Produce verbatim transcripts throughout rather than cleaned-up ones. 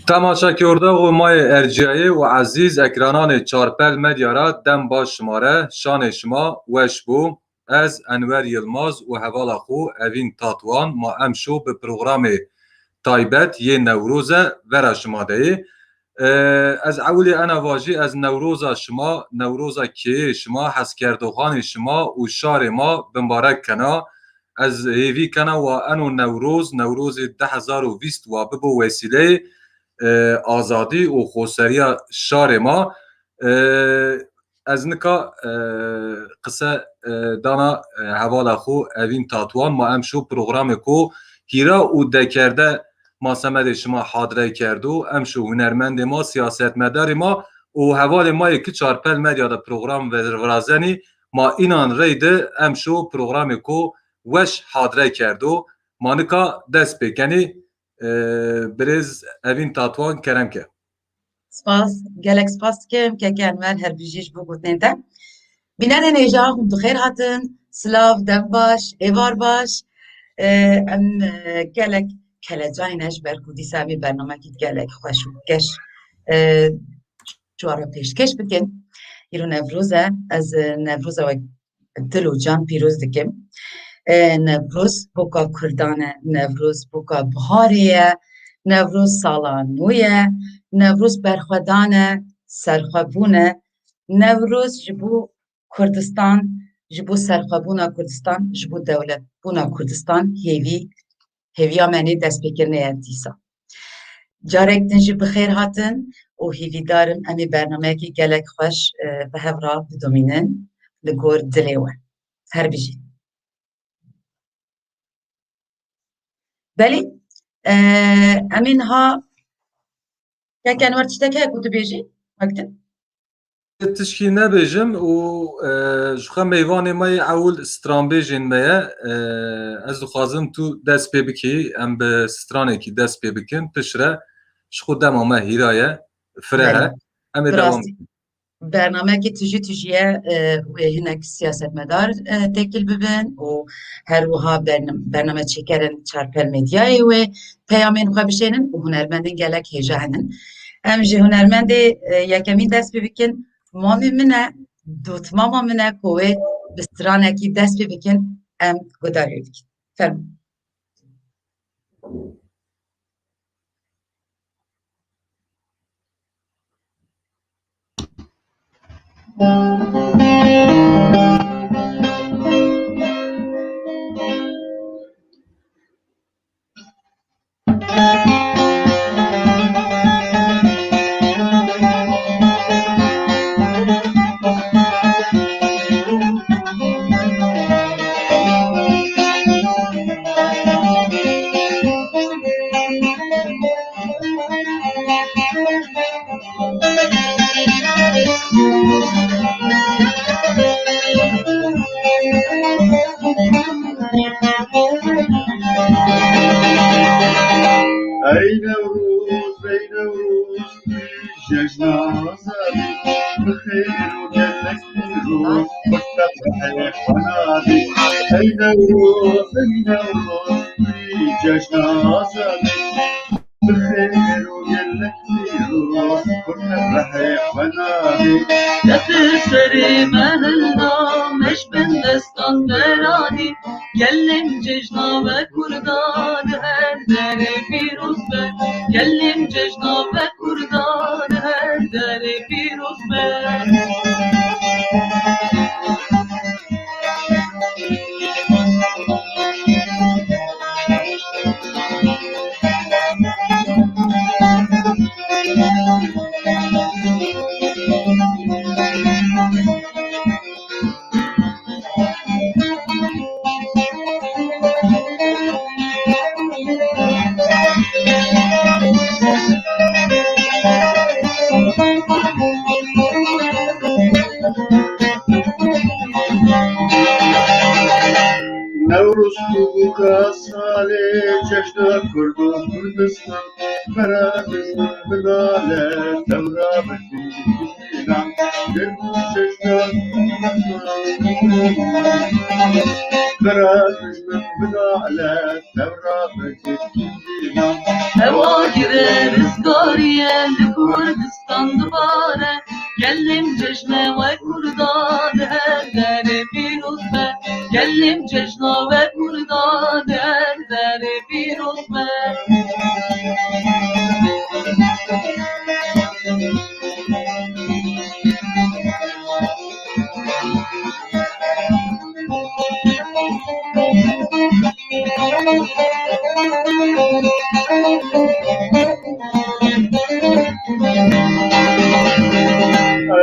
Temaşekerdoxê ma yê erciyayê û ezîz ekrananê Çarpel Medya ra dem baş şima re, şanê şima weş bo. Ez Enwer Yilmaz û hevala xwe Evîn Tatwan ma emşo bi programê taybet yê Newroze vera şima de yê. E, ez ewilê ena vajî, ez Newroza şima, Newroza keyê şima, hezkerdoxanê şima û şarê ma bimbarek kena. Ez hêvî kena wa eno Newroz, Newrozê du hezar û bîst wa bibo wesîleyê, e, azadî û xweseriya şarê ma. E, ez nika, e, qise, e, dana, e, hevala xwe Evîn Tatwan, ma emşo programê ku hîra û dekerde ma semedê şima hadre kerdo, emşo hunermendê ma, siyasetmedarê ma û hevalê ma yê ki Çarpel Medya de program ver-, virazenî, ma înan reyde emşo programê ku weş hadre kerdo. Ma nika dest pê kenî, e, birêz Evîn Tatwan kerem ke. Spas, gelek spas dikim, keke Enwer, her bijî ji bo gotinên te. Bînerên hêja, hûn bi xêr hatin, silav, dem baş, êvar baş. E, em, e, gelek kelecayî ne ji ber ku dîsa em ê bernamekî gelek xweş û keş, e, ji we re pêşkêş bikin. Îro Newroz e, ez, e, Newroza we dil û can pîroz dikim. E, Newroz boka Kurdan e, Newroz boka biharê ye, Newroz sala nû ye, Newroz berxwedan e, serxwebûn e, Newroz ji bo Kurdistan, ji bo serxwebûna Kurdistan, ji bo dewletbûna Kurdistan hêvî, hêviya me nê destpêkirinê ye dîsa. Carek din jî bi xêr hatin û hêvîdar im em ê bernameyekî gelek xweş, e, bi hev re bidomînin li gor dilê we. Her bijîn. Belê, e, em ê niha, kek Enwer, tiştek heye ku tu bêjî? Wek din? Tişkî nebêjim û, e, ji xwe meyvanê me yê ewil stranbêjên me ye. E, ez dixwazim tu dest pê bikî, em bi stranekî dest pê bikin. Piştre ji xwe dema me hîra ye, fire he. Belê. Em ê dewam bikin. Bi rastî bernameyekî tijî tijî ye, e, wê hinek siyasetmedar, e, têkil bibin û her wiha bern-, bernameçêkerên Çarpel Medyayê wê peyamên xwe bişênin û hunermendên gelek hêja henin. Em ji hunermendê, e, yekemîn dest pê bikin. Mamê min e, dotmama min e ku wê bi stranekî dest pê bikin, em guhdarî wê bikin. Fermo. Ey Newroz, ey Newroz, jejna azadî, bi xêr û gelek pîroz, bi ferhê xwe nadî. Ey Newroz, ey Newroz, jejna azadî, bi xêr û gelek pîroz, bi ferhê xwe nadî. Dest bi serê me hilda, me ji bin destan deranî. Gelê min cejna we Kurda di her derê pîroz be. Gelê min cejna we Kurda di her derê pîroz be. Newroz tu bûka salê, cejna Kurd û Kurdistan. Berat min binale, tewra min bîna. Ger bû cejna Kurdistan. Berat min binale, tewra min bîna. Hewa gire rizgariye, li Kurdistan dibare. Gelê min cejna we Kurda di her derê pîroz be. Gelê min cejna we Kurda di her derê pîroz be.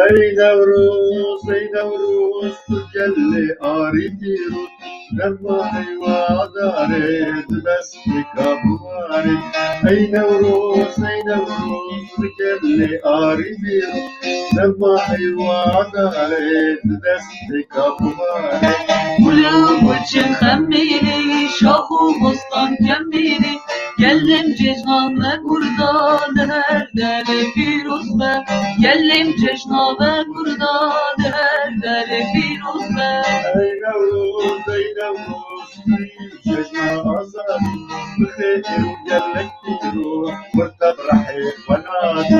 Ey Newroz, ey Newroz, tu gelê arî pîroz, dema heywa darê, di destê ka biwarê. Ey Newroz, ey Newroz, tu gelê arî pîroz, dema heywa darê, di destê ka biwarê. Gul û guçin xemîrî, şax û bostan kemîrî, gelê min cejna we Kurda di her derê pîroz be. Gelê min cejna we Kurda di her derê pîroz be. Ey Newroz, ey Newroz, cejna azadî, bi xêr û gelek pîroz, kurda bi rehê xwe nadî.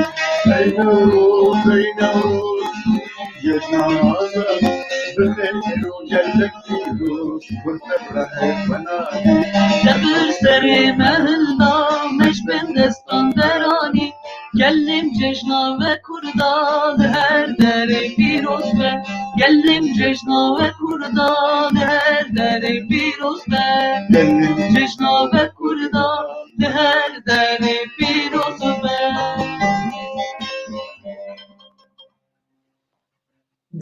Ey Newroz, ey Newroz, cejna azadî, bi xêr û gelek pîroz, kurda bi rehê xwe nadî. Te bi serê me hilda, me ji bin destan deranî. Gelê min cejna we Kurda di her derê pîroz be. Gelê min cejna we Kurda di her derê pîroz be. Gelê min cejna we Kurda di her derê pîroz be.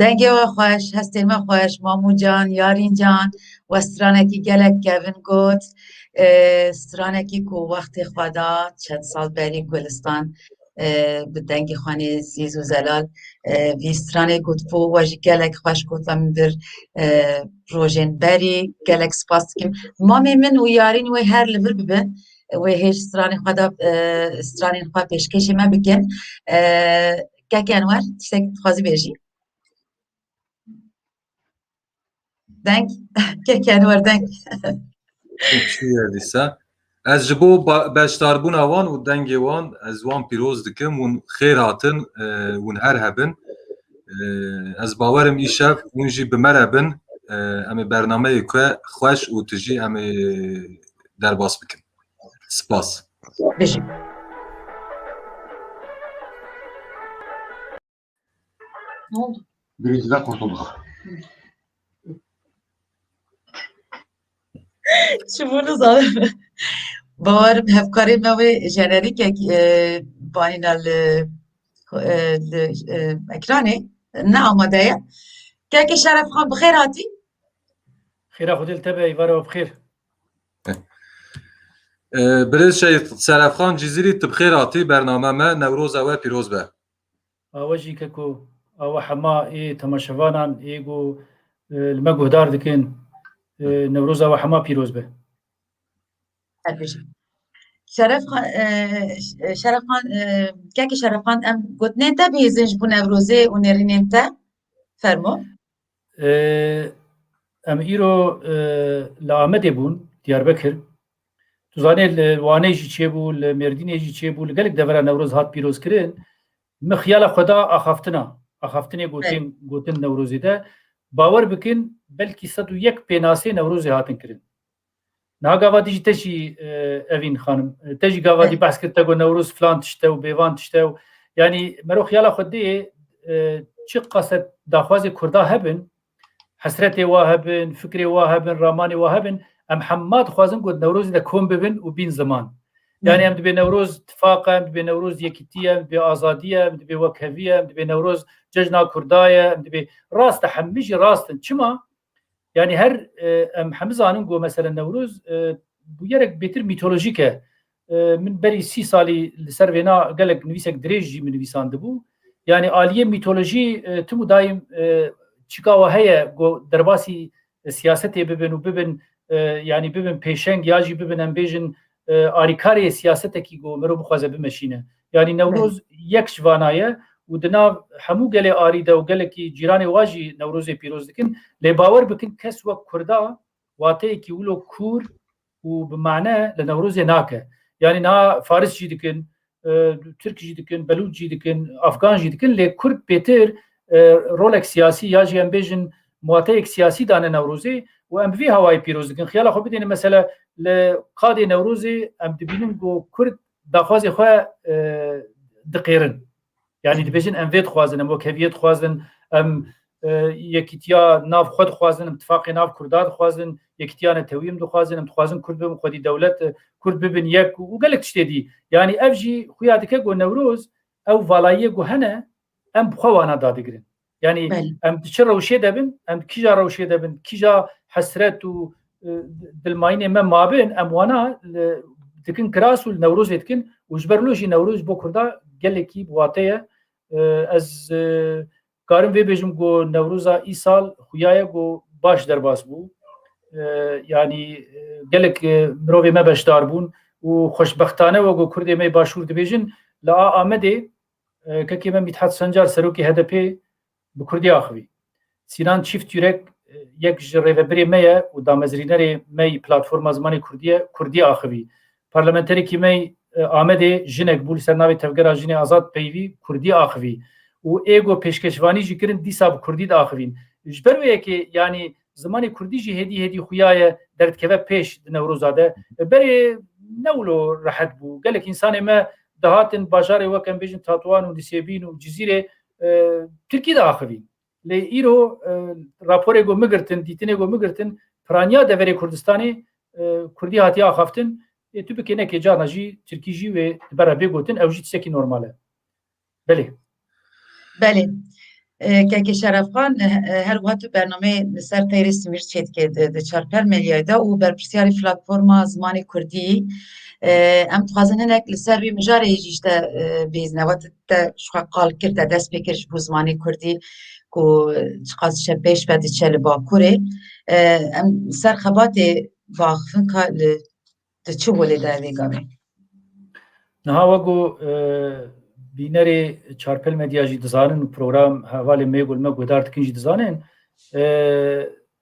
Dengê we xweş, hestê me xweş, Mamû can, Yarîn can, we stranekî gelek kevin got. E, stranekî ku wextê xwe da, çend sal berî Gulistan, e, bi dengê xwe nê zîz û zelal, e, vî stranê gotibû, we jî gelek xweş gotin min vir, e, rojên berî, gelek spas dikim. Mamê min û Yarîn wê her li vir bibin, wê hêj stranê xwe da, e, stranên xwe pêşkêşî me bikin. E, Kek Enwer, tiştek dixwazî bêjî? Deng. Kek Enwer, deng. Çi ye dîsa? Ez ji bo ba-, beşdarbûna wan û dengê wan, ez wan pîroz dikim. Hûn xêr hatin, e, hûn her hebin. E, ez bawerim îşev hûn jî bi me re bin. E, em ê bernameyê ku xweş û tijî em ê derbas bikin. Spas. Bijî. Ne oldu? Birinciden kurtulduk. Çi bû nizanim. Bawerim hevkarê me wê jenerîkek, e, banîna li, e, li, e, ekranê ne amade ye. Kekê Şerefxan, bi xêr hatî. Xêra Xwedê li te be, êvara we bi xêr. E, Birêz Şehîd Şerefxan Cizîrî, tu bi xêr hatî bername me, Newroza we pîroz be. Awe jî keko, awe hema ê temaşevanan ê ku, e, li me guhdar dikin, e, Newroza we hema pîroz be. Her bijî. Şeref Xan, e, Ş-, Şeref Xan, e, kekê Şeref Xan, em gotinên te bihêzin ji bo Newrozê û nêrînên te. Fermo. E, em îro, e, li Amedê bûn, Diyarbekir. Tu zanê li Wanê jî çêbû, li Mêrdînê jî çêbû, li gelek devera Newroz hat pîrozkirin. Min xiyala xwe da axaftina, axaftinê gotên, Evet. gotin Newrozê de. Bawer bikin, belkî sed û yek pênasê Newrozê hatin kirin. Niha gava dî jî te jî, e, Evîn Xanim, e, te jî gava dî Evet. behs kir, te got Newroz filan tişt e û bêvan tişt e û, yanî mero xiyala xwe dê, e, çiqas daxwazê Kurda hebin, hesretê wa hebin, fikrê wa hebin, ramanê wa hebin, em hema dixwazin ku Newrozê de kom bibin û bîn ziman. Yanî Hmm. em dibê Newroz tifaq e, em dibê Newroz yekîtî ye, em dibê azadî ye, em dibê wekhevî ye, em dibê Newroz cejna Kurda ye, em dibê, rast e, hemî jî rast in. Çima? Yanî her, e, em hemî zanin ku mesela Newroz, e, bûyerek bêtir mîtolojîk e. E, min berî sî salî li ser vêna gelek nivîsek dirêj jî min nivîsandibû. Yanî aliyê mîtolojî, e, tim û daîm, e, çika we heye ku derbasî, e, siyasetê bibin û bibin, e, yanî bibin pêşeng ya jî bibin, em bêjin, e, arîkarê siyasetekî ku mero bixwaze bimeşîne. Yanî Newroz Belê. yek ji vana ye û di nav hemû gelê arî de û gelekî cîranê wa jî Newrozê pîroz dikin. Lê bawer bikin kes wek Kurda wateyekî wilo kûr û bi mane li Newrozê nake. Yanî niha Faris jî dikin, e, Tirk jî dikin, Belûç jî dikin, Afgan jî dikin, lê Kurd bêtir, e, rolek siyasî ya jî em bêjin muwateyek siyasî dane Newrozê û em bi vî hawayê pîroz dikin. Xiyala xwe bidêne mesela li qadê Newrozê em dibînin ku Kurd daxwazê xwe, e, diqêrin. Yanî dibêjin em vê dixwazin, em wekheviyê dixwazin, em, e, yekîtiya nav xwe dixwazin, em tifaqê nav Kurda dixwazin, yekîtiya netewî em dixwazin, em dixwazin Kurd bibin xwedî dewlet, e, Kurd bibin yek û gelek tiştê dî. Yanî ev jî xuya dike ku Newroz ew valayiyê ku hene em bi xwe wana dadigirin. Yanî Belê. em di çi rewşê de bin, em di kîja rewşê de bin, kîja hesret û, e, dilmayînê me mabin, em wana li, dikin kiras û li Newrozê dikin û ji ber lo jî Newroz ji bo Kurda gelekî bi wate ye. E, ez, e, karim vê bêjim ku Newroza îsal xuya ye ku baş derbas bû. E, yanî, e, gelek, e, mirovê me beşdar bûn û xweşbextane we ku Kurdê me yê Başûr dibêjin, li a Amedê, e, kekê me Mîthat Sencar, serokê H D P, bi Kurdî axivî. Sînan Çîftyurek, e, yek ji rêvebirê me ye û damezrînerê me yî Platforma Zimanê Kurdî ye, Kurdî axivî. Parlamenterekî me yî, e, Amedê jinek bû, li ser navê Tevgera Jinê Azad peyivî, Kurdî axivî. Û ê ku pêşkeşvanî jî kirin, dîsa bi Kurdî diaxivîn. Ji ber wê yekê, yanî zimanê Kurdî jî hêdî hêdî xuya ye derdikeve pêş di Newroza de. Berê ne wilo rehet bû. Gelek însanê me dihatin bajarê wek em bêjin Tatwan û Nisêbîn û Cizîrê, e, Tirkî diaxivîn. Lê îro, e, raporê ku min girtin, dîtinê ku min girtin, piraniya deverê Kurdistanê, e, Kurdî hatiye axaftin. Ê tu bikê nekê carna jî Tirkî jî wê di ber re bê gotin, ew jî tiştekî normal e. Belê. Belê. E, kekê Şerefxan, e, e, her wiha tu bernameyê li ser teyrê Simîr çêdikê di, di Çarpel Medyayê de û berpirsiyarê platforma zimanê Kurdî. E, em dixwazin hinek li ser vî mijarê jî ji te, e, bihêzine. Wek te ji xwe qal kir, te dest pê kir ji bo zimanê Kurdî ku çiqas çe pêş ve diçe li Bakurê. E, em ser xebatê biaxivin ka li, di çi holê de vê gavê? Niha wek ku, e, bînerê Çarpel Medya jî dizanin û program hevalê me yê ku li me guhdar dikin jî dizanin, e,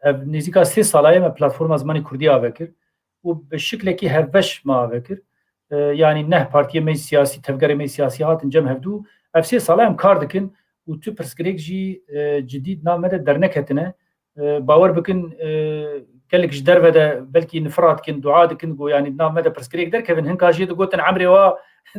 ev nêzîka sê sala ye me platforma zimanê Kurdî ave kir û bi şiklekî hevbeş me ave kir. E, yanî neh partiyê me yê siyasî, tevgerê me yê siyasî hatin cem hevdû. Ev sê sala em kar dikin û tu pirsgirêk jî, e, cidî di nav me de derneketine. E, bawer bikin, e, gelek ji derve de belkî nifira dikin, dua dikin, go, yanî di nav me de pirsgirêk derkevin. Hinka jê digotin emrê wa,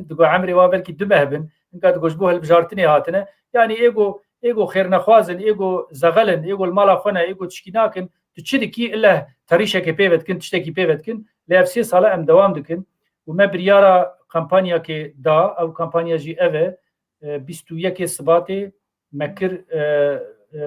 digo emrê wa belkî du meh bin. Hinka digo ji bo hilbijartinê hatine. Yanî ê go, ê go xêrnexwaz in, ê go zexel in, ê go li mala xwe ne, ê go tişkî nakin. Tu çi dikî, ille terîşekê pê ve dikin, tiştekî pê ve dikin. Lê ev sê sala em dewam dikin. Û me biryara kampanyakê da, ew kampanya jî ev e, e, bîst û yekê Sibatê me kir, e, e,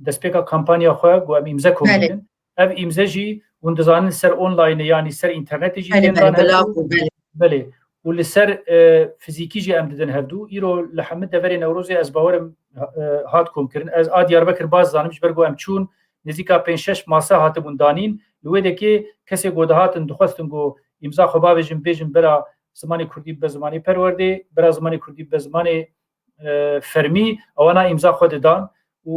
destpêka kampanya xwe, got em îmze kom Belê. dikin. Ev îmze jî hûn dizanin ser online e, yanî ser înternetê jî Belê, tên belê, dane belav hevdû. bû, belê. Belê. Û li ser, e, fizîkî jî em didin hevdû. Îro li hemî deverê Newrozê ez bawerim, e, hat komkirin. Ez a Diyarbekir baş zanim, ji ber ku em çûn nêzîka pênc şeş masa hatibûn danîn. Li wê dekê kesê ku dihatin dixwestin ku îmza xwe bavêjin, bêjin bera zimanê kurdî bibe zimanê perwerdê, bira zimanê kurdî bibe zimanê e, fermî, ewana îmza xwe didan û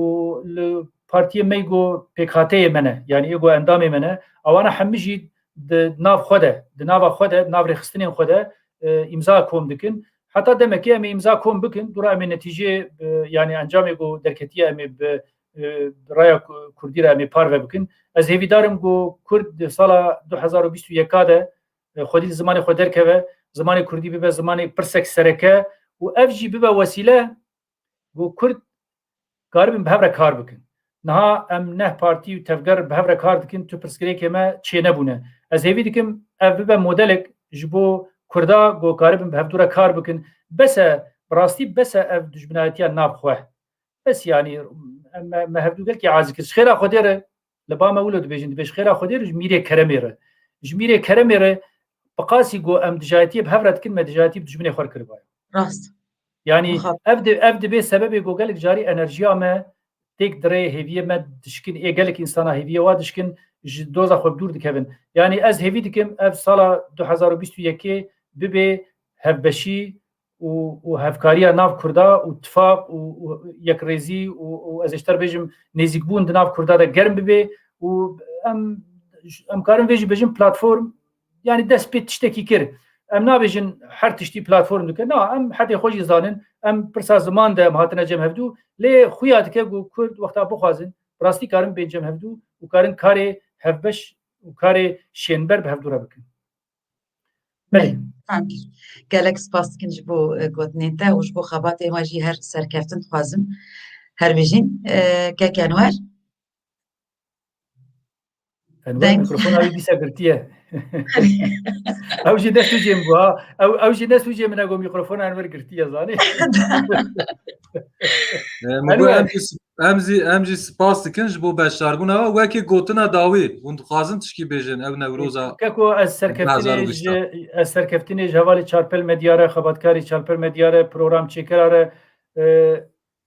li partiyê me go pêkhateyê me ne, yanî ê go endamê me ne, ewana hemî jî di nav xwe de, di nava xwe de, nav rêxistinên xwe de e, îmza kom dikin. Heta demekê em ê îmza kom bikin, dûra em ê netîceyê, e, yanî encamê go derketiye em ê bi e, raya ku- kurdî re em ê parve bikin. Ez hêvîdar im ku kurd di sala du hezar û bîst û yeka de e, xwedî li zimanê xwe derkeve, zimanê kurdî bibe zimanê pirsek sereke û ev jî bibe wesîle ku kurd karibin bi hev re kar bikin. Niha em neh partî û tevger bi hev re kar dikin, tu pirsgirêkê me çênebûne. Ez hêvî dikim ev bibe modelek ji bo kurda ku karibin bi hevdû re kar bikin. Bes e, bi rastî bes e ev dijminayetiya navxwe. Bes yanî em, me, me hevdû gelkî azî kir. Ji xêra Xwedê re, li ba me wilo dibêjin, dibê ji xêra Xwedê re, ji mîrê keremê re. Ji mîrê keremê re, bi qasî ku em dijayetiyê bi hev re dikin, me dijayetî bi dijminê xwe re kiribaye. Rast. Yanî Muxab- ev di, ev dibê sebebê ku gelek carî enerjiya me têk dirê, hêviyê me dişkin, ê gelek însana hêviyê wa dişkin, ji doza xwe bi dûr dikevin. Yanî ez hêvî dikim ev sala du hezar û bîst û yekê bibe hevbeşî û, û hevkariya nav Kurda û tifaq û, û yekrêzî û, û ez ê ji te re bêjim nêzîkbûn di nav Kurda de germ bibe û em, em karin vê jî bêjin platform, yanî dest pê tiştekî kir. Em nabêjin her tiştî platform dike. Na, em hetê xwe jî zanin. Em pirsa ziman de em hatine cem hevdû. Lê xuya dike ku Kurd wexta bixwazin, bi rastî karin bên cem hevdû û karin karê hevbeş û karê şênber bi hevdû re bikin. Belê. Tamam. Gelek spas dikin ji bo e, gotinên te û ji bo xebatê we jî her serkeftin dixwazim. Her bijîn. E, Kek Enwer. Enwer, deng, mikrofona wî dîsa girtiye. Ew jî ne sûcê min bû ha. Ew, ew jî ne sûcê min e, got mikrofona Enwer girtiye, zanî. Min got, Enwer, em jî, em jî, em jî spas dikin ji bo beşdarbûna we. Wekî gotina dawî, hûn dixwazin tişkî bêjin, ew Newroza Keko, ez serkeftinê ji, ez serkeftinê ji hevalê Çalpel Medya re, xebatkarê Çalpel Medya re, program çêkera re, e,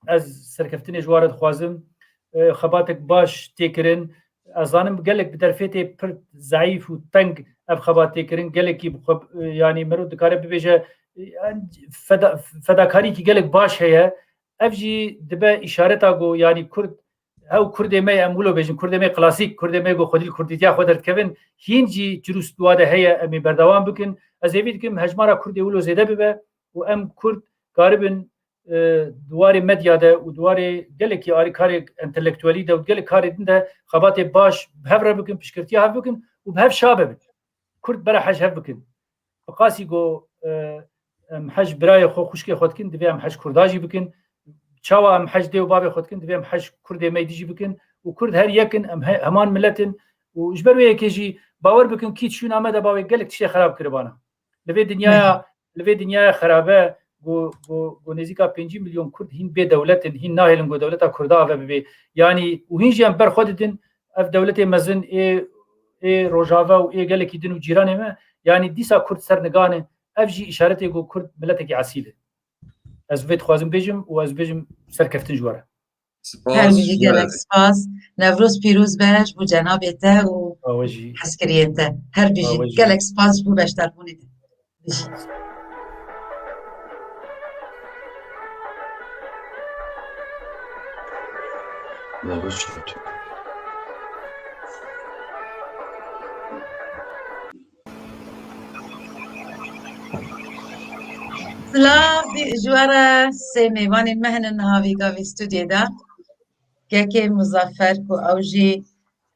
ez serkeftinê ji wan re dixwazim. E, xebatek baş tê kirin. Ez zanim gelek bi derfetê pir zeîf û teng ev xebat tê kirin. Gelekî bi xwe, e, yanî mero dikare bibêje, e, feda-, fedakariyekî gelek baş heye. Ev jî dibe îşareta ku yanî Kurd, ew Kurdê me ye, em wilo bêjin, Kurdê me klasîk, Kurdê me ku xwedî li kurdîtiya xwe derdikevin, hîn jî çirûst wa de heye, em ê berdewam bikin. Ez hêvî dikim hejmara Kurdê wilo zêde bibe û em Kurd karibin e, di warê medya de û di warê gelekî arî karê entelektuelî de û gelek karê din de xebatê baş bi hev re bikin, piştgirtiya hev bikin û bi hev şa bibin. Kurd bera hej hev bikin. Bi qasî ku, e, em hej birayê xwe, xwişkê xwe dikin, divê em hej Kurda jî bikin. Çawa em hej dê û bavê xwe dikin, divê em hej Kurdê me dî jî bikin. Û Kurd her yek in, em he-, heman milet in. Û ji ber wê yekê jî bawer bikin, kî çûna me de bavê gelek tiştê xerab kiribana. Li vê dinyaya, li vê dinyaya xerabe, ku, ku, ku nêzîka pêncî milyon Kurd hîn bê dewlet in, hîn nahêlin ku dewleta Kurda ave bibe. Yanî, û hîn jî em ber xwe didin, ev dewletê mezin ê, ê Rojava û ê gelekî din û cîranê me, yanî dîsa Kurd ser nigan e, ev jî îşaretê ku Kurd miletekî esîl e. Ez vê dixwazim bêjim û ez bêjim serkeftin ji we re. Her bijî, gelek spas. Newroz pîroz be ji bo cenabê te û hezkiriyên te. Her bijî, gelek spas ji bo beşdarbûnê te. Bijî. Silav ji we re, sê mêvanên me hene niha vî gavê stûdyê de. Kekê Muzaffer ku ew jî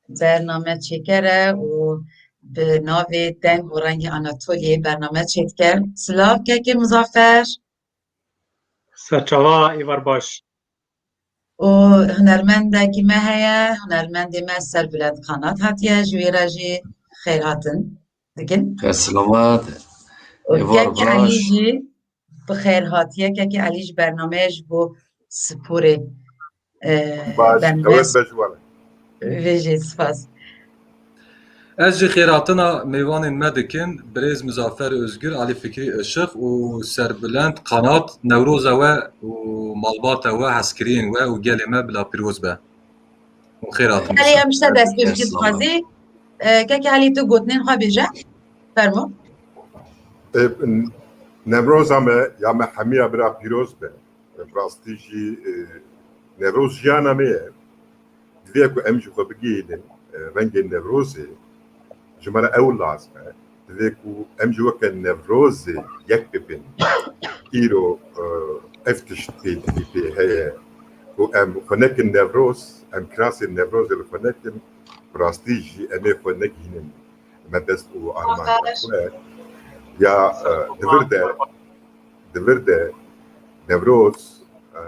bername çêker e û bi navê Deng û Rengê Anatoliyê bername çêdike. Silav kekê Muzaffer. Serçava, êvar baş. Û hunermendekî me heye, hunermendê me Serbulend Kanat hatiye, ji wê re jî xêrhatin dikin. Xêr selamet. Û Kek Elî jî bi xêr hatiye. Kek Elî ji bernameyê ji bo sporê, e, baş, dengmez. Vê jî spas. Ez jî xêrhatina mêvanên me dikim, birêz Muzaffer Ozgur, Elî Fikrî Işiq û Serbulend Kanat, Newroza we û malbata we, hezkiriyên we û gelê me bila pîroz be. Û xêrhatin. Elî, em ji te dest pê bikin dixwazî. E, keke Elî, tu gotinên xwe bêje. Fermo. Newroza me ya me hemiya bira pîroz be. Bi rastî jî, e, Newroz jiyana me ye. Divê ku em ji xwe bigihînin, e, rengên Newrozê. Ji me re ew lazim e. Divê ku em jî weke Newrozê yek bibin. Îro, e, ev tişt pê, pê, pê heye. Ku em xwe nekin Newroz, em kirasên Newrozê li xwe nekin, bi rastî jî em ê xwe negihînin me dest û armanca xwe. Ya, e, di vir de, di vir de Newroz, e,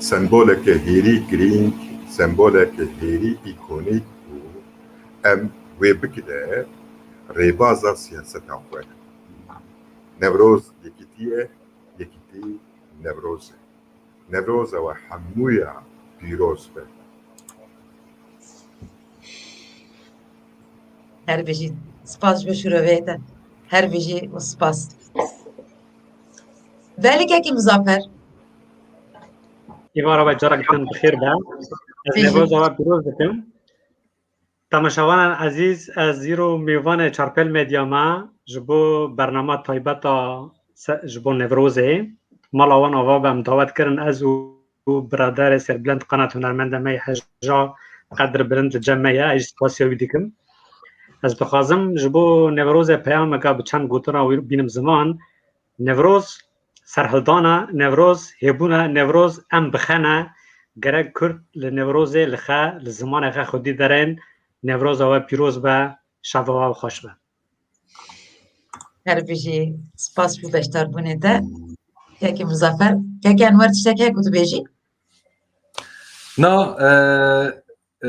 semboleke hêrî girîng, semboleke hêrî îkonîk bû. Em wê bigire rêbaza siyaseta xwe. Newroz yekîtî ye, yekîtî Newroz e. Newroza we hemûya pîroz be. Her bijî. Spas ji bo şîroveyê te. Her bijî û spas. Belê kekî Muzaffer. Îvara we carek din bi xêr be. Ez Newroza we pîroz dikim. Temaşevanên ezîz, ez îro mêvanê Çarpêl Medya me ji bo bernama taybet a se-, ji bo Newrozê. Mala wan ava be, em dawet kirin ez û, û biraderê Serbilend Qanat, hunermendê me yê hêja qedir bilind li cem me ye, ez jî spasiya wî dikim. Ez dixwazim ji bo Newrozê peyameke bi çend gotina wî bînim ziman. Newroz serhildana, Newroz hêbûna, Newroz em bi xe ne. Gerek Kurd li Newrozê li xe, li zimanê xe xwedî derên, Newroza we pîroz be, şeva we xweş be. Her bijî, spas bo beşdarbûnê te. Kekê Muzaffer, kekê Enwer tiştek heye ku tu bêjî? Na, e,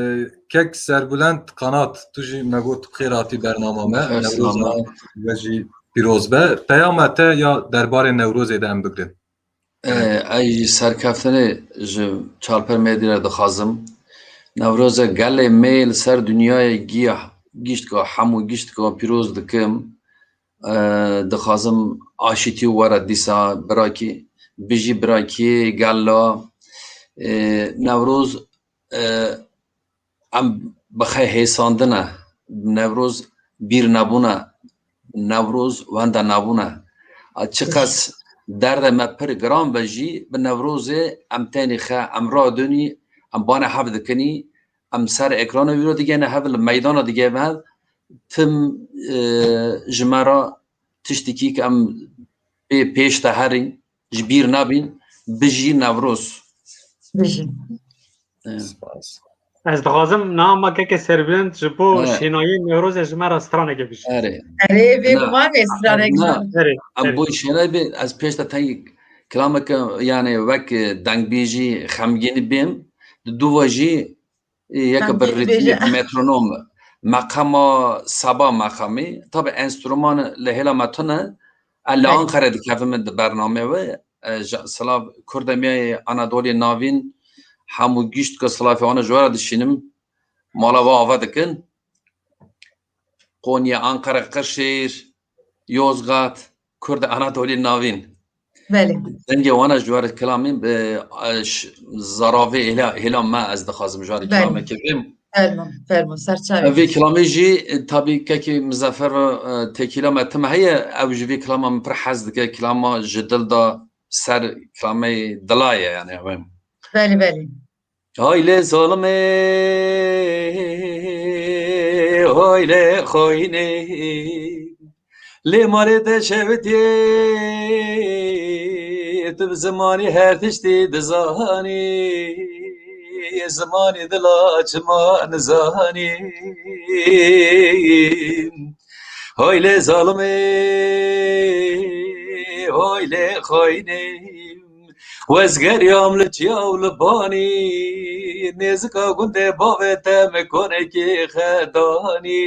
e, kek Serbulent Qanat, tu jî me got xêr hatî bernama me. Her Newroza selamet. we jî pîroz be. Peyama te ya derbarê Newrozê de em bigrin. E, ez jî serkeftinê ji Çarpêl Medya re dixwazim. Newroza gelê me li ser dinyayê giya, giştka, hemû giştka pîroz dikim. E, dixwazim aşîtî were dîsa birakî, bijî birakî gelo. E, Newroz, e, em bi xe hêsandine, Newroz bîr nebûne, Newroz wenda nebûne. A, çiqas derdê me pir giran be jî, bi Newrozê em tenê xe, em radonî, em bane hev dikinî, em ser ekrana wî re digihîne, hev li meydana digihîne hev, tim, e, ji me re tiştekî ke em pê pêş de herîn, ji bîr nebîn, bijî Newroz. Bijî. E, Spas. Ez dixwazim niha me keke Serbilind ji bo Evet. şênayê Newrozê ji me re straneke bijî. Erê. Erê, vê Na. guman vê stranek Na. Erê, Em erê. bo şênayê bê, ez pêş de tengî kilameke, yani wek, e, dengbêjî xemgînî bêm, di dû ve jî, e, yeke Xemgînî bir ritmî, bêje. Metronom, meqama seba meqamî. Tabi enstrûman li hêla me tune. Ez li Belê. Ankara dikevim di bernamê we. E, ji, silav Kurdê me yê Anadolê Navîn, hemû gişt ku silavê wan ji we re dişînim. Mala we ava dikin. Konya, Ankara, Qirşêr, Yozgat, Kurd Anatolî Navîn. Belê. Dengê wana ji we re kilamê bi, e, ş-, zaravê hêla, hêla me ez dixwazim ji we re Belê. kilamekê bêm. Fermo, fermo, serçavê. Vê kilamê jî, e, tabî kekê Mizaffer, e, têkîla me tim heye, ew ji vê kilama min pir hez dike, kilama ji dil da ser kilamê dila ye, yani, ew ê. Belê, belê. Hay lê zalimê, hay lê xayinê. Lê malê te şewitê, tu bi zimanî her tiştî dizanî. Zimanî dila çima nizanî. Hay lê zalimê, hay lê xayinê. Wezgeriyam li çiya û li banî, nêzika gundê bavê te min konekî xedanî.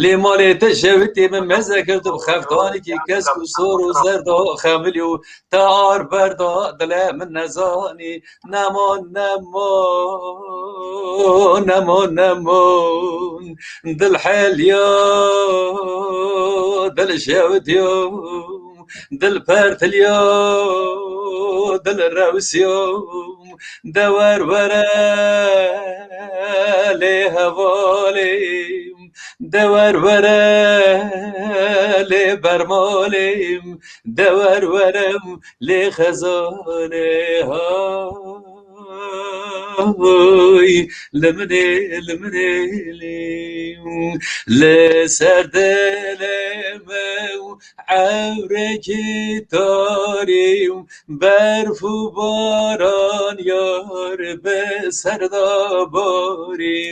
Lê malê te şewitî min meze kir tu bi xeftanekî kesk û sor û zerda xemilî û te ar berda dilê min nezanî. Nemo, nemo, nemo, nemo, dil heliya, dil şewtiya, dil pertiliya, dil rewsiya, de wer were lê hevalê. De wer were lê bermalê, de wer were lê xezalê ha. Oy, li min ê, li min ê lê. Li ser dilê me ewrekî tarî, berf û baran yar bi ser de barî.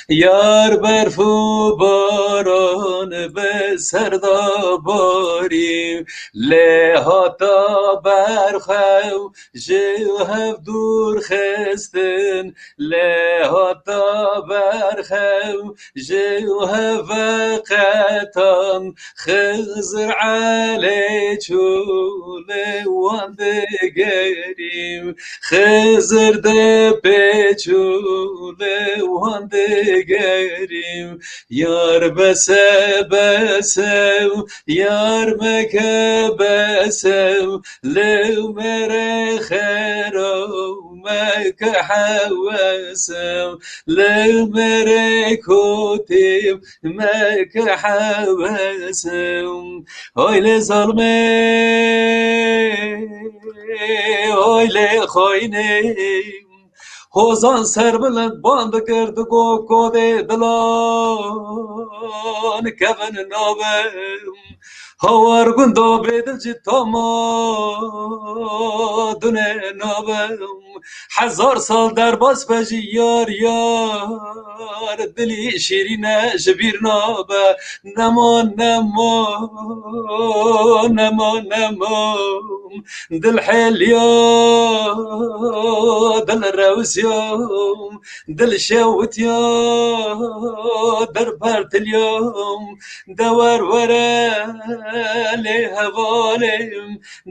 Yar berf û baran bi ser de barî. Lê hata berxew ji hev dûr xistin, lê hata berxew ji hev qetan. Xizir Elê çû li wan digerî, Xizir di pê çû li wan digerî. Yar bese bese, yar meke bese, li mere xera meke hewese, li mere kotê meke hewese. Hay lê zalmê, hay lê xayinê. Hozan serbilind band dikir, digo kodê dilan kevin nabim. Hawar gunda bêdil jî tama dune nabim. Hezar sal derbas be jî yar yar, dilî şîrîne ji bîr nabe. Nemo, nemo, nemo, nemo. Dil hêliya, dil rewsiya, dil şewitiya, dil bertiliya. De wer were lê hevalê,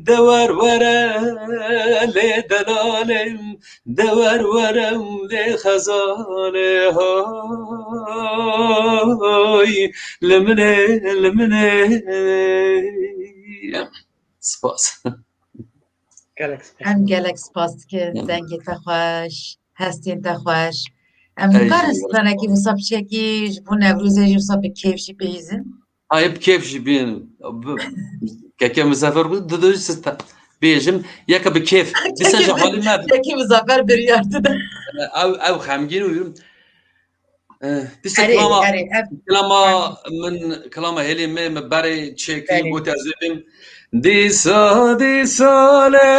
de wer were lê delalê, de wer were lê xezalê. Hay, li min ê, li min ê. Spas. Gelek spas. Em gelek spas dikin. Dengê te xweş, hestên te xweş. Em Ey, nikarin stranekî wisa piçekî ji bo Newrozê jî wisa bi kêf jî bihîzin? Ay, bi kêf jî bihîzin. Bi-, keke Muzaffer got, du, du, siz ta-, bêjim, yeke bi kêf. Dîsa ji halî me. Keke Muzaffer biryar dide. Ew, ew xemgîn û Eh, dîsa Erê, kilama, erê, ev kilama min, kilama hêlê me, me berê çêkî, Belê. Gote ez ê bêm. Dîsa, dîsa, lê,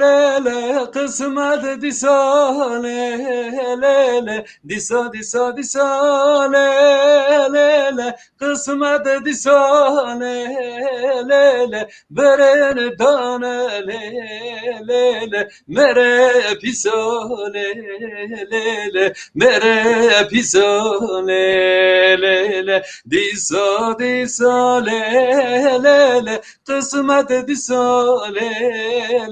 lê, lê, qismet dîsa, lê, lê, lê, dîsa, dîsa, dîsa, lê, lê, lê, qismet dîsa, lê, lê, lê, berên dane, lê, lê, lê, mere pîsa, lê, lê, lê, mere pîsa, lê, lê, lê, dîsa, dîsa, lê, lê, lê, qismet dîsa, lê,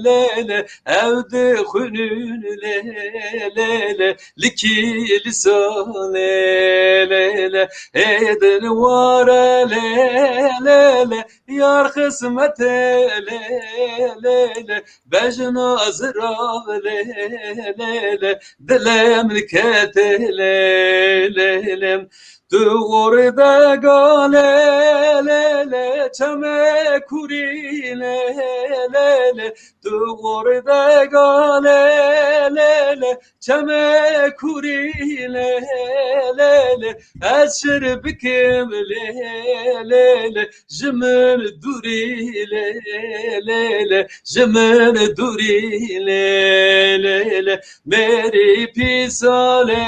lê, lê, ew dixwînin, lê, lê, lê, li kîlîsa, lê, lê, lê, êdin ware, lê, lê, lê, yar xismetê, lê, lê, lê, bejna zirav, lê, lê, lê, dilê min kete, lê, lê, lê. Tu orê de gale, lê, lê, çemê kurî, lê, lê, lê. Tu orê de gale, lê, lê, çemê kurî, lê, lê, lê. Ez şir bikim, lê, lê, lê. Ji min dûrî, lê, lê, lê. Ji min dûrî, lê, lê, lê. Mêrî pîsa, lê,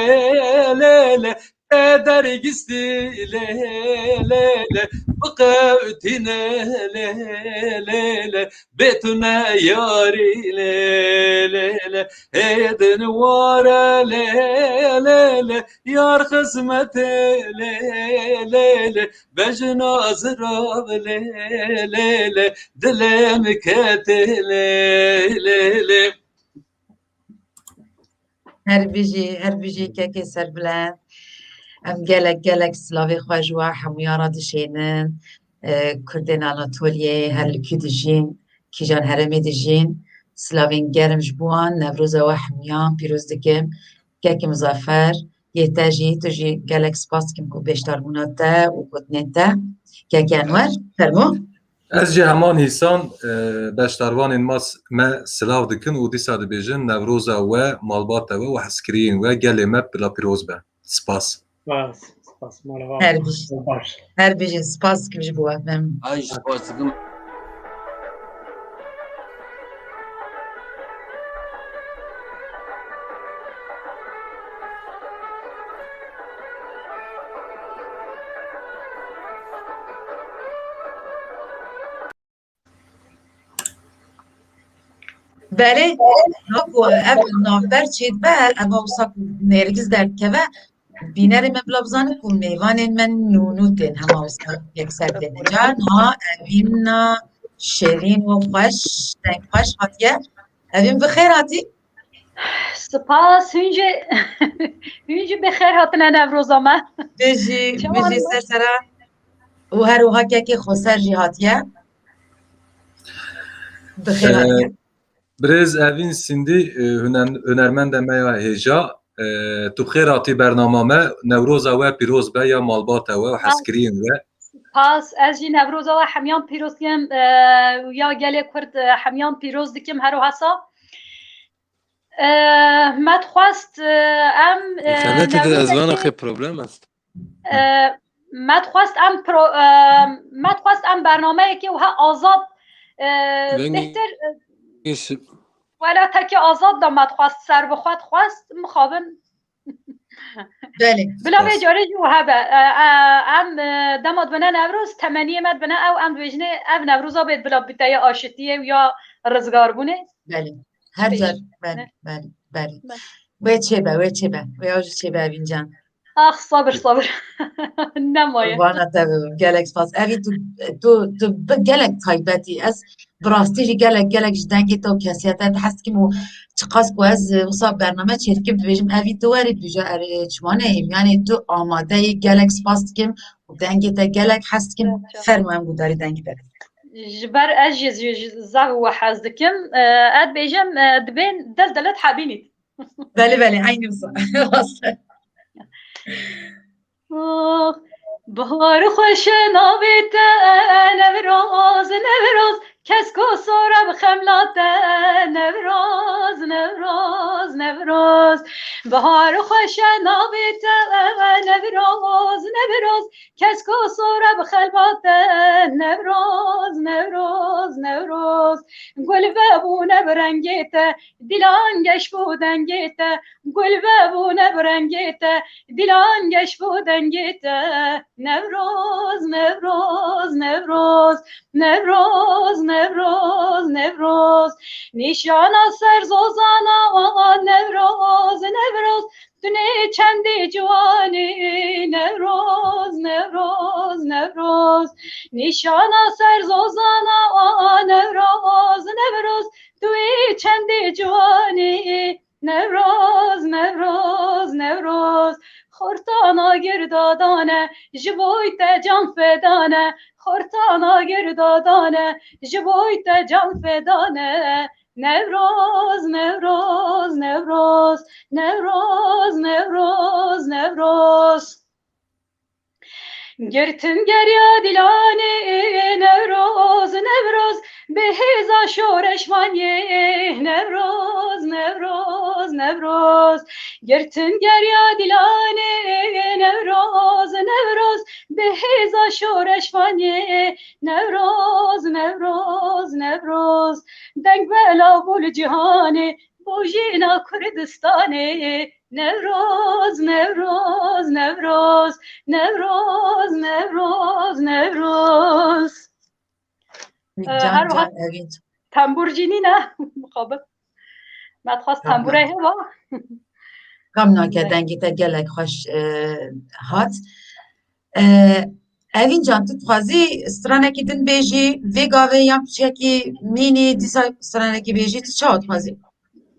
lê, lê. Te dergistî, lê, lê, lê. Biqewtîne, lê, lê, lê. Bê tu ne yarî, lê, lê, lê. Êdin ware, lê, lê, lê. Yar xizmetê, lê, lê, lê. Bejna zirav, lê, lê, lê. Dilê min kete, lê, lê, lê. Her bijî, her bijî kekê serbilend. Em gelek, gelek silavê xwe ji we hemûya re dişênin. E, Kurdên Anatoliyê her li ku dijîn, kîjan herêmê dijîn, silavên germ ji bo wan, Newroza we hemûyan pîroz dikim. Kekê Muzaffer, yê te jî, tu jî gelek spas dikim ku beşdarbûna te û gotinên te. Kek Enwer, fermo. Ez jî heman hîsan, e, beşdarvanên ma s-, me silav dikin û dîsa dibêjin Newroza we, malbata we û hezkiriyên we gelê me bila pîroz be. Spas. Spas, spas. Mala Her bijî. Baş. Her bijî. Spas dikim ji bo we. Mem- Ay, spas dikim. Belê, ku ev navber çêdibe, eva wisa ku nêrgiz derdikeve, bînerê me bila bizanin ku mêvanên me nû nû tên, hema wisa yekser tên. Ca niha Evîna şêrîn û xweş, deng xweş hatiye. Evîn, bi xêr hatî. Spas, hûn jî, hûn jî bi xêr hatine Newroza me. Bijî, Çawa bijî, ser sera. Û her wiha kekê Xweser jî hatiye. Bi xêr hatiye. Birêz Evîn Sindî, e, huner-, hunermenda me ya hêja, e, tu xêr hatî bernama me, Newroza we pîroz be ya malbata we û hezkiriyên we. Spas, ez jî Newroza we hemiyan pîroz dikim, e, û ya gelê Kurd, e, hemiyan pîroz dikim her wiha sa. E, me dixwest, e, em, e, Înternetê de ez vana qê problem est. E, me dixwest em pro-, e, me dixwest em bernameyekê wiha azad, e, Vengê bêhtir, e, iş- welatekî azad de me dixwest, serbixwe dixwest, mixabin. Belê. Bila vê Spas. carê jî wiha be. E, e, em, e, dema dibine Newroz, temeniyê me dibine ew, em dibêjinê ev Newroza bê bila biteya aşitiyê û ya rizgarbûnê. Belê. Her Pêş. car, belê, Ne? belê, belê. Belê. Wê çêbe, wê çêbe. Wê ew jî çêbe Evîn can. Ax, sabir, sabir. Nemaye. Qurbana te bibim. Gelek spas. Evî tu, tu, tu bi gelek taybetî. Ez bi rastî jî gelek, gelek ji dengê te û kesiyeta te hez dikim û çiqas ku ez, e, wisa bername çêdikim, dibêjim, Evî tu werî dibêje, erê, çima neyê? Yanî tu amade yî, gelek spas dikim û dengê te gelek hez dikim. Evet, evet. Fermo em guhdarî dengê te. Ji ber ez jî, jî, jî zaf we hez dikim. E, ez dibêjim, e, dibên dil dilit hebînît. Belê, belê, eynî wisa. Ax, bihar xweş e navê te, Newroz, Newroz, kes ku sora bi xemla te, Newroz, Newroz, Newroz. Bihar xweş e navê te, Newroz, Newroz, kes ku sora bi xemla te, Newroz, Newroz, Newroz. Gul vebûne bi rengê te, Dilan geş bû dengê te, gul vebûne bi rengê te, dilan geş bû dengê te. Newroz, Newroz, Newroz, Newroz, Newroz, Newroz. Nîşana ser zozana Newroz, Newroz, tu ne çendî ciwanî. Newroz, Newroz, Newroz. Nîşana ser zozana Newroz, Newroz, tu yî çendî ciwanî. Newroz, Newroz, Newroz, xortana girda dane, ji boy te can fedane, xortana girda dane, ji boy te can fedane. Newroz, Newroz, Newroz, Newroz, Newroz, Newroz. Girtin geriya Dilanê, Newroz, Newroz, bi hêza şoreşvaniyê. Newroz, Newroz, Newroz. Girtin geriya Dilanê, Newroz, Newroz, bi hêza şoreşvaniyê. Newroz, Newroz, Newroz. Deng bela bû li cîhanê, bû jîna Kurdistanê. Newroz, Newroz, Newroz, Newroz, Newroz, Newroz. Can, Ee, her can, wiha Evîn. Tembûr jî nîne, mixabin. Me dixwest tembûrê heba. Kam nake, dengê te gelek xweş, e, hat. E, Evîn can, tu dixwazî stranekî din bêjî, vê gavê yan piçekî mînî, dîsa stranekî bêjî, tu çawa dixwazî?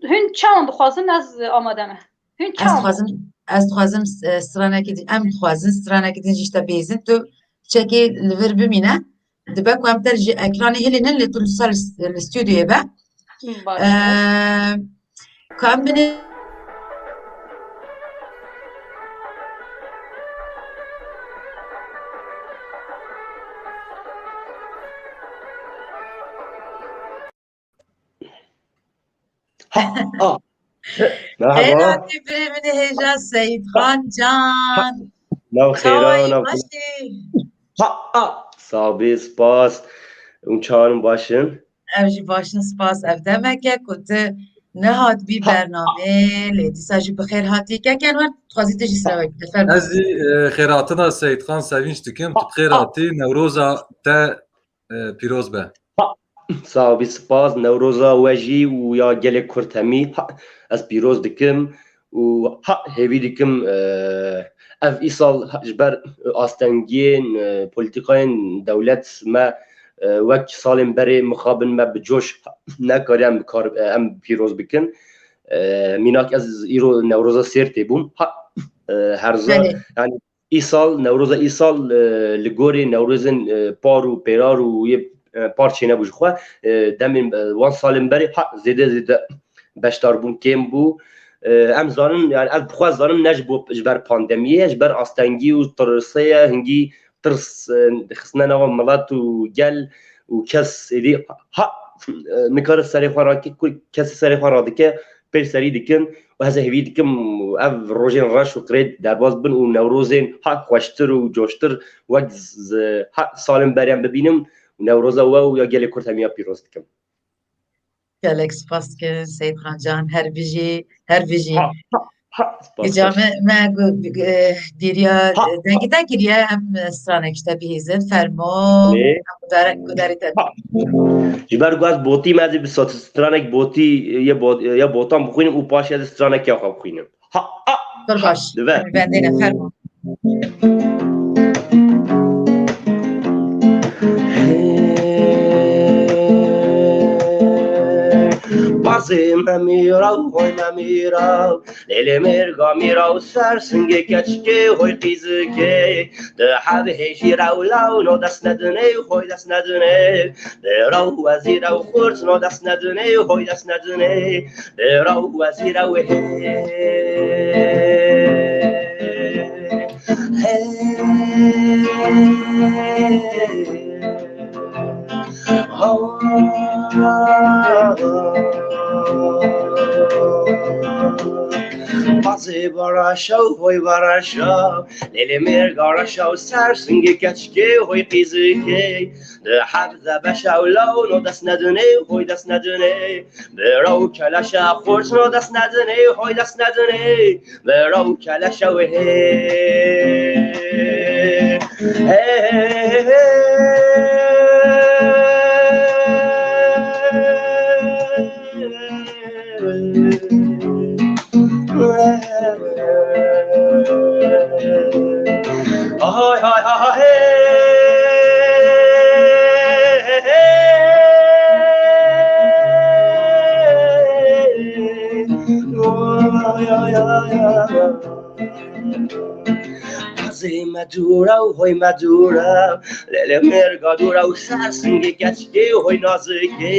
Hûn çawan dixwazin, ez amade me. Hûn Ez çawan dixwazim, ez dixwazim, e, stranekî din, em dixwazin stranekî din jî ji te bihêzin. Tu çekê li vir bimîne. Dibe ku em te ji ekranê hilînin, lê tu li ser li, li stûdyoyê be. Baş e. E, ka em binê- Ha, ha. Merhaba. Xêr hatî birê min ê hêja Seyîd Xan Can. Nav xêra, nav xêra. Baş î? Ha, ha. Sax bî, spas. Hûn çawan in, baş in? Ev jî baş in, spas. Ev demek e ku tu nehat bî bernamê, lê dîsa jî bi xêr hatî. Keken wer, dixwazî tu jî sera wekî. Fermo. Ez jî, e, xêrhatina Seyîd Xan sevinç dikim. Tu bi xêr hatî, Newroza te e, pîroz be. Ha, sax bî, spas. Newroza we jî û ya gelê Kurd hemî, ha, ez pîroz dikim û, ha, hêvî dikim, e, ev îsal, ha, ji ber astengiyên, e, polîtîkayên dewlet me, e, wek salên berê mixabin me bi coş nekariye em bi kar, e, em pîroz bikin. E, mînak ez îro Newroza Sêrtê bûm. Ha, e, herza, belê, yanî, Îsal, Newroza îsal, e, li gorî Newrozên, e, par û pêrar û yê, e, par çênebû ji xwe, e, demên, e, wan salên berê ha zêde zêde beşdarbûn kêm bû. E, em zanin, yani ez bi xwe zanim ne ji bo, ji ber pandemiyê ye, ji ber astengî û tirsê ye, hingî tirs, e, xistine nava milet û gel û kes êdî ha, e, nikare serê xwe rake, ku kesê serê xwe radike, pêşserî dikin û ez ê hêvî dikim ev rojên reş û qirêj derbas bin û Newrozên ha xweştir û coştir wek z-, ha salên beriyan bibînim û Newroza we û ya gelê Kurd hemiya pîroz dikim. Gelek spas dikim Seyîd Xancan, her bijî, her bijî. Ha, ha, ha, spas. Îca me, me gu-, gu-, e, dêriya, ha, e, dengê te kiriye, em, e, stranek ji te bihîzin, fermo. Lê? Em gudarê, gudarê te. Ha. Ji ber ku ez botî me, ez ê bi sat-, stranek botî, ye bot-, ya botan bixwînim û paşê ez ê stranek ya xwe bixwînim. Ha, ha, pir baş. Dibe. Em bendê ne, fermo. Bazê me mîra, hoy me mîra. Lêlê mêrga mîra û ser singê keçikê hoy qîzikê. Di heb hêjî rewla û no dest nedinê, hoy dest nedinê. Di rew wezîre û xurt no dest nedinê, hoy dest nedinê. Di rew wezîre û hê. Hê. Bazê baraşa û hoy baraşa, lêlê mêrga reşa û ser singê keçikê hoy qîzikê. Di heb de beşa û law no dest nedinê, hoy dest nedinê. Bi rew keleşa xurt no dest nedinê, hoy dest nedinê. Bi rew keleşa wê hê. Hê, hê, hê, hê. Hay, hay, hay, hay, hey. Ay, ay, ay, ay. Bazê me dûra û hoy me dûra, lêlê mêrga dûra û ser singê keçikê hoy nazikê.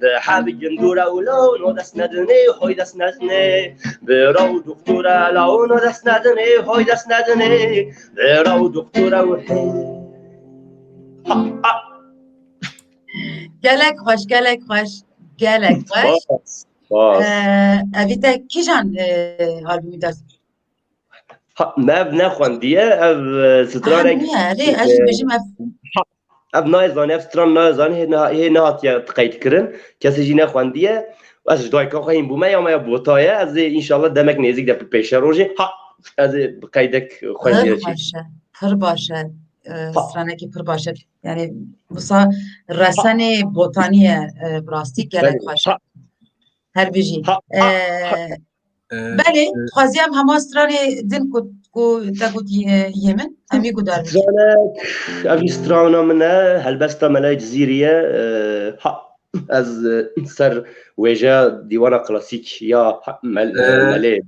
Di heb gindûra û law no dest nedinê, hoy dest nedinê. Bi rew doktora law no dest nedinê, hoy dest nedinê. Bi rew doktora û hey. Ha, ha. Gelek xweş, gelek xweş, gelek xweş. Spas, spas. Ee, evî te kîjan, e, albûmî dest? Ha, me ev nexwendiye, ev, e, stranek, ha, niye, lê ez jî, e, bêjim ev. Ha, ev nayê zanî, ev stran nayê zanî, hê neha-, hê nehatiye qeydkirin. Kesê jî nexwendiye. Ez ji dayika xwe hîn bûme, ya me ya bota ye. Ez ê înşallah demek nêzîk de bi pêşerojê. Ha, ez ê bi qeydek xwe jî. Pir xweş e, pir baş e. E, ha. Stranekî pir baş e. Yani, wisa resenê botanî ye, e, bi rastî gelek xweş e. Belê. Ha. Her bijî. Ha, ha, ha. E, Ee, belê, e, dixwaziyam hema stranê din ku, ku te got yê, yê min, em ê guhdarî bikin. Stranek, ev jî strana min e, helbesta Mela Cizîrî ye. Ee, ha, ez, e, ser wêjeya dîwana klasîk ya, ha, Mel-, e, ee, Melê.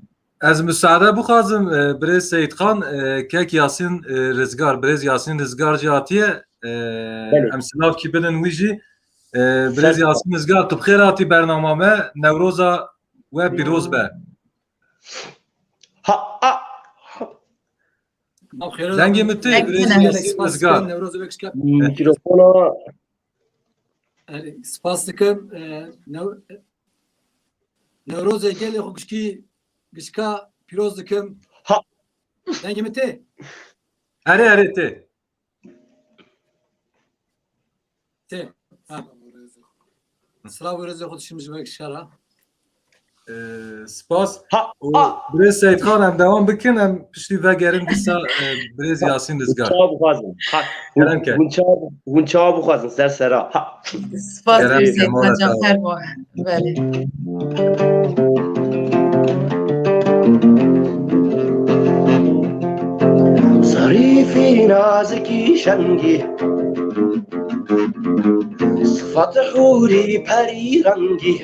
Ez misaade bixwazim, e, birêz Seyîd Xan, e, kek Yasîn, e, Rizgar, birêz Yasîn Rizgar jî hatiye, e, belê, em silavkî bidin wî jî. E, birêz Yasîn Rizgar, tu bi xêr hatî bernama me, Newroza we pîroz be. Ha, ha. Dengê min tê, birêz Yasîn Rizgar. Mikrofona. Erê, spas dikim. E, new-, Newrozê gelê xwe gişkî, gişka pîroz dikim. Ha. Dengê min tê? Erê, erê, tê. Tê. Ha. Silav û rêzê xwe dişim ji we gişka re. Ee, spas. Ha, Û ha. Birêz Seyîdxan, em dewam bikin, em piştî vegerin dîsa, e, Birêz Yasîn Rizgar. Çawa bixwazin. Ha. Kerem ke. Hûn çawa, hûn çawa bixwazin ser sera. Ha. Spas Kerem Birêz ke, mala Seyîdxan, sağ ol. fermo. Belê. Zarîfî nazikî şengî, sifat hûrî perî rengî.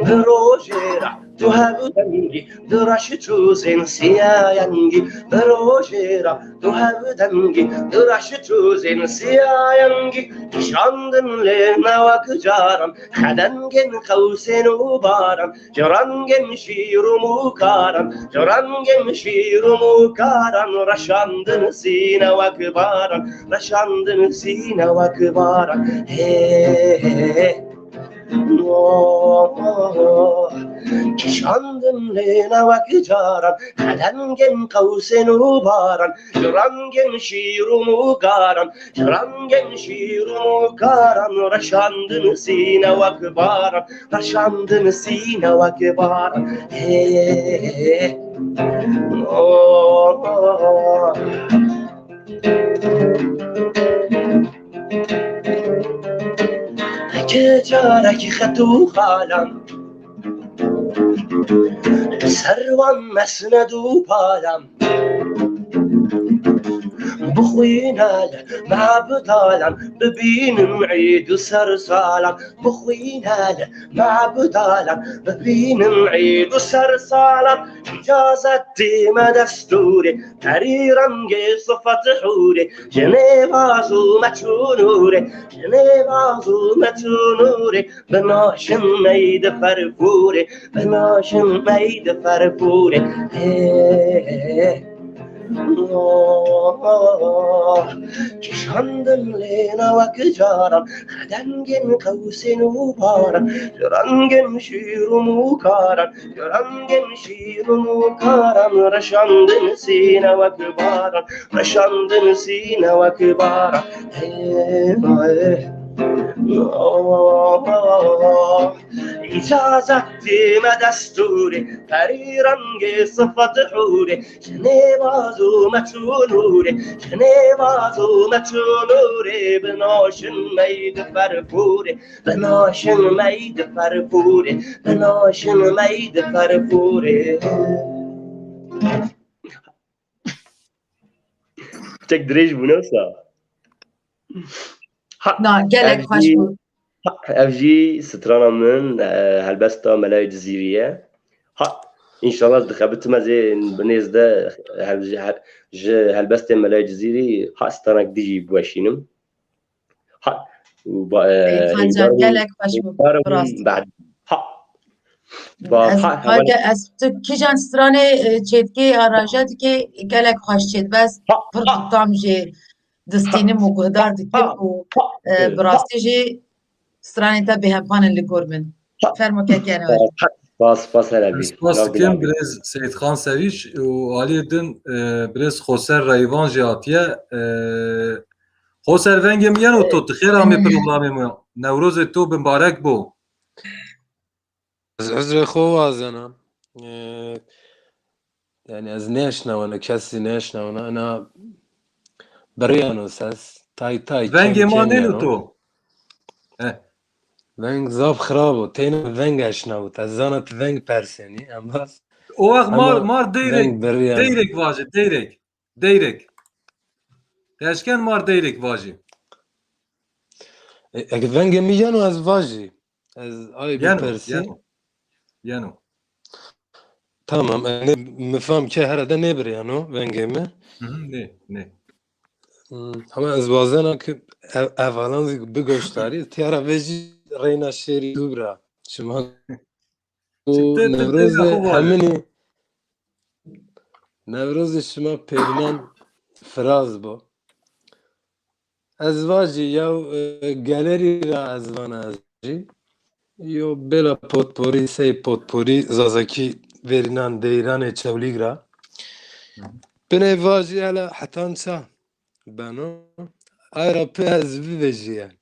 Bi rojê re tu hev dengî, di reş çûzên siyayengî. Bi rojê re tu hev dengî, di reş çûzên siyayengî. Kişandin lê ne wek caran, xedengên qewsên û baran. Ji rengên şîr û mûkaran, ji rengên şîr û mûkaran, reşandin sîne wek baran, reşandin sîne wek baran. Hê, hê, hê. Oh, oh, oh. Kişandin lê ne wek caran, xedengên qewsên û baran, ji rengên şîr û mûkaran, ji rengên şîr û mûkaran, reşandin sîne wek baran, reşandin sîne wek baran. Hê, hê, hê. Oh, oh, oh. Peke carekî xet û xalan, li ser wan mesned û palan. Bixwîne li me bi dalan, bibînin îd û ser salan. Bixwîne li me bi dalan, bibînin îd û ser salan. Îcazet dî me destûrê, perî rengê sifet hûrê. Jinê baz û me çû nûrê, jinê baz û me çû nûrê. Binaşin meydi ferfûrê, binaşin meydi ferfûrê. Hê, hê, hê. Oh, oh, oh. Kişandin lê ne wek caran, xedengên qewsên û baran. Ji rengên şîr û mûkaran, ji rengên şîr û mûkaran, reşandin sîne wek baran, reşandin sîne wek baran. Hê, hê. Oh, oh, oh, oh. Îcazet dî me destûrê, perî rengê sifet hûrê. Jinê baz û me çû nûrê, jinê baz û me çû nûrê. Binaşin meydi ferfûrê, binaşin meydi ferfûrê, binaşin meydi ferfûrê. Tek dirêj bû, ne wisa? Ha, Na, gelek ev xweş jî, bû. ha, ev jî strana min, e, helbesta Melayê Cizîrî ye. Ha, înşallah dixebitim ez ê bi nêz de hel-, ji, hel-, ji helbestên Melayê Cizîrî, ha, stranek dî jî biweşînim. Ha, û ba-, e, Seyîdxan can, hêvîdar bûm, gelek xweş bû, hêvîdar bûm, bi rastî. bad-, ha. Ba-, Ez, ha, hake, hevalê. Ez tu kîjan stranê, e, çêdikê ya raja dikê gelek xweş çêdibez, Ha, pir ha. dixtam jê distînim û guhdar dikim Ha, û, ha, e, bi ha. rastî jî stranên te bêhempan in li gor min. Ha. Fermo keke Enwer. Spas, spas, spas, Helal Ez bî. spas Sağ ol, dikim Helal bî. Birêz Seyîdxan Sevîç û aliyê din, e, Birêz Xoser Reyvan jî hatiye. E, Xoser, vengê min yeno to, tu xêr amê programê me. Newrozê to bimbarek bo. Ez uzrê xwe wazena. Ee, yani ez nêşnawena, kesî nêşnawena. Ena biriyano ses, tay tay Vengê ma çeng çeng nêno yeno. To. Eh. Veng zaf xirab o. Têna veng eşnawit. Ez zana tu veng persenî, embaz. O wext mar, Ema mar deyrek, veng biriyano. Deyrek vaje, deyrek. Deyrek. Teşken mar deyrek vaje. E, eke vengê min yeno ez vajî. Ez ay Yeno, bipersî. yeno. Yeno. Tamam, e, ne, mi fam ke herhalde nêbiriyano vengê mi. Hı hı, ne, ne. Hmm, ama ez wazena ki ev, evalan zî bigoştarî. Tiyara vê jî reyna şêrî dubra. Şima û Çi te, te, te Newrozê ya xwe vale. Heminî, Newrozê şima pêvînan firaz bo. Ez vajî yew, e, gelerî ra ez vana ez jî. Yo bêla potporî, sey potporî zazakî verînan deyîranê Çewlîg ra. Binê vajî hele hetan ça beno. Ay ra pê ez bivêjî yani.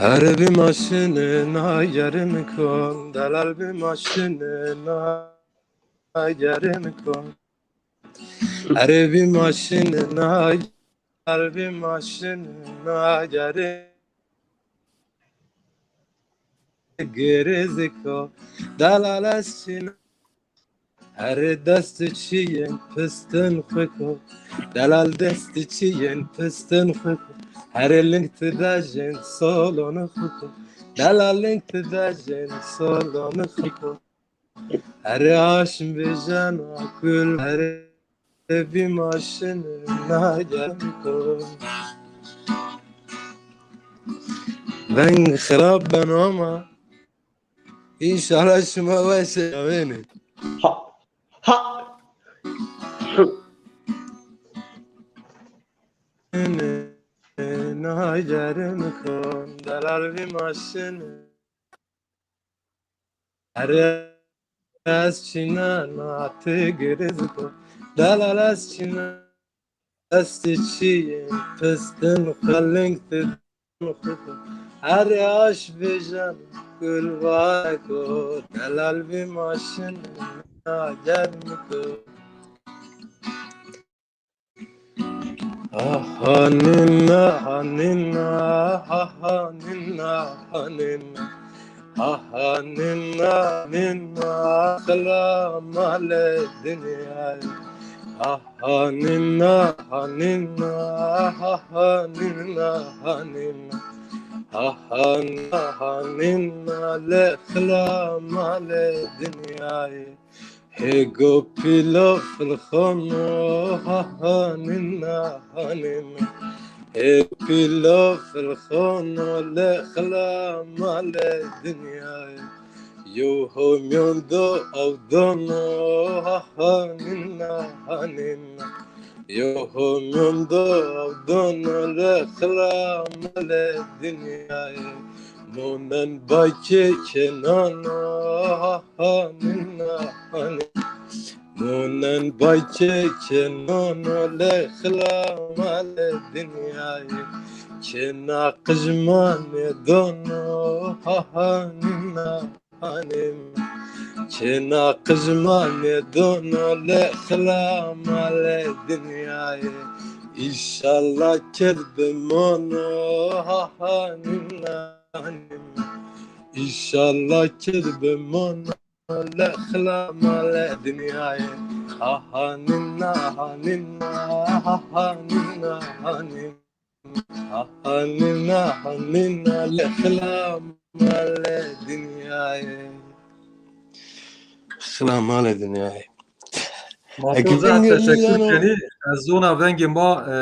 Her bi maşin nagerim kon, delal bi maşin nagerim kon. Her bi maşin nagerim, bi maşin nagerim. Girêziko, delal ez çîna. Her dest çiyên pistin xwiko, delal dest çiyên pistin xwiko. Her ling ti dejên solon xwiko, delal ling ti dejên solon xwiko. Her aşm vêjena kul, her bi maşin nagerim kon. Veng xirab ben ama. Înşallah şima weş e, amîn. Ha. Ha. Nagerim kon, delal vî maşin. Her ez çîna na ti girêz kon, delal ez çîna. Destê çiyên pistin xwe ling ti xwe. Her aş vêjen gulvareko, delal vî maşin nagerim kon. Ha ha nina, ha nina, ha ha nina, ha nina. Ha ha nina, nina, xila malê dinyayê. Ha ha nina, ha nina, ha ha nina, ha nina. Ha ha nina, ha nina, lê xila malê dinyayê. Hêgo pîlo filxono, ha ha nina, ha nina. Hê pîlo filxono, lê xila malê dinyayê. Yo ho miyon do ew dono, ha ha nina, ha nina. Yo ho miyon do ew dono, lê xila malê dinyayê. Monen baykê kenano, ha ha nina, ha nina. Monen baykê kenano, lê xila malê dinyayê. Kena qijmanê dono, ha ha nina, ha nina. Kena qijmanê dono, lê xila malê dinyayê. Înşallah ked bi mono, ha ha nina, ha nina. Înşallah ked bi mono, lê xila malê dinyayê. Ha ha nina, ha nina, ha ha nina, ha nina. Ha ha nina, ha nina, lê xila malê dinyayê. Xila malê dinyayê. Mato, zehf teşekkür kenî. Ez zona vengê ma, e,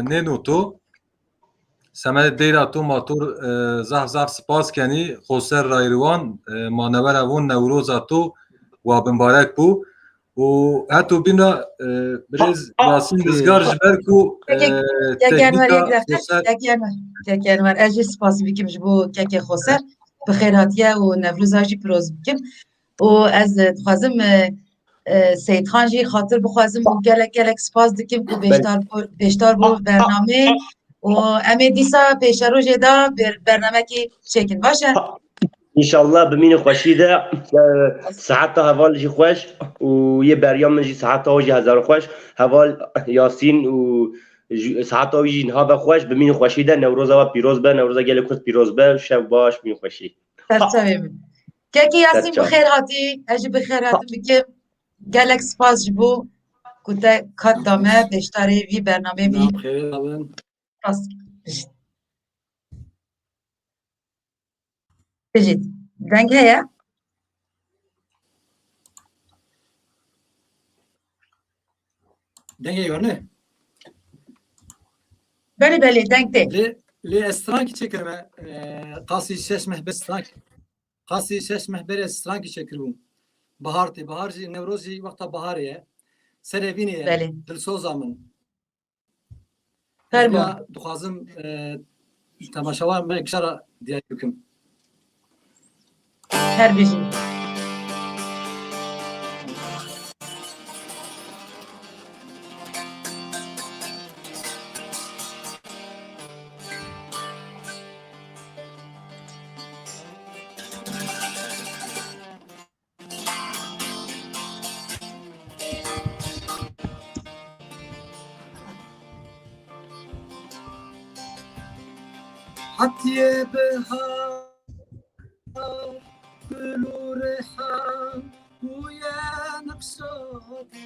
nêno to. Semedê deyra to ma to, e, zaf zaf spas kenî. Xoser Rayriwan, e, ma newera von Newroza to wa bimbarek bû. Û heto bîna, e, birêz Yasîn Rizgar ji ber ku, e, Kekê Enwer, teknîka yek deqe, Xoser. Kekê Enwer, Kekê Enwer, ez jî spas bikim ji bo Kekê Xoser. Bi xêr hatiye û Newroza jî piroz bikim. Û ez, e, dixwazim, e, e, Seyîdxan jî xatir bixwazim û gelek, gelek spas dikim ku beşdar bû, beşdar bû bernamê û em ê dîsa pêşerojê de ber-, bernamekî çêkin. Baş e? Înşallah bimînin xweşî de, e, seheta heval jî xweş û yê beriya min jî seheta we jî hezar xweş. Heval Yasîn û ji-, seheta wî jî niha be xweş, bimînin xweşî de, Newroza we pîroz be, Newroza gelê Kurd pîroz be, şev baş, bimînin xweşî. Ser çavê min. Kekê Yasîn, bi xêr hatî. Ez jî bi xêr hatin bikim. Gelek spas ji bo ku te kat da me beşdarê vî bernamê bî. Spas. Bijît. Bijît. Deng heye? Dengê wan ne? Belê, belê, deng tê. Lê, lê ez strankî çêkirime. E, qasî şeş meh ber strank. Qasî şeş meh ber ez strankî çêkiribûm. Bahar tê. Bahar jî, Newroz jî wexta baharê ye. Serê vînê ye. Belê. Dilsoza min. Fermo. Ya dixwazim, e, temaşevan me gişara diyar bikim. Her bijî. Hatiye bihar, gul û rehan bûye nexşa te.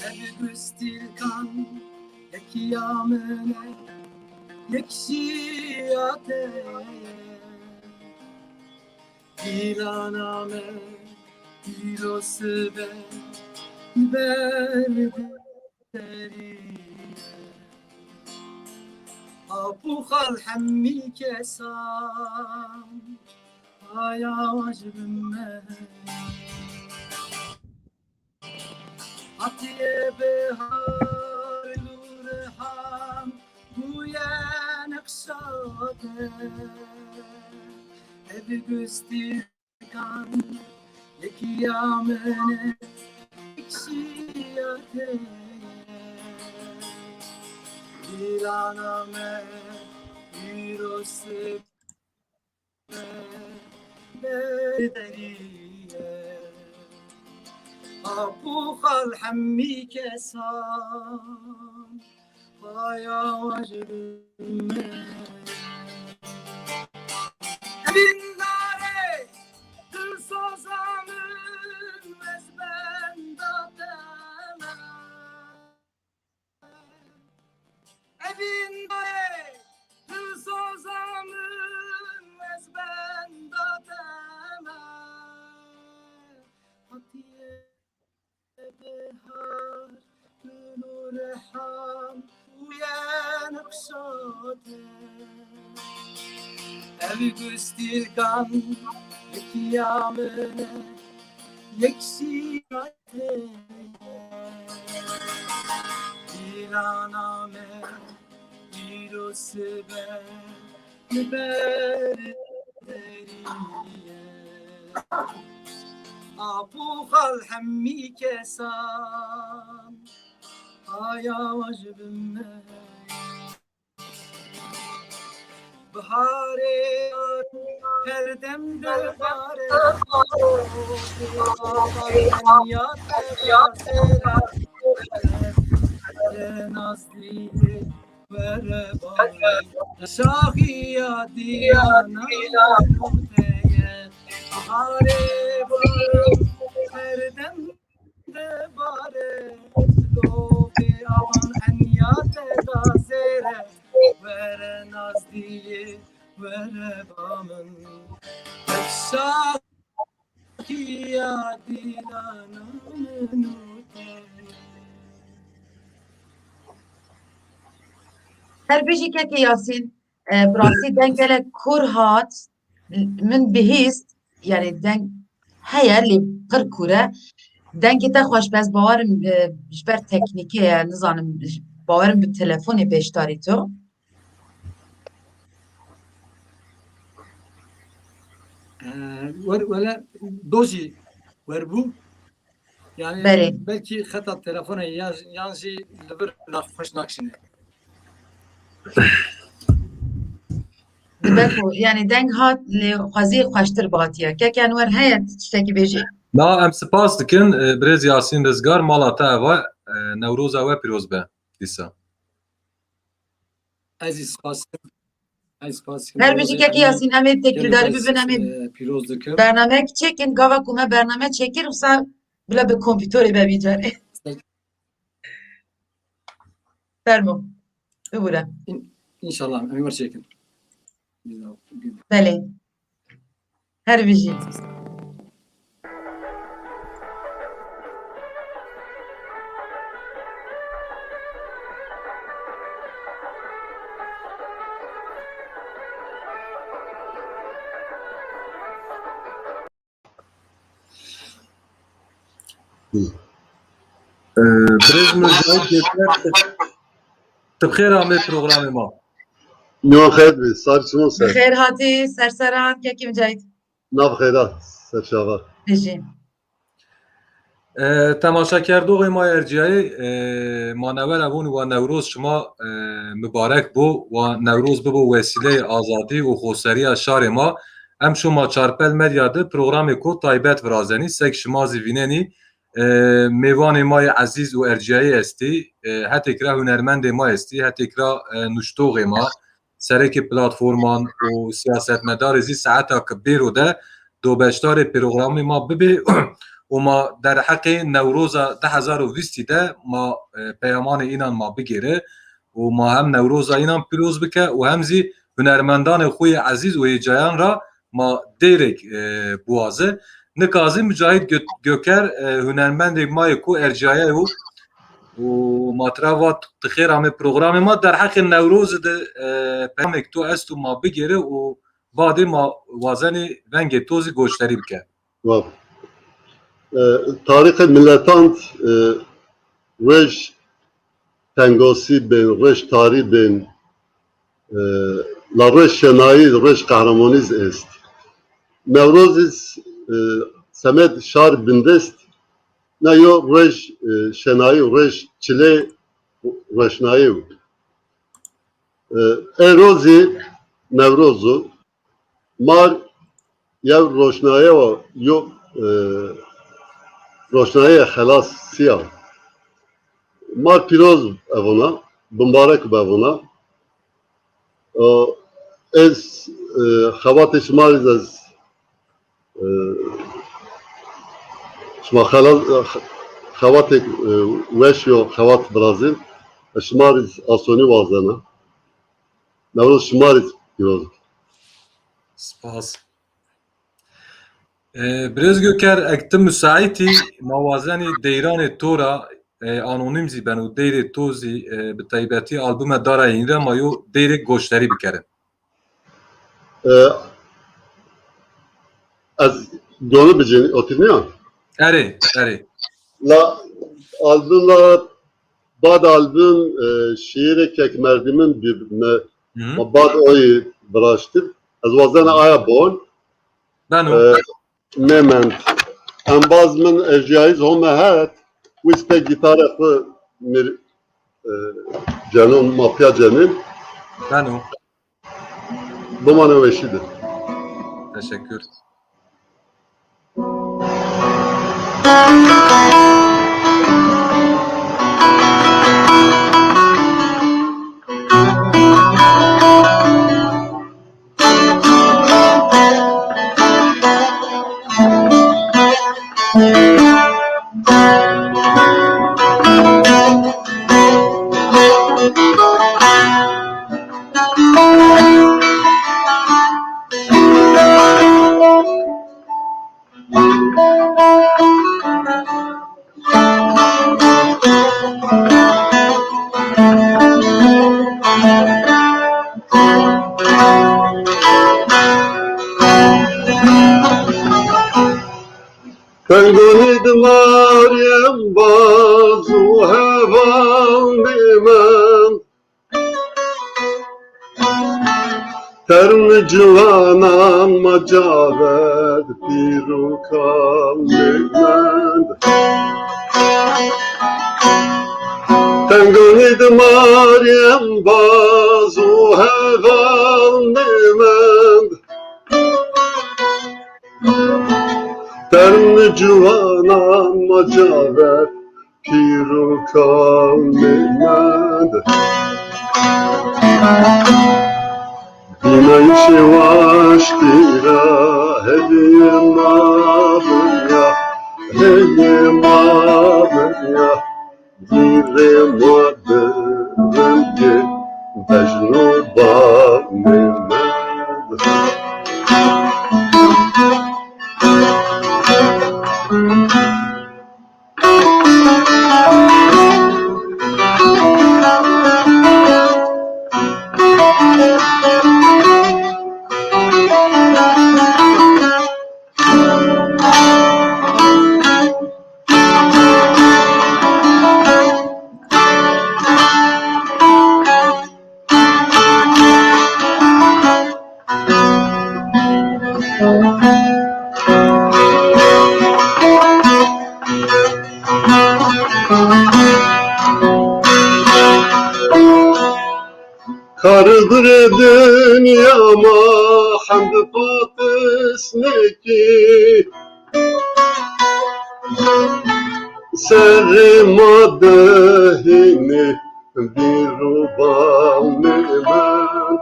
Ev gustîlkan yek ya min e, yek jî ya te ye. Dîlana me, dîlo sibe, ber serî ye. Ap û xal hemî kesan, aya wan ji bin me. Hatiye bihar û rehan bûye nexşa te. Ev gustî kan, yek ya min e, yek jî ya te ye. Dîlana me, îro sibe, ber serî ye. Ap û xal hemî kesan, aya wan ji bin me. Evîndarê dilsoza min, ez benda te me. Evîndarê dilsoza min, ez benda te me. Hatiye bihar, gul û rehan bûye nexşa te. Ev gustîlkan yek ya min e, yek jî ya te ye. Dîlana me, îro sibe, li ber derî ye. Ap û xal hemî kesan, aya wan ji bin me. Biharê her dem dibare, ava enya te da zêre, were nazdî. Were bawê şaxiya dîlana te ye. Harê bawê her dem dibare, lobê avan enya te da zêre. Were nazdiyê, were ba min. Şax- Her bijî kekê Yasîn, e, bi rastî deng gelek kûr hat, min bihîst, yani deng heye lê pir kûr e. Dengê te xweş be, ez bawerim, e, ji ber teknîkê ye, nizanim, bawerim bi telefonê beşdarî to. Wer, wele do jî werbû. Yani Belê. Belkî xeta telefona yan, yan jî li vir naxweş nakişîne. Dibe ku, yani deng hat lê xwezî xweştir bihatiye. Kek Enwer heye tiştekî bêjî? Na, em spas dikin, e, birêz Yasîn Rizgar, mala te eva, e, Newroza we pîroz be dîsa. Ez jî spas dikim. Ez spas dikim. Her bijî kekê Yasîn, em ê têkildarî bibin, em ê pîroz dikim. Bernamek çêkin, gava ku me bername çêkir, wisa bila bi kompîtorê be vî carê. Fermo. Bibûre. İnşallah em ê çêkin. Belê. Her bijî. Ee, Birêz Muzayîd Göker, tu bi xêr amê programê ma. Nîwan xeyr bî, sar çimon ser. Bi xêr hatî, serseran, kekî Micahîd. Nav xeyra, serçava. Bijî. E, temaşekerdoxê ma yê erciyayê, e, ma newer evon wa Newroz şima, e, mibarek bo, wa Newroz bibo wesîleyê azadî û xoseriya şarê ma. Em şoma Çarpel Medya de programê ko taybet virazenî, sek şima zî vînenî, e, mêvanê ma yê ezîz û erciyayê estî, e, hetêk ra hunermendê ma estî, hetêk ra, e, nuştoxê ma, serekê platforman û siyasetmedarê zî saeta ki bêro de do beşdarê programê ma bibê û ma derheqê Newroza du hezar û bîstî de ma, e, peyamanê înan ma bigêre û ma hem Newroza înan pîroz bike û hem zî hunermendanê xwe yê ezîz û yê cayan ra ma deyrek, e, biwaze. Nika zî Micahîd Gö-, Göker, e, hunermendê ma yê ku erciyaye yo û ma tira va tu xêr amê programê ma. Derheqê Newrozê de, e, peyamek tu esto ma bigêre û badê ma wazenê vengê to zî goşderî bike. Wa. E, tarîxê miletan, e, roj tengosî bên, roj tarî bên, e, la roj şenayî, roj qehremanî zî est. Newroz zî, e, semed şar bindest, na yo roj, e, şenayî, roj çilê roşnayî. E, ê rojî Newroz o. Mar yew roşnaye wa, yo, e, roşnaye xelasiya. Mar pîroz evona, bimbarek be evona. E, ez, e, xebatê şima rî ez, e, şima xela-, e, xebatê, e, weş yo xebat birazîn. E, şima rî asonî wazena. Newroz şima rî pîroz. Spas. E, Birêz Göker, ek tu müsaitî, ma wazenî deyranê to ra, e, anonîm zî ben û deyrê to zî, e, bi taybetî albûme Dara Yîn re ma yo deyrek goşderî bikerin. E, ez donu bicin otirniya? Erê, erê. La albûm la bad albûm, e, şiîrê kek merdimin bir me, Hı hı. ma bad oyî viraştir. Ez wazena aya bon. Beno. E, Mêmend. Embaz min Erciyayîz Home het, wî spê gîtara xwe mir, e, Cenon, Mafya Cenin. Beno. Bimane weşî de. Teşekkür. Tengonî di mariyem baz û heval nêmen. Term ciwanan ma caver pîr û kal mêmend. Tengonî di mariyem baz û heval mêmend. Term ciwanan ma caver pîr û kal mêmend. Bînayîşê waştî ra hêlê ma biriya, hêlê ma biriya. Dîrê ma di rengê bejn û bamê me. Serê ma dehînê bîr û balê min.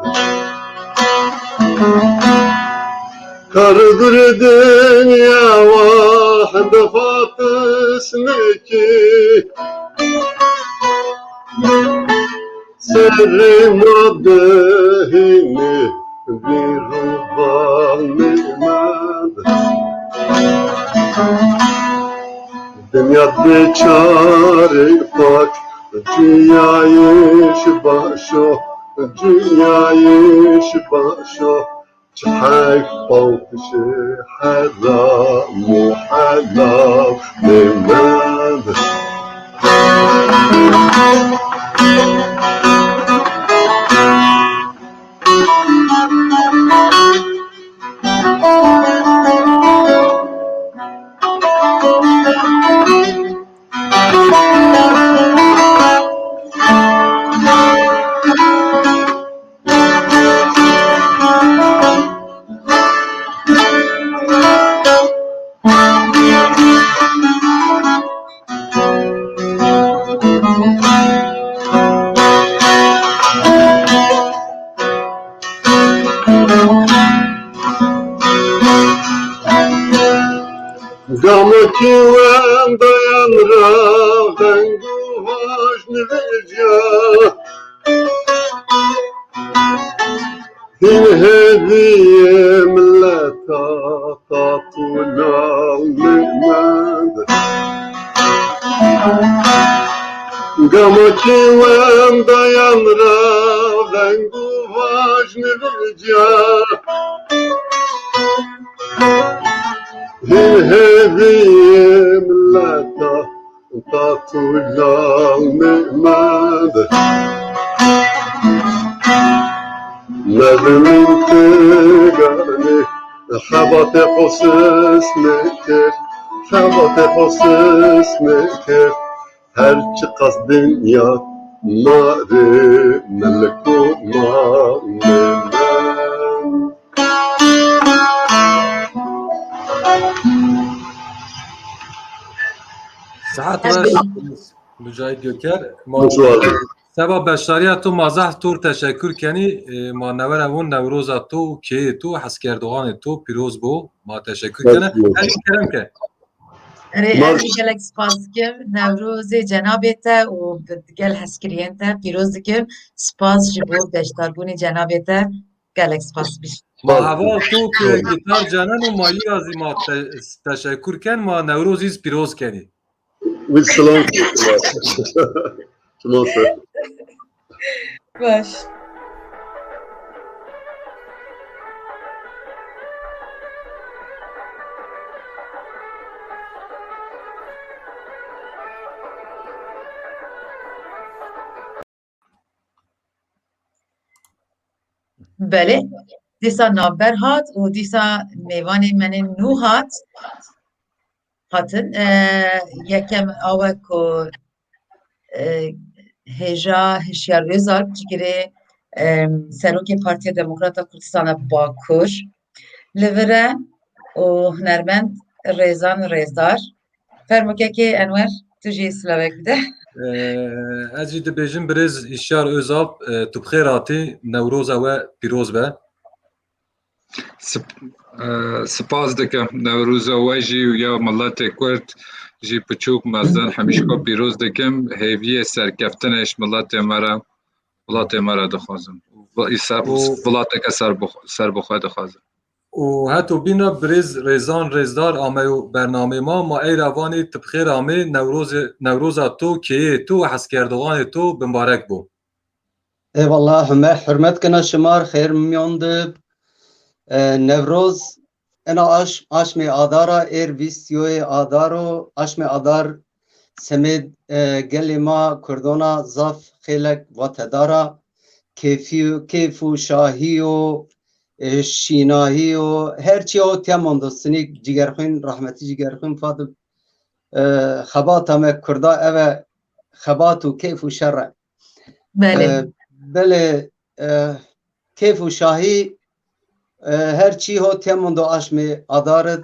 Kar bir dinya wahd fatis neki. Serê ma dehînê bîr û balê min. Dinya biçarê pak, ciyayê ji baş o, ciyayê ji baş o. Çi hek pawtişê heram û helal nêmend. Gamekî wendayan ra veng û vaj nivêciya. Hîn hêviyê mileta tat û lal nêmend. Gamekî wendayan ra veng û vaj nivêciya. Hîn hêviyê mileta tat û lal nêmend. Mevimîn tiganê xebatê xwe sis nekir, xebatê xwe sis nekir. Her çiqas dinya marê milk û mal nêmend. Sihet Ez weş, Mücahit Göker. Ma Hoş geldin. Seba beşdariya tu ma zehf tur teşekkür kenî. E, ma newere won Newroza tu, keyê tu, heskerdoxanê tu pîroz bo. Ma teşekkür kene. Hoş geldin. Her kerem ke. Erê, ez jî gelek spas dikim. Newrozê cenabê te û bi gel hezkiriyên te pîroz dikim. Spas ji bo beşdarbûnê cenabê te. Gelek spas biş. Ma heval tu ki gitar cenen û ma yî razî ma te-, teşekkür ken, ma Newroz îz pîroz kenî. Wî silam. Şima ser. Baş. Belê. Dîsa navber hat û dîsa mêvanê me nû hat. Hatin. E, yekem awe ku, e, hêja Hişyar Ozalp cigirê, e, serokê Partiya Demokrata Kurdistana Bakur li vir e û hunermend Rêzan Rêzdar. Fermo kekê Enwer, tu jî silavek bide. E, ez jî dibêjim birêz Hişyar Ozalp, e, tu bi xêr hatî, Newroza we pîroz be. Sp-, e, spas dikim. Newroza we jî û ya miletê Kurd jî piçûk mezin hemîşka pîroz dikim. Hêviyê serkeftinê ji miletê me re, welatê me re dixwazim. Û î ser-, û Û welateke serbix-, serbixwe dixwazim. Û heto bîna birêz Rêzan Rêzdar ameyo bernamê ma, ma ey ra vanê tu bi xêr amê, Newrozê, Newroza to, keyê to û heskerdoxanê to bimbarek bo. Eyvallah, heme hurmet kena şima, xêr miyan de. E, Newroz, ena aş-, aşmê adara, êr vîst yoyê adaro, aşmê adar semê, e, gelê ma Kurdona zaf xêlek vatedara, kêfî, kêf û şahî yo, e, şînahî yo, her çi yo tiya mando, sinîk cigerxwîn, rahmetî cigerxwîn Fadil, e, xebata me Kurda ev e, xebat û kêf û şer e. Belê. E, belê, e, kêf û şahî, e, her çî ho temon do aşmê adar id,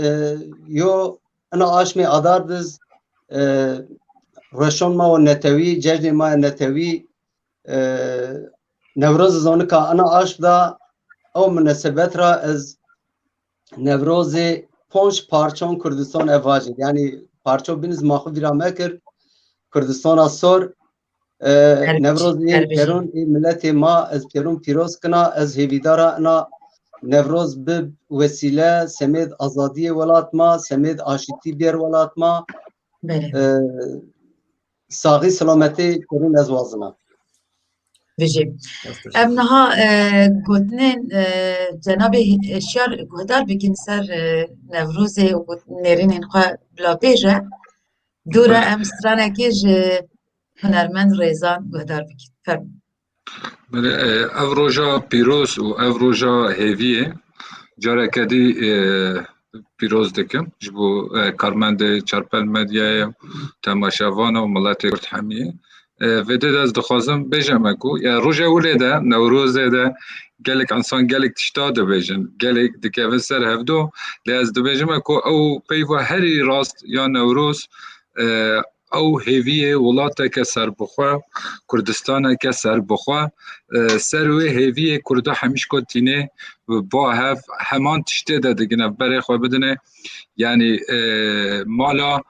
e, yo ina aşmê adar diz, e, reşon ma wo netewî, cejnê ma ye netewî, e, Newroz zonika ina aşm da ew minasebet ra ez Newrozê ponc parçon Kurdistan ev vajin. Yani parço biniz ma xwe vîra mekir. Kurdistana sor, e, Her Newroz ê her bijî. Pêrûn ê miletê ma, ez pêrûn pîroz kina, ez hêvîdara ina Newroz bi wesîle semêd azadiyê welat ma, semêd aşîtî bêr welat ma. Belê. E, saxî selametê pêrûn ez wazina. Bijî. Em niha, e, gotinên, e, cenabê hişyar guhdar bikin ser, e, Newrozê û nêrînên xwe bila bêje. Dûre Belê. Em stranekê ji hunermend Rêzan guhdar bikin. Fermo. Belê, e, ev roja pîroz û ev roja hêviyê careke dî, e, pîroz dikim ji bo, e, karmendê Çarpel Medyayê, temaşevan û miletê Kurd hemiyê. E, vê dê de ez dixwazim bêjeme ku, ya, roja wile de, Newrozê de gelek insan gelek tişta dibêjin, gelek dikevin ser hevdo, lê ez dibêjime ku ew peyva herî rast ya Newroz, e, ew hêviyê welateke serbixwe, Kurdistaneke serbixwe, e, ser wê hêviyê Kurda hemîşko tînê ba hev heman tiştê de digine berê xwe bidine. Yanî, e, mala,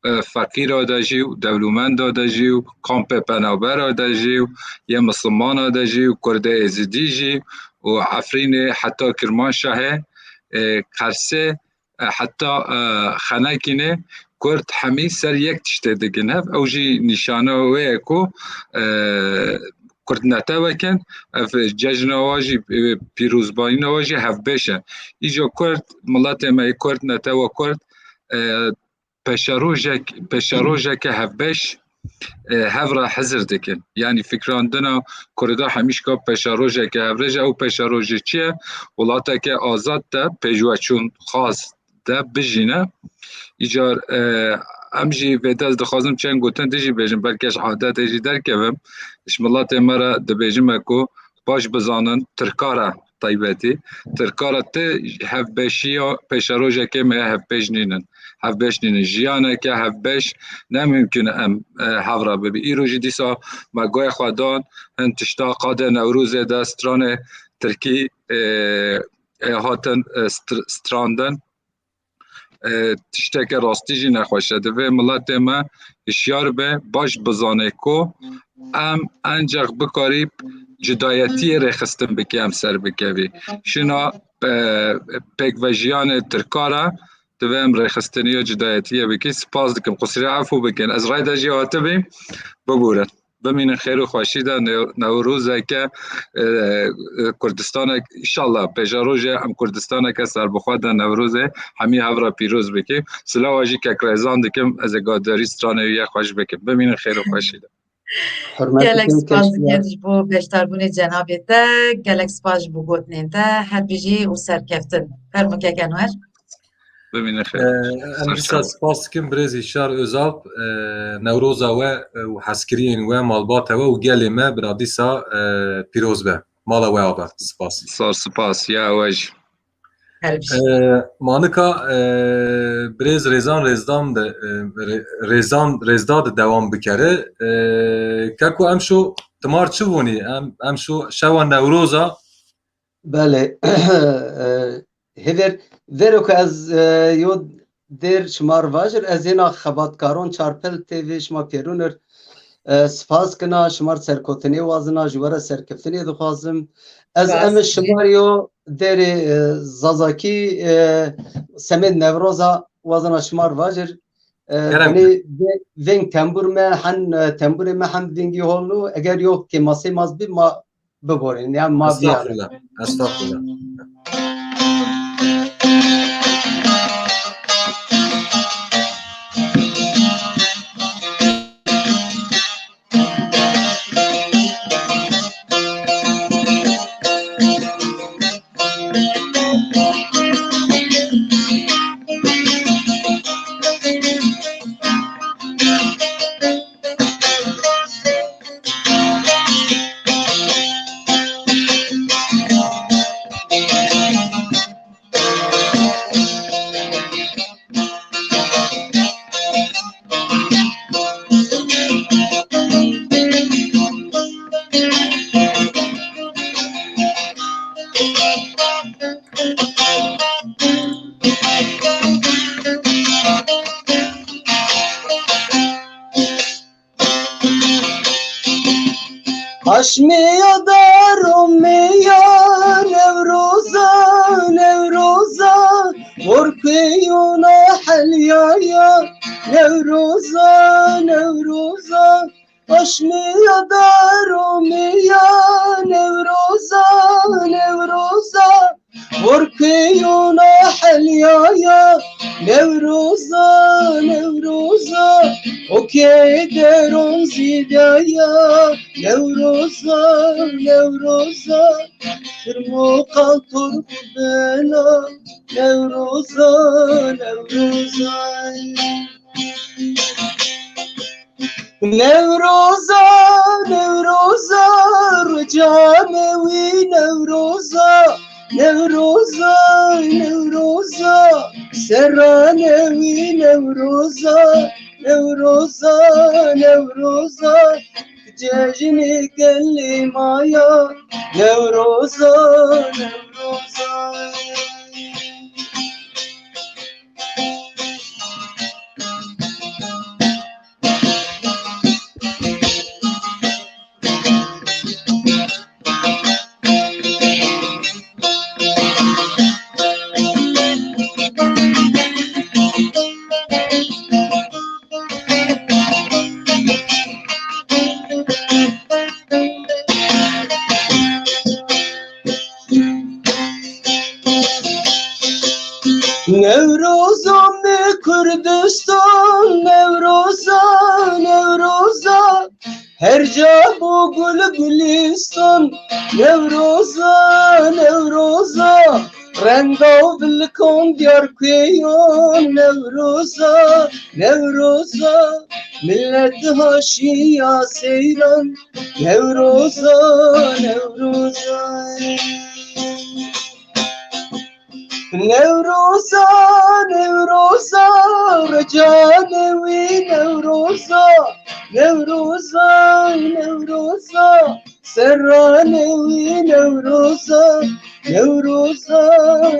e, feqîra de jî û dewlemenda de jî û kampê penabera de jî û yê misilmana de jî û Kurdê Êzidî jî û Efrînê heta Kirmanşahê, e, Qersê, e, heta, e, Xenekînê Kurd hemî ser yek tiştê digin hev. Ew jî nîşana wê ye ku, e, Kurd netewek in. Ev cejna wa jî, e, pîrozbayîna wa jî hevbeş in. Îca Kurd, miletê me yê Kurd, netewa Kurd, e, peşerojek, peşerojeke hevbeş, e, hev re hizir dikin. Yanî fikrandina Kurda hemîşka peşerojeke hevbeş e. Ew peşerojê çi ye? Welateke azad de pêşveçûn xwaz de bijîne. Îcar, e, em jî vê dest dixwazim çend gotin dijî bêjim, belke ji adetê jî derkevim. Ji miletê me re dibêjime ku baş bizanin, Tirka re taybetî. Tirka re ti hevbeşiya pêşerojekê me hevpêş nînin. Hevbeş nînin. Jiyaneke hevbeş ne mimkun e em, e, hev re bibî. Îro jî dîsa me guhê xwe dan, hin tişta qadê Newrozê de stranê tirkî, e, e, hatin, e, str-, strandin. E, tişteke rastî jî nexweş e. Divê miletê me hişyar be, baş bizane ku em enceq bikarî cudayetiyê rêxistin bike, em ser bikevî. Şina, e, pêkvejiyanê Tirka re divê em rêxistiniya cudayetiyê bikî. Spas dikim. Qusûrê efû bikin. Ez rayda jî hatibîm. Bibûrin. Bimînin xêr û xweşî de, ne-, Newrozeke, e, e, Kurdistanek, înşallah, pêşerojê em Kurdistaneke serbixwe de Newrozê hemî hev re pîroz bikî. Silawa jî kek Rêzan dikim, ez ê guhdarî stranê wî yê xweş bikim. Bimînin xêr û xweşî de. Hurmet Gelek dikim, spas kek dikim ji bo beşdarbûnê cenabê te, gelek spas ji bo gotinên te, her bijî û serkeftin. Fermo kek Enwer. Bimîne xêr. Ee, em dîsa spas dikin birêz Hişyar Özalp, e, Newroza we, e, û hezkiriyên we, malbata we û gelê me bira dîsa, e, pîroz be. Mala we ava. Spas. Sar spas. Ya we jî. Her bijî. Ee, manika, e, birêz Rêzan Rêzdan de, e, Rê-, Rêzan Rêzda de dewam bikere. E, keko em şo timar çi vonî? Em, em şo şewa Newroza. Belê. E, Hêver, vêro ku ez, e, yo dêr şima re vajir, ez hêna xebatkaron Çarpel T V şima pêrûnir, e, spas kina, şima re serkotinê wazina, ji we re serkeftinê dixwazim. Ez Spas. Em şima re yo dêrê, e, Zazakî, e, semêd Newroza wazina şima re vajir. E, Kerem. Tenê vê-, veng tembûr me, hen, e, tembûrê me hem vengî holno, eger yo kêmasê maz bî, ma biborînin, yan ma biyane. Estağfurullah. Estağfurullah. Aşmiya daromiya Newroza, Newroza, Orkuyuna heliyaya Newroza, Newroza, Aşmiya daromiya Newroza, Newroza, Orkuyuna heliyaya Newroza, Newroza, Okê deron zîdaya Newroza, Newroza, Firmo qantor bela Newroza, Newroza. Newroza, Newroza, rica newî Newroza, Newroza, Newroza, serra newî Newroza, Newroza, Newroza, cejinê gelê maya Newroza, Newroza. Newroza me Kurdistan, Newroza, Newroza, her ca bû gul gulîstan, Newroza, Newroza, renda û vilkan diyar kuyan, Newroza, Newroza, millet haşiya seyran, Newroza, Newroza. Newroza, Newroza, rica newî Newroza, Newroza, Newroza, serra newî Newroza, Newroza,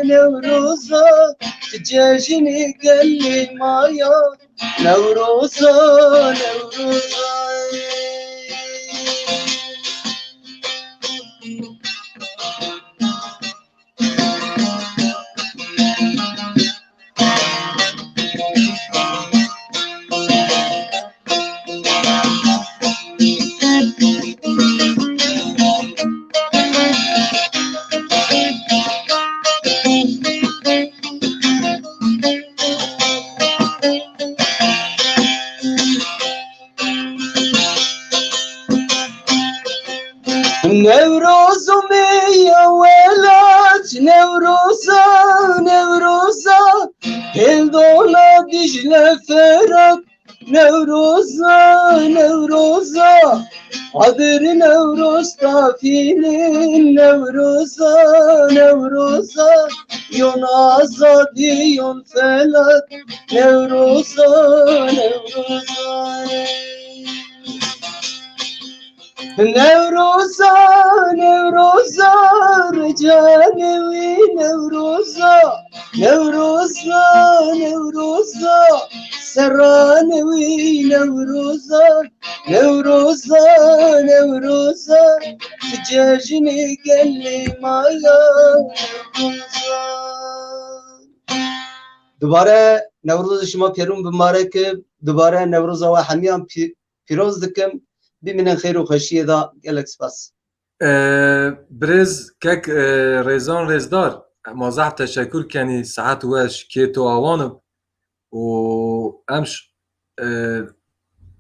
Newroza, tu cejinê gelê maya Newroza, Newroza. Newroz û me ya welat, Newroza, Newroza, hêldona Dîcle Ferat, Newroza, Newroza, Adir Newroz tafîlin, Newroza, Newroza, yon azadî, yon felat, Newroza, Newroza. Newroza, Newroza, rica newî Newroza, Newroza, Newroza, serra newî Newroza, Newroza, Newroza, tu cejinê gelê maya Newroza. Dubare Newroza şima pêrûn bimarek, dubare Newroza we hemiyan pî-, pîroz dikim. Bimînin xêr û xweşiyê de, gelek spas. Ee, birêz kek, e, Rêzan Rêzdar, ma zehf teşekkür kenî, sihet weş, kê to awan ib. Û em ş-, e,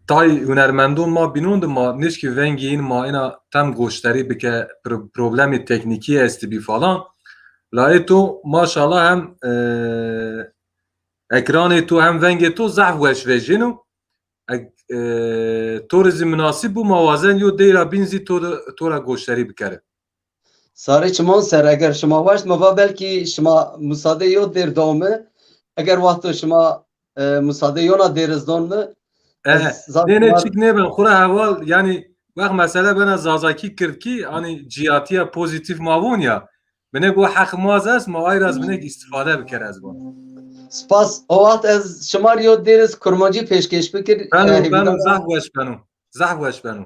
tay hunermendon ma bînon di ma nişkî vengî în ma êna tem goşterî bike, pro-, problemê teknîkî estibî falan. Layê to maşallah hem, e, ekranê to hem vengê to zehf weş vejîno. Eg, e, to re zî minasib bû, ma wazen yo deyra bîn zî to de, to re goşterî bikere. Sarê çiman ser, eger şima weşt mi va belkî şima musade yo dêr dome, eger wexto şima, e, musade yona dêr iz don mi, Eh, ez zaf nê, nê, mar- çik nêbin, xura heval, yani, wext mesele bena zazakî kirdkî, hani ciyatiya pozitif ma von ya, Binê go heq maz est, ma ayra ez binêk îstifade bikir ez gon. Spas. O wext ez şima rî yo dêr iz kurmancî pêşkêş bikir. Beno, eh, beno, hêvîdar zehf weş beno. Zehf weş beno.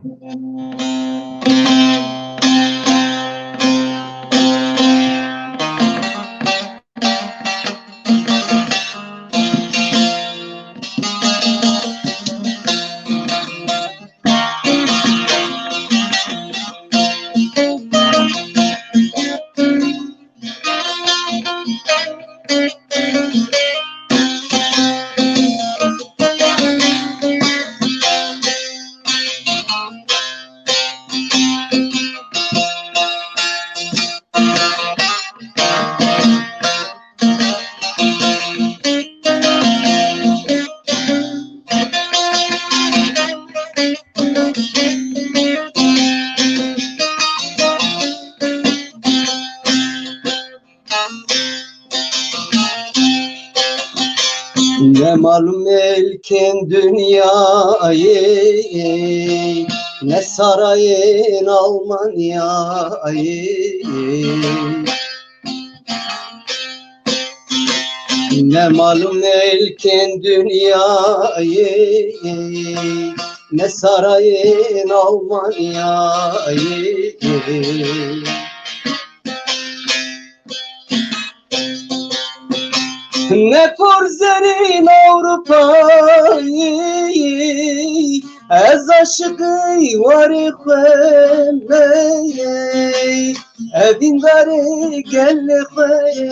Ne mal û milkên dinyayê, ne sarayên Almanyayê. Ne mal û milkên dinyayê, ne sarayên Almanyayê. Ne porzerên Ewropayê, ez aşiqî warê xwe me ye. Evîndarê gelê xwe ye.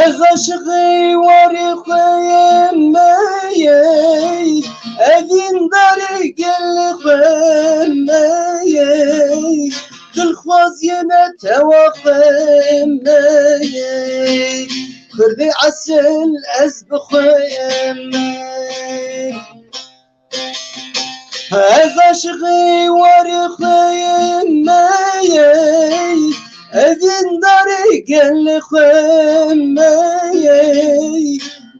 Ez aşiqî warê xwe ye me ye. Evîndarê gelê xwe me ye. Dilxwaz yê netewa xwe me ye. Kurdê esil ez bi xwe ye me. Ez aşiqî warê xwe ye me ye. Evîndarê gelê xwe me ye.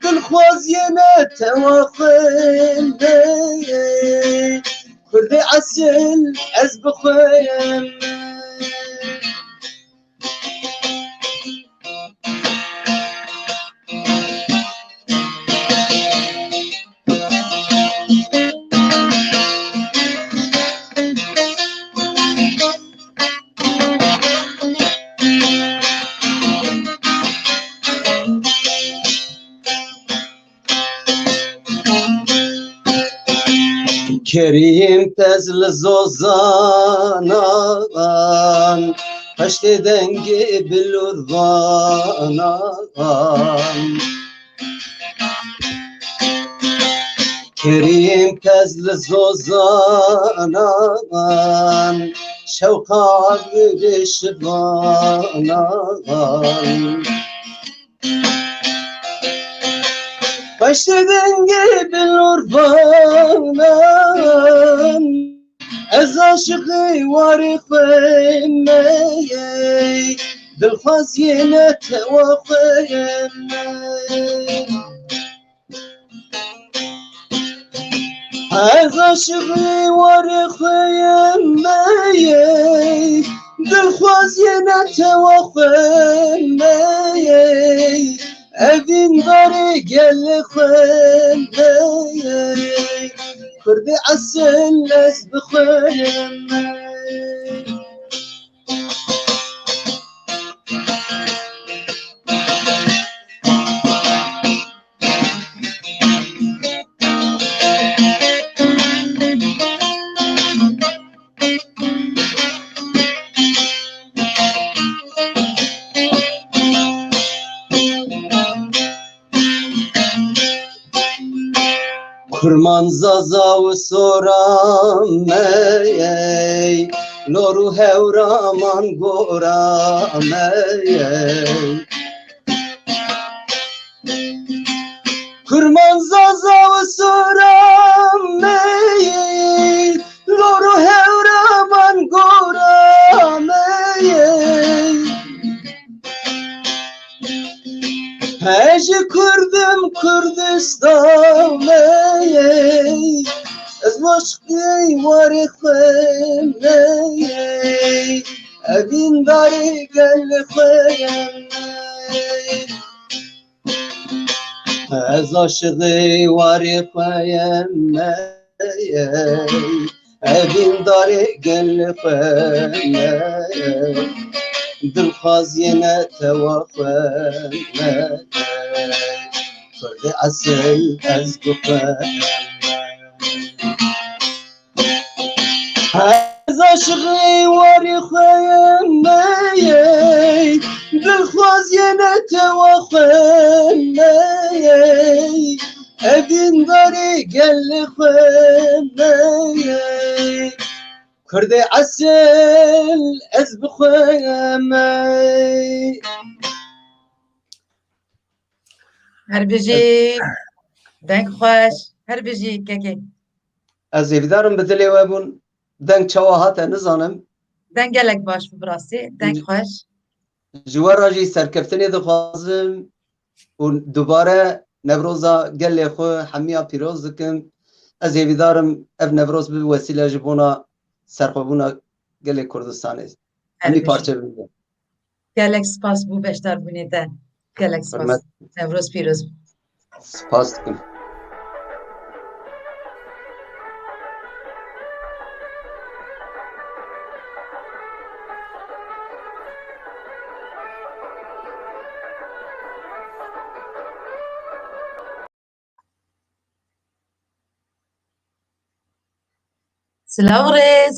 Dilxwaz yê netewa xwe me ye. Kurdê esil ez bi xwe ye me. Kerîm pez li zozanan, peştê dengê bilûrvanan. Kerîm pez li zozanan, şewqa li şivanan. Peştê dengê bilûrvanan, ez aşiqê warê xwe me ye. Dilxwaz yê netewa xwe ye me. Ez aşiqê warê xwe ye me ye. Dilxwaz yê netewa xwe me ye. Evîndarê gelê xwe me ye. Kurdê esil ez bi xwe ye me. Kurman, Zaza û Sora me ye, Lor û Hewraman gora me ye. Kurman, Zaza û Sora me ye, Lor û Hewraman gora me ye. Ez ji Kurd im, Kurdistan me ye. Ez aşiqê warê xwe me ye. Evîndarê gelê xwe ye me. Ez aşiqê warê xwe ye me ye. Evîndarê gelê xwe me ye. Dilxwaz yê netewa xwe me ye. Kurdê esil ez bi xwe ye me. Ez aşiqê warê xwe ye me ye. Dilxwaz yê netewa xwe me ye. Evîndarê gelê xwe me ye. Kurdê esil ez bi xwe ye me. Her bijî. Deng xweş. Her bijî kekê. Ez hêvîdar im bi dilê we bûn. Deng çawa hate nizanim. Deng gelek baş bû bi rastî. Deng xweş. Ji we re jî serkeftinê dixwazim û dubare Newroza gelê xwe hemiya pîroz dikim. Ez hêvîdar im ev Newroz bibe wesîle ji bona serxwebûna gelê Kurdistanê. Hemî parçe bibe. Gelek spas bo beşdarbûnê te. Gelek spas. Hurmet. Newroz pîroz. Spas dikim. Silav rêz.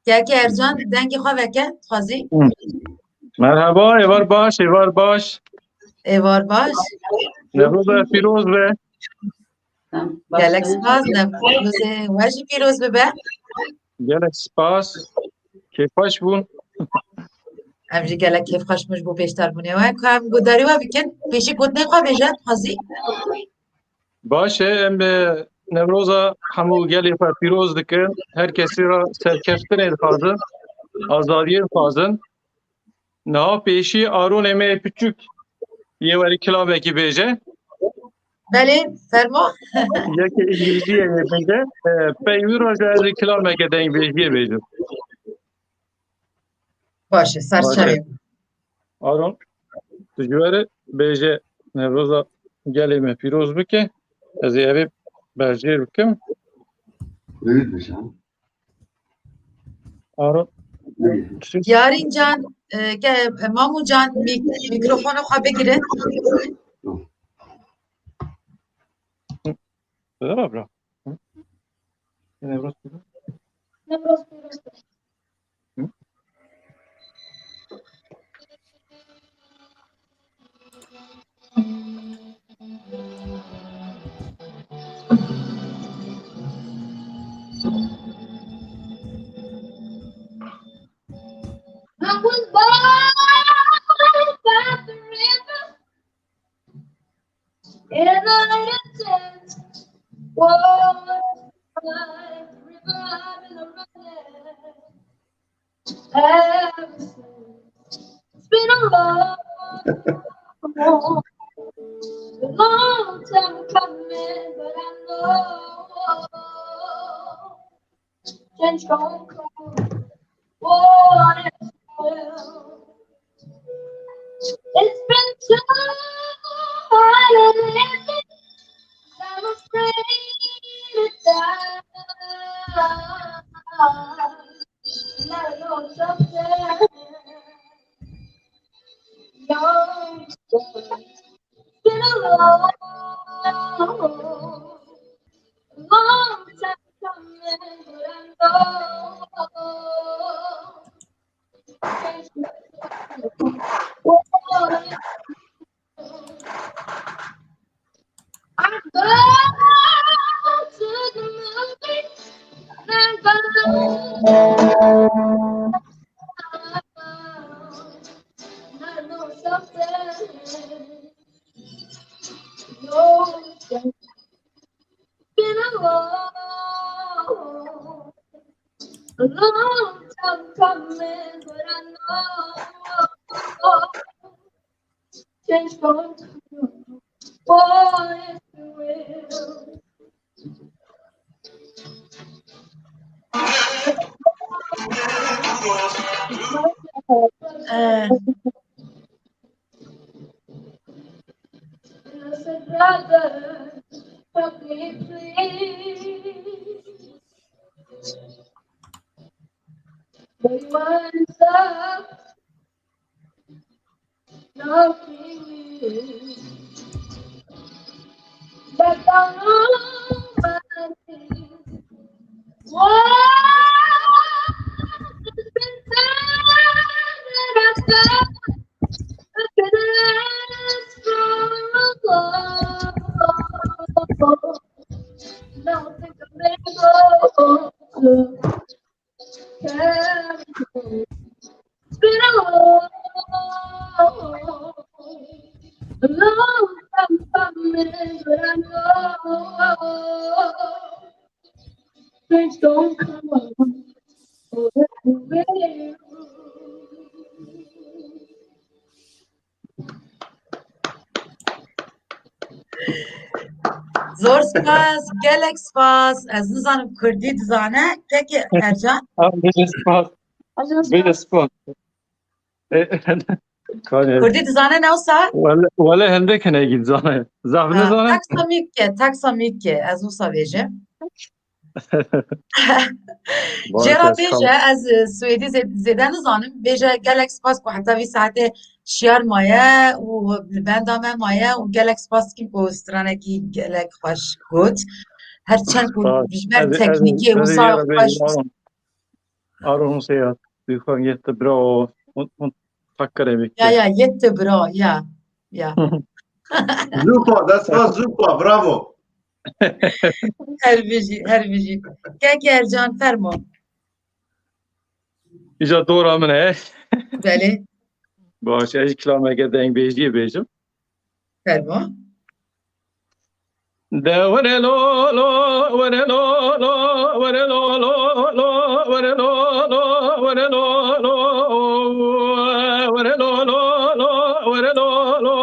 Keke Ercan, dengê xwe veke, dixwazî. Merhaba, êvar baş, êvar baş. Êvar baş. Newroza pîroz be. Gelek spas, Newrozê we jî pîroz bibe. Gelek spas. Kêfxweş bûn. Em jî gelek kêfxweş bûn ji bo beşdarbûnê we. Ka em guhdarî we bikin, pêşî gotinê xwe bêje, dixwazî. Baş e, em, e, Newroza hemû gelê xwe pîroz dikin. Her kesî re serkeftinê dixwazin, azadiyê dixwazin. Niha pêşî Aronê me yê piçûk yê werî kilamekî bêje. Belê, fermo. Yekê îngilîziyê yê bêje. E, pey wî re jî ez ê kilameke dengbêjiyê bêjim. Baş e, ser çavê. Aron, tu ji we re bêje, Newroza gelê me pîroz bike. Ez ê evê berjêr bikim. Aron. Yarîn can, e, ke, Mamu can, mîk-, mîkrofona xwe bigire. Bira, bira. Hı? Newroz pîroz. Newroz pîroz. Hı? I was born by the river. And I intend for the river I've been running ever since. It's been a long, long time coming, but I know change gonna come. What is real? It's been too hard living. I'm afraid to die. And I know something. Long time. Been a long, long time coming, but I know. I go to the movies and buy I know something. No, it's been a long, a long time coming, but I know change gonna come. Boy, if you will. Eh. Innocent brother, help me please. But you are in love. It's been a long, long time coming, but I know things don't come. Oh, that's the way. Zor spas, gelek spas. Ez nizanim kurdî dizane. Kekê Ercan? Bêje spas. Bêje spas. E, Kane. Kurdî dizane ne wisa? Wele, wele hindek hinekî dizane. Zaf Ha, nizane. Taksa mîke, taksa mîke. Ez wisa bêjim. Jê re bêje, ez e, Swêdî zê- zêde nizanim. Bêje gelek spas ku heta vî saetê şiyar maye û li benda me maye û gelek spas dikim ku stranekî gelek xweş got. Her çend ku Spas. ji ber Ez, ez, teknîkê ez wisa yara bêjim, xweş. Aron. Aron hûn sê yat. Duykan yetti, bravo. Hûn, hûn tak kerem Ya bikin. Ya, yetti bira, ya. Ya. Zupa, dest spas Zupa, bravo. Her bijî, her bijî. Kekê Ercan, fermo. Îca dora min e. Belê, Baş, ez kilameke dengbêjiyê bêjim. fermo. De were lo lo, were lo lo, were lo lo lo, were lo lo, were lo lo, were lo lo, were lo lo.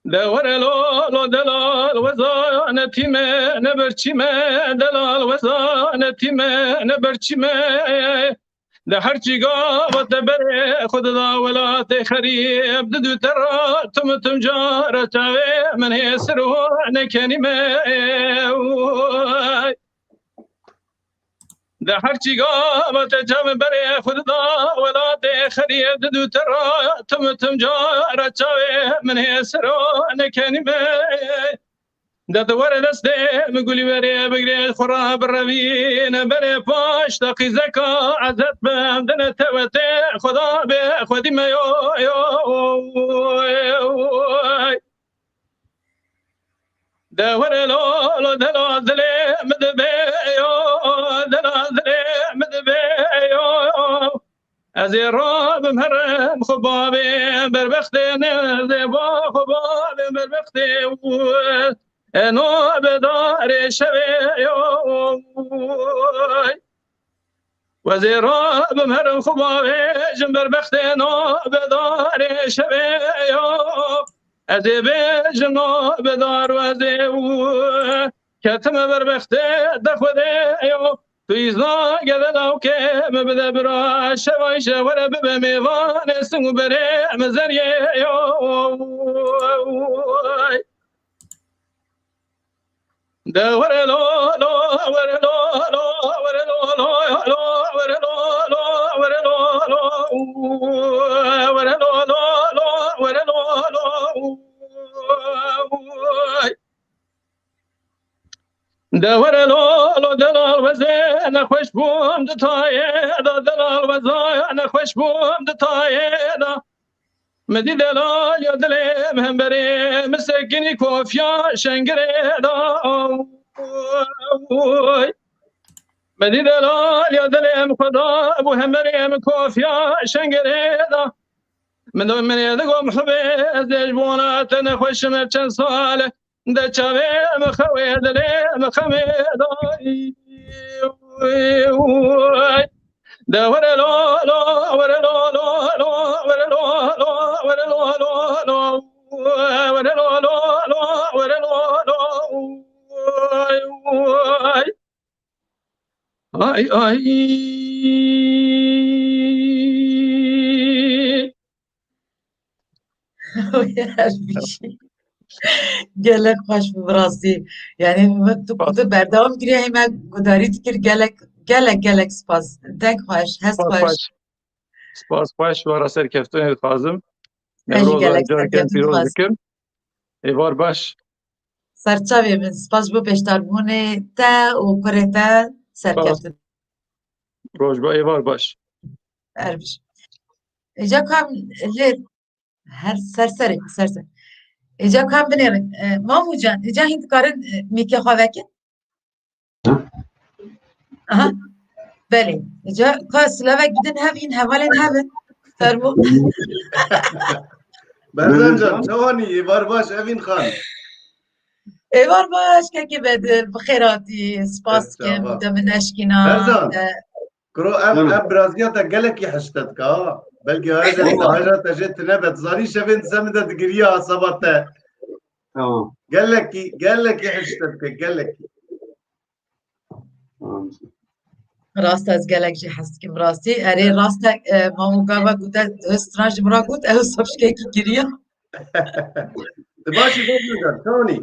De were lo lo delal, weza ne tîme, ne berçîme, delal, weza ne tîme, ne berçîme. De her çî gava te berê xwe dida welatê xerîb, di dû te ra tim tim cara çavê min hê sir û nekenîme. De her çî gava te çavê berê xwe dida welatê xerîb, di dû te ra tim tim cara çavê min hê sir û nekenîme. De tu were destê min gulî berê bigirê, xwe ra birevîne berê paş de qîzeka ezet bim, dine tewetê Xweda bê xwedî me yo, yo. De were lo lo, dela dilê min dibe yo, dela dilê min dibe yo. Ez ê rabim herim xwe bavê berbextê ne zê ba xwe bavê berbextê û eno bedarê şevê yo. Ez ê rabim herim xwe bavê jin berbextê no bedarê şevê yo. Ez ê bêjim no bedar wezê û ketime berbextê de xwedê yo. Tu îzna gede lawkê min bide bira, şevay je were bibe mêvanê sing û berê min zeriyê yo. De were lo lo, were lo lo, were lo lo lo, were lo lo, were lo lo, were lo lo lo, were lo lo. De were lo lo, delal wezê nexweş bûm di tayê de, delal weza nexweş bûm di tayê de. Mi dî delal ya dilê min hemberê min sekinî kofiya şengirê de. Oy. Mi dî delal ya dilê min xweda bû hemberê min kofiya şengirê de. Min do min ê digom hubê ez ê ji bona te nexweşim ev çend sal e. De çavê min xewê dilê min xemê dayî. De were lo lo, were lo lo lo, were lo lo, were lo lo lo, were lo lo lo, were lo lo. Ay ay. Her bijî. Gelek xweş bû bi rastî. Yani min tu, tu berdewam kiriye, hê me gudarî dikir, gelek gelek gelek spas. Deng xweş, hest Spas xweş. xweş. Spas xweş, wara serkeftinê dixwazim. Ez jî Newroza gelek careken serkeftin pîroz dixwazim. dikim. Êvar baş. Serçavê min, spas ji bo beşdarbûnê te û kurê te, serkeftin. Roj ba, êvar baş. Erbiş. Îca kam lê her ser serê, ser ser. Îca kam binêrin. E, Mamu can, îca hîn dikarin, e, mîkê xwe vekin? Aha. Belê. Îca ka silavek bidin hev, hîn hevalên hev in. Fermo. Berzan can, çawanî, êvar baş, Evîn Xan. Êvar baş, kekê Bedir, bi xêr hatî, spas dikim, te min neşkîna. Berzan, e, kuro ev, ev biraziya te gelekî hişte dika, ha. Belkî hêja te jê tine be, tu zanî şevên dise min de digiriya seba te. Tamam. Gelekî, gelekî hişte dike, gelekî. Tamam. Rast ez gelek jî hez dikim rastî. Erê rast e, e, Mamo gava gote, stran ji min re got, ew safşkekî giriya. Tu baş î, zor Nizar, çawanî?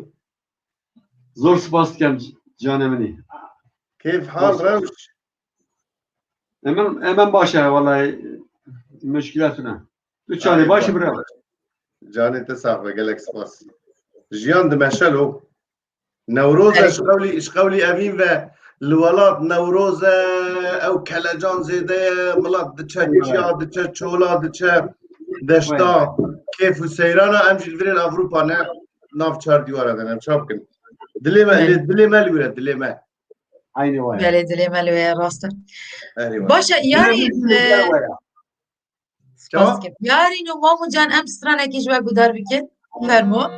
Zor spas dikim canê min î. Keyf, hal, rewş? Hemen, hemen baş e, vallahi, muşkîlet ne. Tu çawanî, baş î bira? Canê te sax be, gelek spas. Jiyan dimeşe lo. Newroz e, ji qewlî, ji qewlî evîn ve li welat Newroz e, ew kelecan zêde ye, milet diçe çiya, diçe çola, diçe deşta, kêf û seyrana, em jî li virên Ewropa ne, nav çar dîwara de ne, em ça bikin? Dilê me, dilê me li wir e, dilê me. Eynî waya. Belê, dilê me li wê ye, rast e. Erê waya. Baş e, yarî, e, Spas dikim. Yarîn û Mamo can, em stranekî ji we guhdar bikin. Fermo.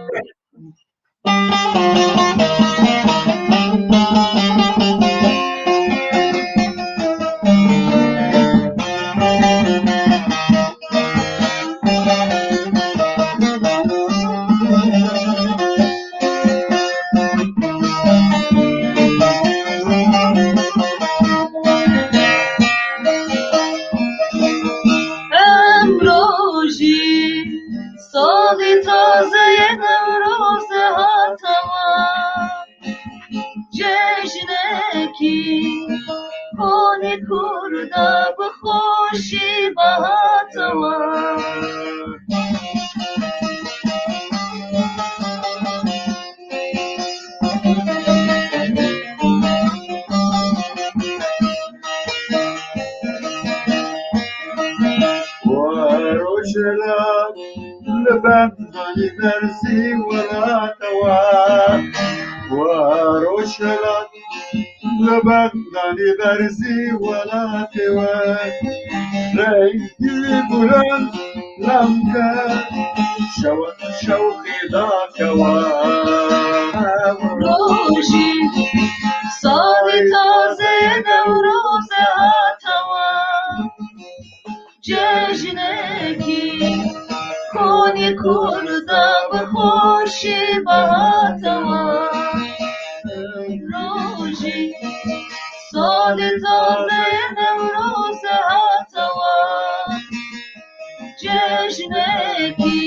Emrojî salê tazeyê Newroze hatawa. Cejnekî konê Kurda bi xweşî bahatawa. Wero şelat li bendanî berzî welata we. Wero şelat li bendanî berzî welatê we. Rengî gulan lemke şew-, şewqê dakewa. Rojî salê tazeyê Newroze hatawa. Cejnekî konê Kurda bi xweşî bahatawa. Rojî salê tazeyê Newroze hatawa. Cejnekî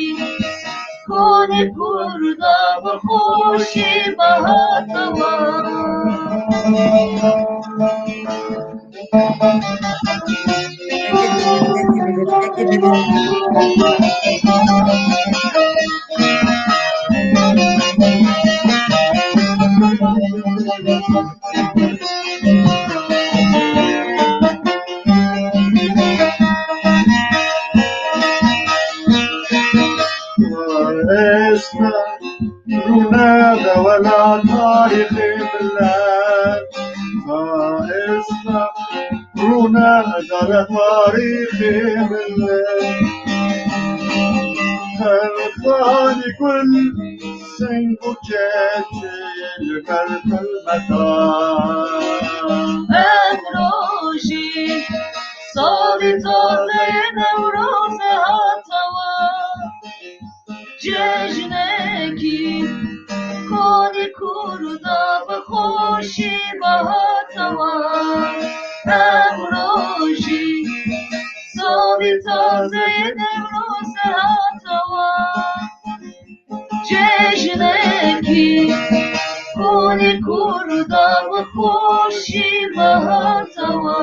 konê Kurda bi xweşî bahatawa. Êsna rûne de wela tarîxê milet. Êsna rûne de wela tarîxê milet. Her xanî gul Sing û keçê li ber xilmeta. Emrojî salê tazeyê Newroze hatawa. Cejnekî konê Kurda bi xweşî bahatawa. Emrojî salê tazeyê Newroze hatawa. Cejnekî konê Kurda bi xweşî bahatawa.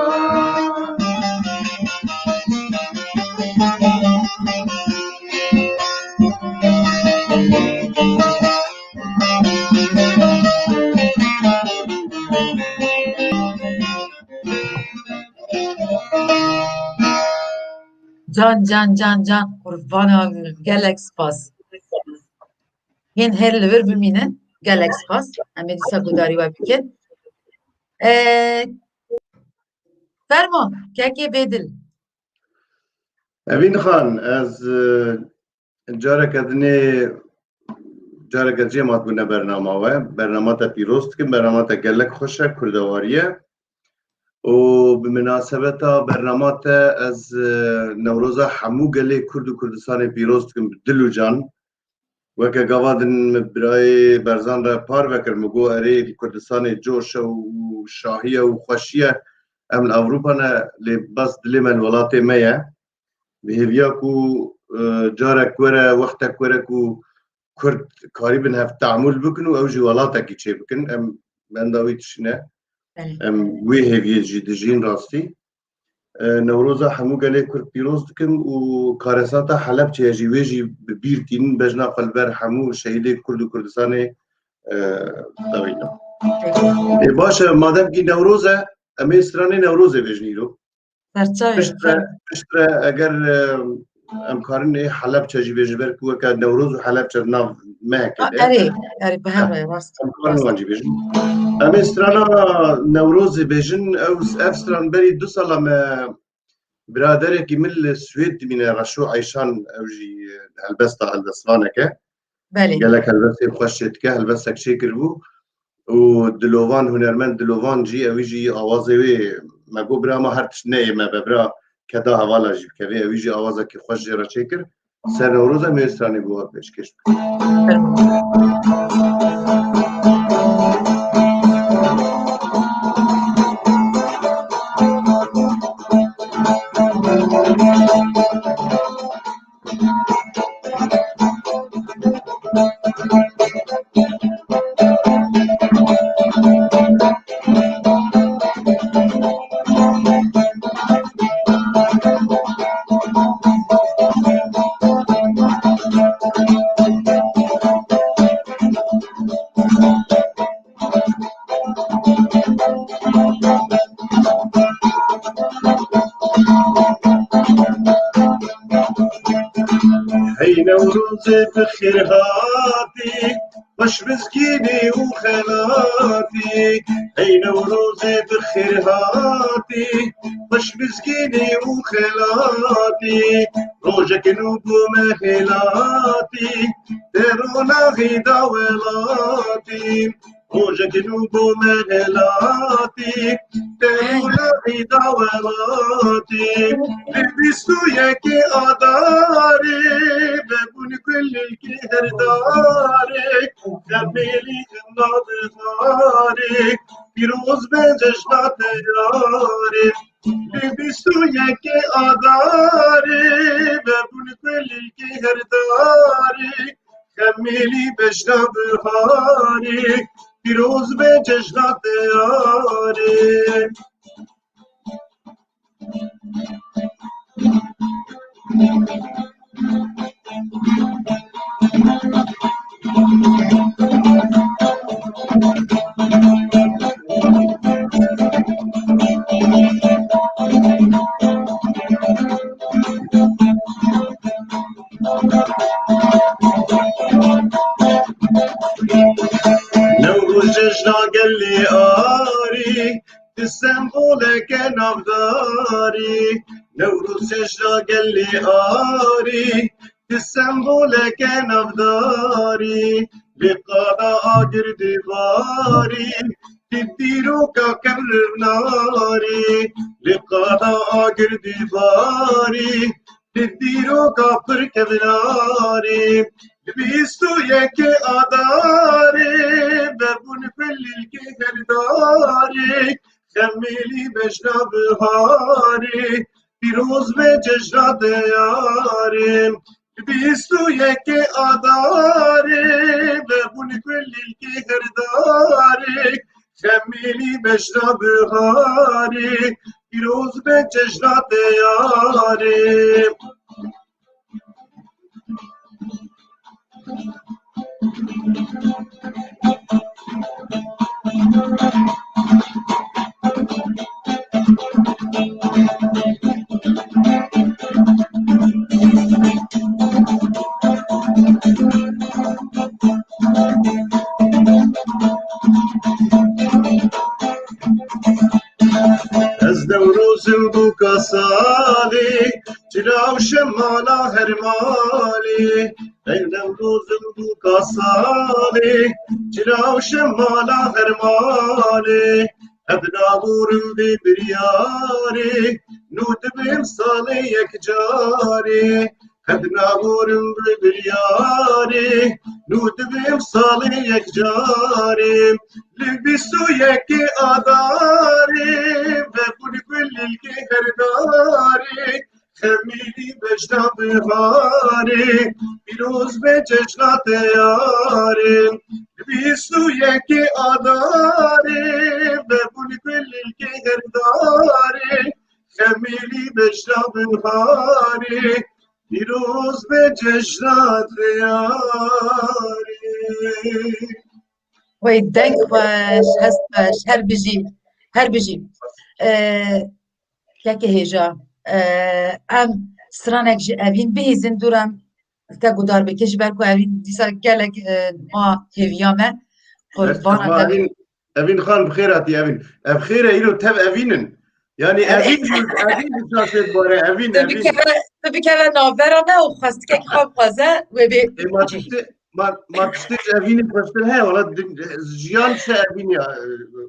Can, can, can, can. Qurbana gelek spas. Hên her li vir bimînin. Gelek spas. Em ê dîsa gudarî we bikin. Ee, fermo, kekê bêdil. Evîn Xan, ez, e, careke dinê, careke cem hatbûne bernama we. Bernama te pîroz dikim. Bernama te gelek xweş e, kurdewarî ye. Û bi minasebeta bernama te ez, e, Newroza hemû gelê Kurd û Kurdistanê pîroz dikim bi dil û can. Weke gava din min birayê Berzan re parve kir, min got, "Erê, li Kurdistanê coş e û şahî ye û xweşî ye. Em li Ewropa ne, lê bes dilê me li welatê me ye." Bi hêviya ku, e, carek were, wextek were ku Kurd karîbin hev teamûl bikin û ew jî welatekî çêbikin. Em benda wî tişî ne. Belê. Em wê hêviyê jî dijîn rastî. E, Newroza hemû gelê Kurd pîroz dikim û karesata Helebçeyê jî, wê jî bi bîr tînin, bejna xwe li ber hemû şehîdê Kurd û Kurdistanê, e, dawîna. Ê, baş e, madem kî Newroz e, em ê stranê Newrozê bêjin îro. Serçavê. Pişt re, pişt re eger, e, em karin ê Helebçe jî bêjin, ber ku weke Newroz û Helebçe di nav mehekê de. Erê, erê, bi hev re, rast. Em karin wan jî bêjin. Em ê strana Newrozê bêjin, ew, ev stran berî du sala me biraderekî min li Swêd dimîne, Reşo Eyşan, ew jî, e, helbesta, helbestvanek e. Belê. Gelek helbestên xweş çêdike, helbestek çêkiribû. Û Dilovan, hunermend Dilovan jî, ewî jî awazê wê, me got, "Bira, ma her tişt neyê me be, bira, keda hevala jî bikevê." Ewî jî awazekî xweş jê re çêkir. Ser Newroz em ê stranê bi we pêşkêş bikin. Hey Newrozê bi xêr hatî, xweş mizgînî û xelatî. Hey Newrozê bi xêr hatî, xweş mizgînî û xelatî. Rojek nû bû me hêlatî, te ronaxî da welatî. Rojek nû bû me helatî, te ronaxî da welatî. Li bîst û yekê Adarê, vebûn kulîlkê her darê. Xemêlî xemla biharê, pîroz be cejna te yarê. Li bîst û yekê Adarê, vebûn kulîlkê her darê. Xemêlî bejna biharê, pîroz be cejna te yarê. Newroz cejna gelê arî, tu semboleke navdarî. Newroz cejna gelê arî, tu semboleke navdarî. Li qada agir divarî, tu dîroka kevnarî. Li qada agir divarî, di dîroka pir kevnarî. Li bîst û yekê Adarê, vebûn kulîlkê her darê. Xemêlî bejna biharê, pîroz be cejna te yarê. Li bîst û yekê Adarê, vebûn kulîlkê her darê. Xemêlî bejna biharê, pîroz be cejna te yarê. Ez Newrozim bûka salê, çira û şemala her malê. Ez Newrozim bûka salê, çira û şemala her malê. Ev naborim vê biryarê, nû dibêm salê yek carê. Ez naborim bi biryarê, nû dibêm salê yekcarê. Li bîst û yekê Adarê, vebûn gul lilkê herdarê. Xemîlî bejna biharê, pîroz be cejna te yarê. Li bîst û yekê Adarê, vebûn gul lilkê herdarê. Xemîlî bejna biharê, pîroz be cejna te yarê. Wey deng xweş, hest xweş, her bijî, her bijî. Ee, keke hêja, ee, em stranek ji Evîn bihîzin, dûr em te gudar bikin, ji ber ku Evîn dîsa gelek, ee, ma hêviya me. Qurbana te. Evîn, Evîn Xan, bi xêr hatî Evîn. Ev xêr e, îro tev Evîn in. Yani Evîn, Evîn ji şaşê dibare, Evîn, Evîn. Bikeve, tu bikeve navbera me û xwestikek xwe bixwaze, wê bê. E, ma tiştê, ma, ma tiştê ji Evînê xweştir heye, wala din, jiyan ji Evînê, a,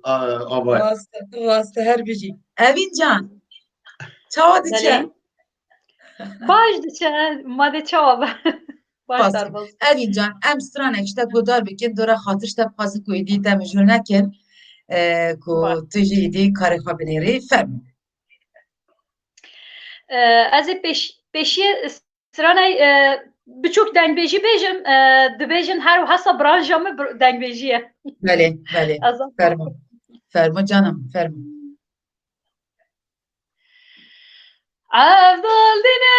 a, ava ye. Rast e, rast e, her bijî. Evîn can, çawa diçe? Belê. Baş diçe, ma de çawa be? Baş Baş. Derbas. Evîn can, em stranek ji te guhdar bikin, dora xatir ji te bixwazin ku êdî te mijûl nekin, e, ku Baş. Tu jî êdî karê xwe binêrî, fermo. E, ez ê pêş-, pêşiyê stranay, e, biçûk dengbêjî bêjim, e, dibêjin her wehesa biranja min bir-, dengbêjî ye. Belê, belê. Ez a- Fermo. Fermo canım, fermo. Evdal dine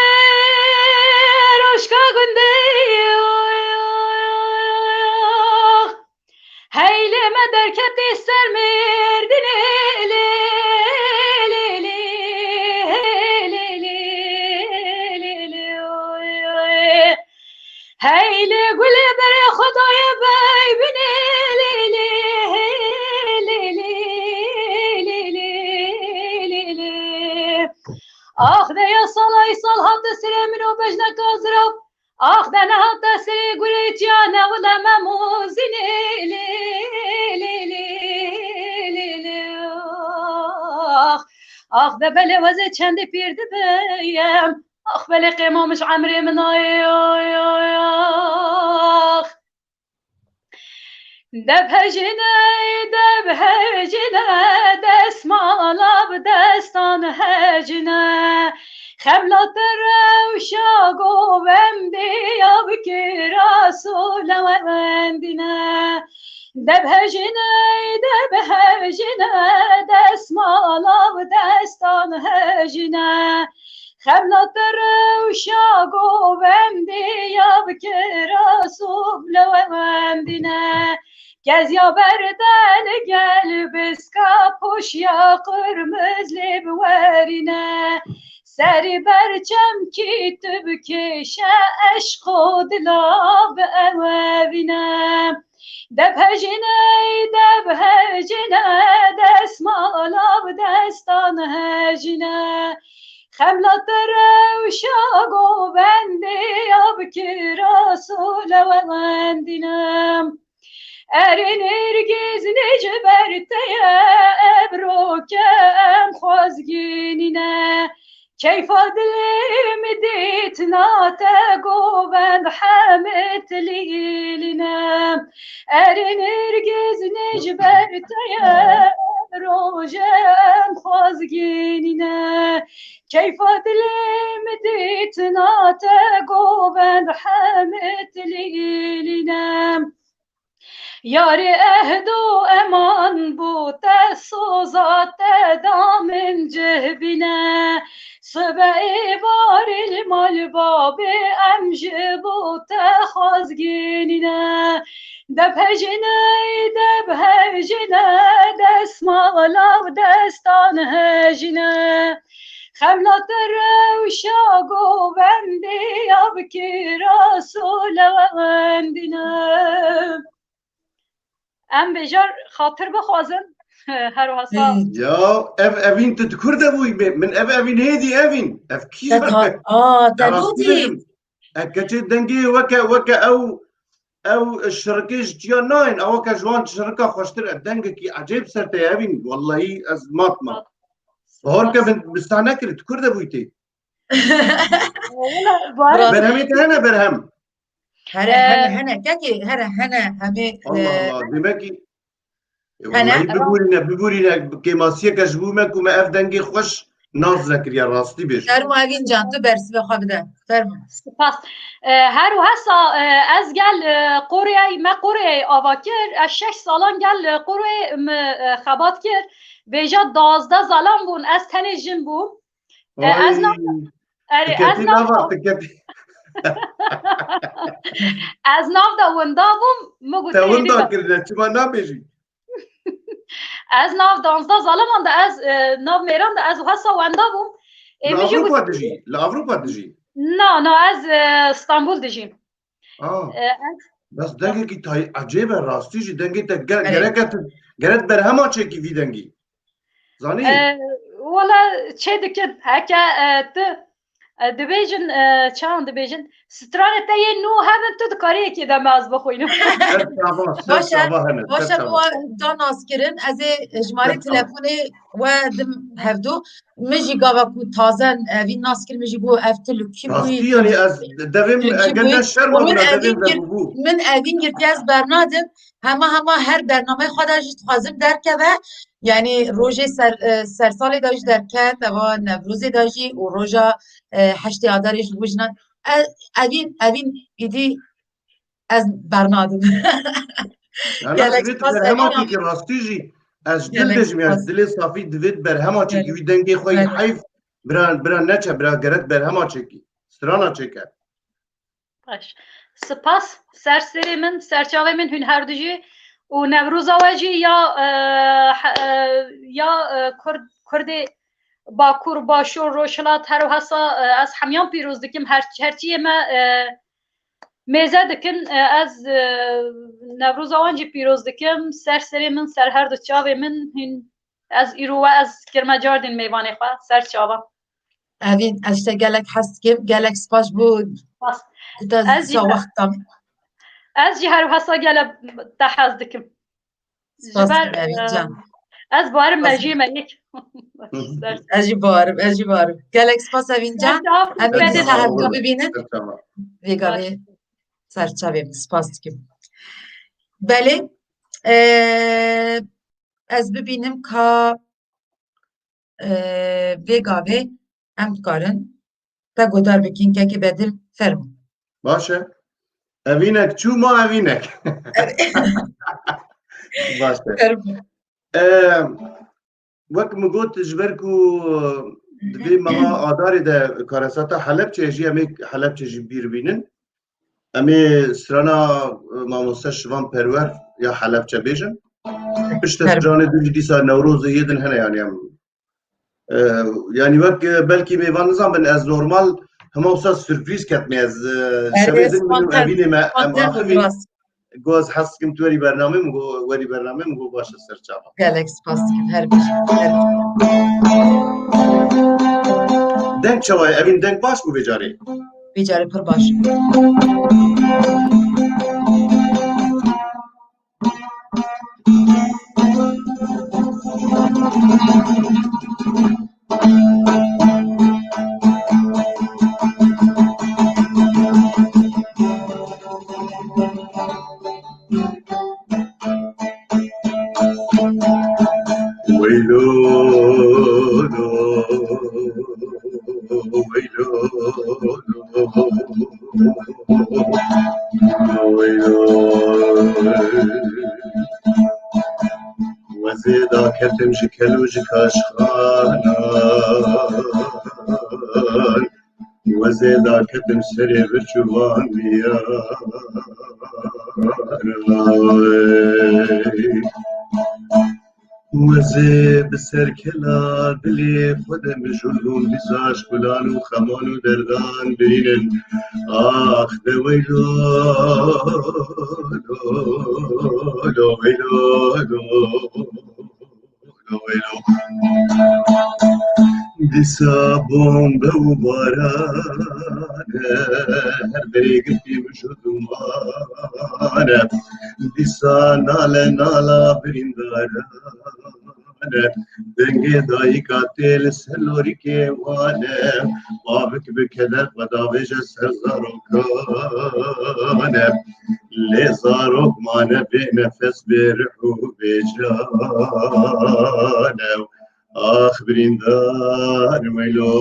roşka gundê, oy, oy, oy, oy, oy. Heylê me derketî ser Mêrdînê, lê, lê, lê, lê, lê, lê, lê, lê, oy, oy. Hey lê gulê berê Xwedayê bey binê lê lê, lê lê, lê lê, lê lê. Ax de ya salay sal hate sirê min û bejneka zirav. Ax de nehate sirê gulê çiyane wile me mozînê lê lê, lê lê, lê lê. Ax, ax de belê wezê çendê pîr dibeyem. Ax belê qêmamiş emrê min ay, ay, ay, ax. Deb hejine, deb hejine, desmala bi destan hejine. Xemla te rewşa govendî ya bi kira sole wendîne. Deb hejine, deb hejine, desmala bi destan hejine. Xemla te rewşa govendî ya bi kira sole wendîne. Kezya berde li gel biska poşya qirmiz lê biwerîne. Serî ber çemkî tu bikêşe eşq û dila biewevîne. Deb hejine, deb hejine, desmala bi destan hejine. Xemla te rewşa govendê ya bi kira sole wendîne. Erê nêrgiz nêj ber te ye, ebro ke em xwezgînî ne. Keyfa dilê min dîtina te govend hemê tilîlî ne. Erê nêrgiz nêj ber te ye, ebro ke em xwezgînî ne. Keyfa dilê min dîtina te govend hemê tilîlî ne. Yarê ehd û eman bû te, soza te da min cih bîne. Sibe êvarî li mal babê em ji bo te xwezgînî ne. Deb hejine, deb hejine, desmala bi destan hejine. Xemla te rewşa govendê ya bi kira sole wendîne. Em bêjar xatir bixwazin. Her wiha sal. Ya, ev evîn tu dikur de bûyî be. Min ev evîn hêdî evîn. Ev kî Te ye? Ka-, a, te Ev gotî. Evîn. E, keçê dengê weke, weke ew, ew şirikê ji çiya nayên. Ew weke ji wan şirika xweştir e. Dengekî ecêb ser te ye evîn. Wallahî ez mat ma. Hor ke min bista nekir, tu kur de bûyî tê. Wala, Berhemê te hene berhem? Here, hene, hene, kekê, here, hene, hemê, Allah e, Allah, demek ki, e, hene, wallahî biborîne, biborîne, kêmasiyeke ji bo me ku me ev dengê xweş nas nekiriye, rastî bêjim. Fermo Evîn can, tu bersivê xwe bide. Fermo. Spas. E, her û hesa, e, ez gel, e, Qoreyê, me Qoreyê ava kir, ez şeş salan gel, e, Qoreyê me, e, xebat kir. Vêca duwazdeh zalan bûn, ez tenê jin bûm. E, ez Ay, nav Erê, tu ez ketî nav nava, tu ketî. Ez nav de winda bûm, min got, Te "Ê, winda vêga." kirine, çima nabêjî? Ez nav danzdeh zaliman de, ez, e, nav mêran de, ez hesa wenda bûm. Ê, Li min jî Ewropa got, dijî? Li Ewropa dijî? Na, na, ez, e, Stenbul dijîm. Ah. E, ez Bes dengekî tay-, ecêb e, rastî jî dengê te ge-, Erê. gerek e tu, gerek berhema çêkî vî dengî. Zanî? E, wala çê dikin, heke, e, tu, e, dibêjin, e, çawan dibêjin, stranê te yê nû hebin, tu dikarî yekê de me ez bixwînim. Ser çava, ser Baş e, çava hene, baş ser e, çava. Bi wan da naskirin, ez ê ji marê Ser çava. telefonê we dim hevdu. Min jî gava ku taze evî nas kir, min jî got, "Ev tu li kî bûyî?" Rastî, yanî ez devêm, Li kî gelde bûyî? şerm Û min bûna, evîn devêm gir-, vebûbû. Min evîn girtiye, ez bernadim. Hema hema her bernameyê xwe de jî dixwazim derkeve. Yanî rojê ser, e, sersalê de jî derket, eva Newrozê de jî û roja, e, heştê Adarê ji bo jinan. E, evîn, evîn îdî ez bernadim. Na, na, Gelek divêt spas, berhema Evîn. Kî rastî jî. Ez jî Gelek bêjim ya, spas. Dilê safî divêt berhema çêkî. Gelek. Wî dengê xwe yî Gelek. heyf. Bira, bira neçe, bira geret berhema çêkî. Strana çêke. Baş. Spas, ser serê min, ser çavê min hûn her du jî û Newroza we jî ya, e, he-, e, ya, e, Kurd, Kurdê Bakur, Başûr, Rojhilat, her wisa, e, ez hemiyan pîroz dikim, her, herçiyê me, e, mêze dikin, e, ez, e, Newroza wan jî pîroz dikim, ser serê min, ser her du çavê min hûn Ez îro we ez kirme cardîn mêvanê xwe, ser çava. Evîn, ez te gelek hez dikim, gelek spas bû Spas. ku te Ez jî, wextan. Ez jî her wisa gelek te hez dikim. Spas Ji ber, dikim, Evîn e, can. Ez barim Spas. mejiyê me yek. Ser Ez jî barim, ez jî barim. Gelek spas, Evîn can. Ser çava. Em ê Ser dîsa çava. hevdu bibînin. Ser çava. Vê gavê Baş. ser çavê min. Spas dikim. Belê, e, Ez bibînim ka, e, vê gavê em dikarin te guhdar bikin, kekê Bedil, fermo. Baş e. Evînek çû ma evînek. Baş e. Fermo. E, wek min got, ji ber ku di vê meha Adarê de karesata Helebçe jî, em ê Helebçe jî bîr bînin. Em ê strana, e, mamoste Şivan Perwer ya Helebçe bêjin. Pişte stranê din jî dîsa Newrozê yê din hene, yanî em, e, yanî wek, e, belkî mêvan nizanbin, ez normal hema wisa surprîz ketme, ez, e, Erê, şevê din min û spontan, Evînê me, em spontan axivî. Rast. Go ez hez dikim tu werî bernamê min, go werî bernamê min, go baş e, ser çava. Gelek spas dikim, her bijî, her bijî. Deng çawa ye? Evîn, deng baş bû vê carê? Vê carê pir baş. Weylo, weylo, weylo. Wezê daketim ji kel û ji kaşxanan, wezê daketim serê birç û van diyar. Wezê bi ser kela dilê xwe de mijûl bûm, dîsa ji kulan û xeman û derdan birînin. Ax de weylo, lo, weylo, lo, lo, weylo. Dîsa bombe û baran e, her derê girtî min ji duman e. Dîsa nale nala birîndar e. Dengê dayika tê li ser lorîkê wan e, bavik bi keder xwe davêje ser zarokan e. Lê zarok mane bê nefes, bê rih û bê can e. Ax birîndar weylo,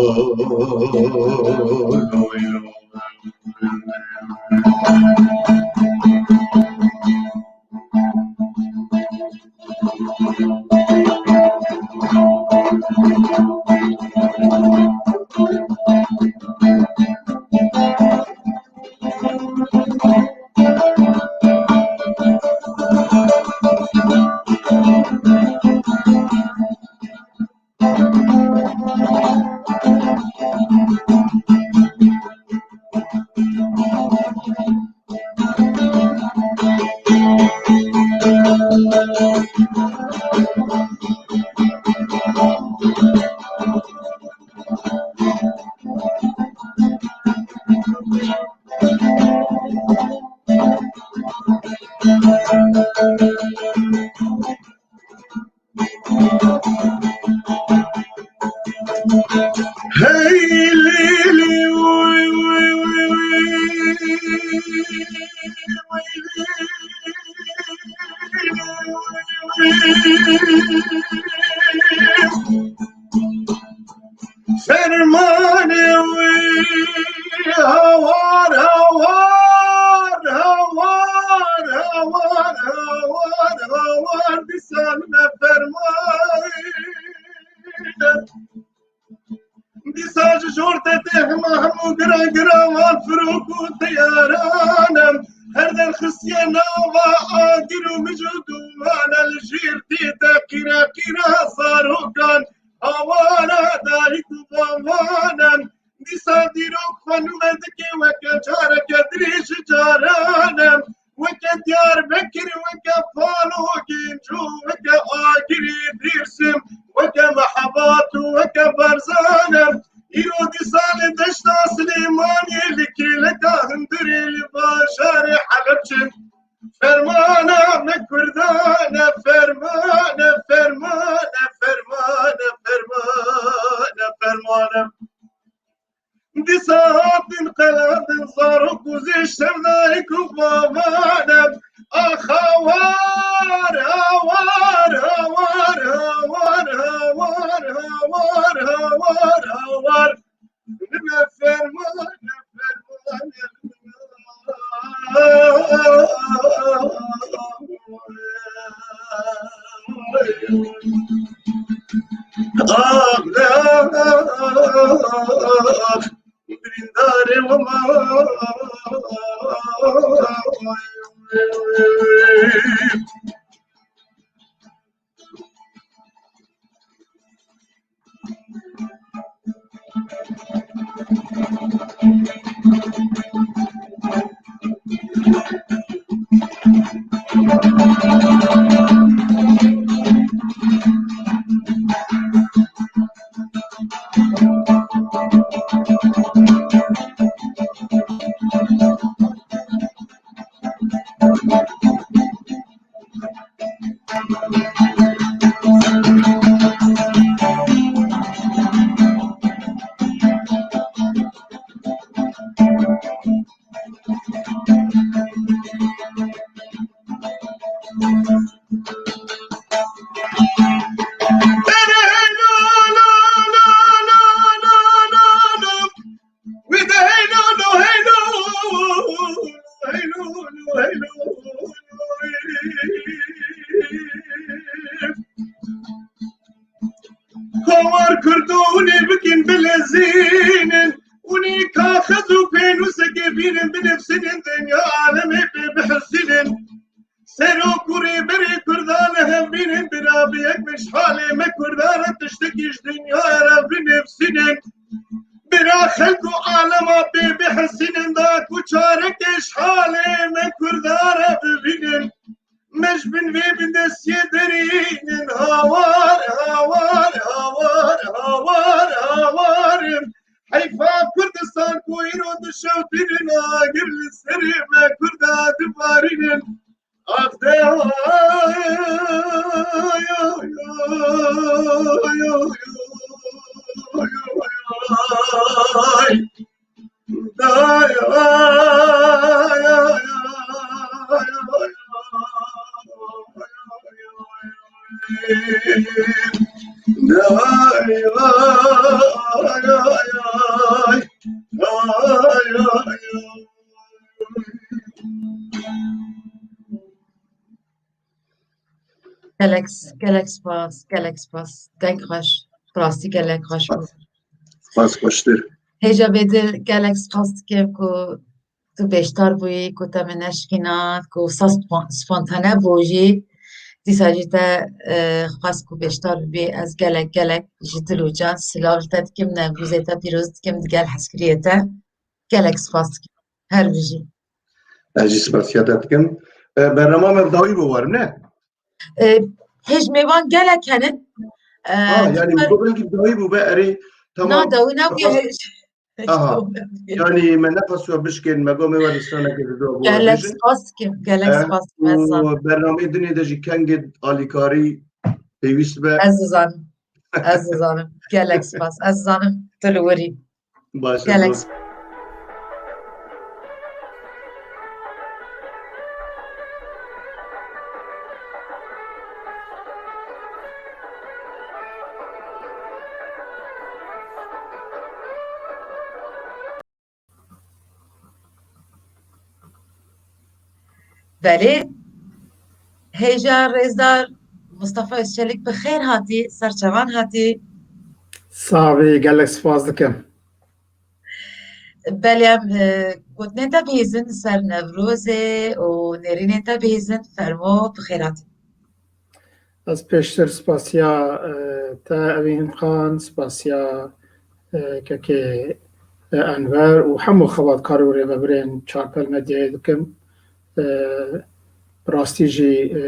weylo. Hey, lê, lê, oy, oy, oy, oy. Fermanê wî hawar, hawar, hawar, hawar, hawar, hawar, dîsa ne ferman. Dîsa ji jor te tê hema hemû gira gira wan firok û teyaran e. Her der xistiye nava agir û mij û duman e. Li jêr tê te qîra qîra zarokan, hawara dayik û bavan e. Dîsa dîrok xwe nû me dike weke careke dirêj caran e. Weke Diyarbekir, weke Palo Genco, weke Agirê Dêrsim, weke Mehebat û weke Barzan e. Îro dîsa li deşta Silêmaniyê, li kêleka hundirê, li bajarê Helebçe. Fermana me Kurdan e, ferman e, ferman e, ferman e, ferman e, ferman e. Dîsa hatin qelandin zarok û zêş, sevdayik û bavan e. Ax hawar, hawar, hawar. Nime ferman e, ferman e. Ax, ax, ax, ax. Birîndarê we ma. Hawar Kurdo hûnê bikin bilezînin, hûnê kaxez û pênûsekê bînin, binivsînin, dinya alemê pê bihesînin. Serok û rêberê Kurdan li hev bînin, bira bi yek bin ji halê me Kurdan re tiştekî ji dinyayê re binivsînin. Bira xelk û alema pê bihesînin, da ku çarekê ji halê me Kurdan re bibînin. Me ji bin vê bindestiyê derînin, hawar, hawar, hawar, hawar, hawar. Heyfa Kurdistan ku îro dişewtînin, agir li serê me Kurda dibarînin. Gelek, gelek spas, gelek spas. Deng xweş, bi rastî gelek xweş bû. Spas xweştir. Hêja bêdil gelek spas dikim ku tu beşdar bûyî, ku te min neşkîna, ku wisa spo-, spontane bû jî. Dîsa jî te, e, xwest ku beşdar bibî. Ez gelek, gelek ji dil û can silav li te dikim, Newrozê te pîroz dikim, digel hezkiriyê te. Gelek spas dikim. Her bijî. Ez jî spasiya te dikim. E, bernama me bi dawî bû warim, ne? E, hêj mêvan gelek henin. E, Ha, yani her- bu belki dawî bû be, erê, tamam. Na, dawî ne bûye hêj. Aha. Yani me nexwestiya bişkên, me got me werî straneke bi dawî bû. Gelek spas dikim, gelek spas dikim, ez zanim. Bernameyê dinê de jî kengê alîkarî pêwîst be. Ez zanim. Ez zanim. Gelek spas. Ez zanim. Tu li wir î. Baş e, Gelek dost. Belê. Hêja rêzdar Mustafa Özçelik, bi xêr hatî, ser çavan hatî. Sax bî, gelek spas dikim. Belê, em, e, gotinên te bihîzin ser Newrozê û nêrînên te bihîzin, fermo, bi xêr hatî. Ez pêştir spasiya, e, te Evîn Xan, spasiya, e, kekê, e, Enver û hemû xebatkar û rêvebirên Çarpel Medyayê dikim. E, bi rastî jî, e,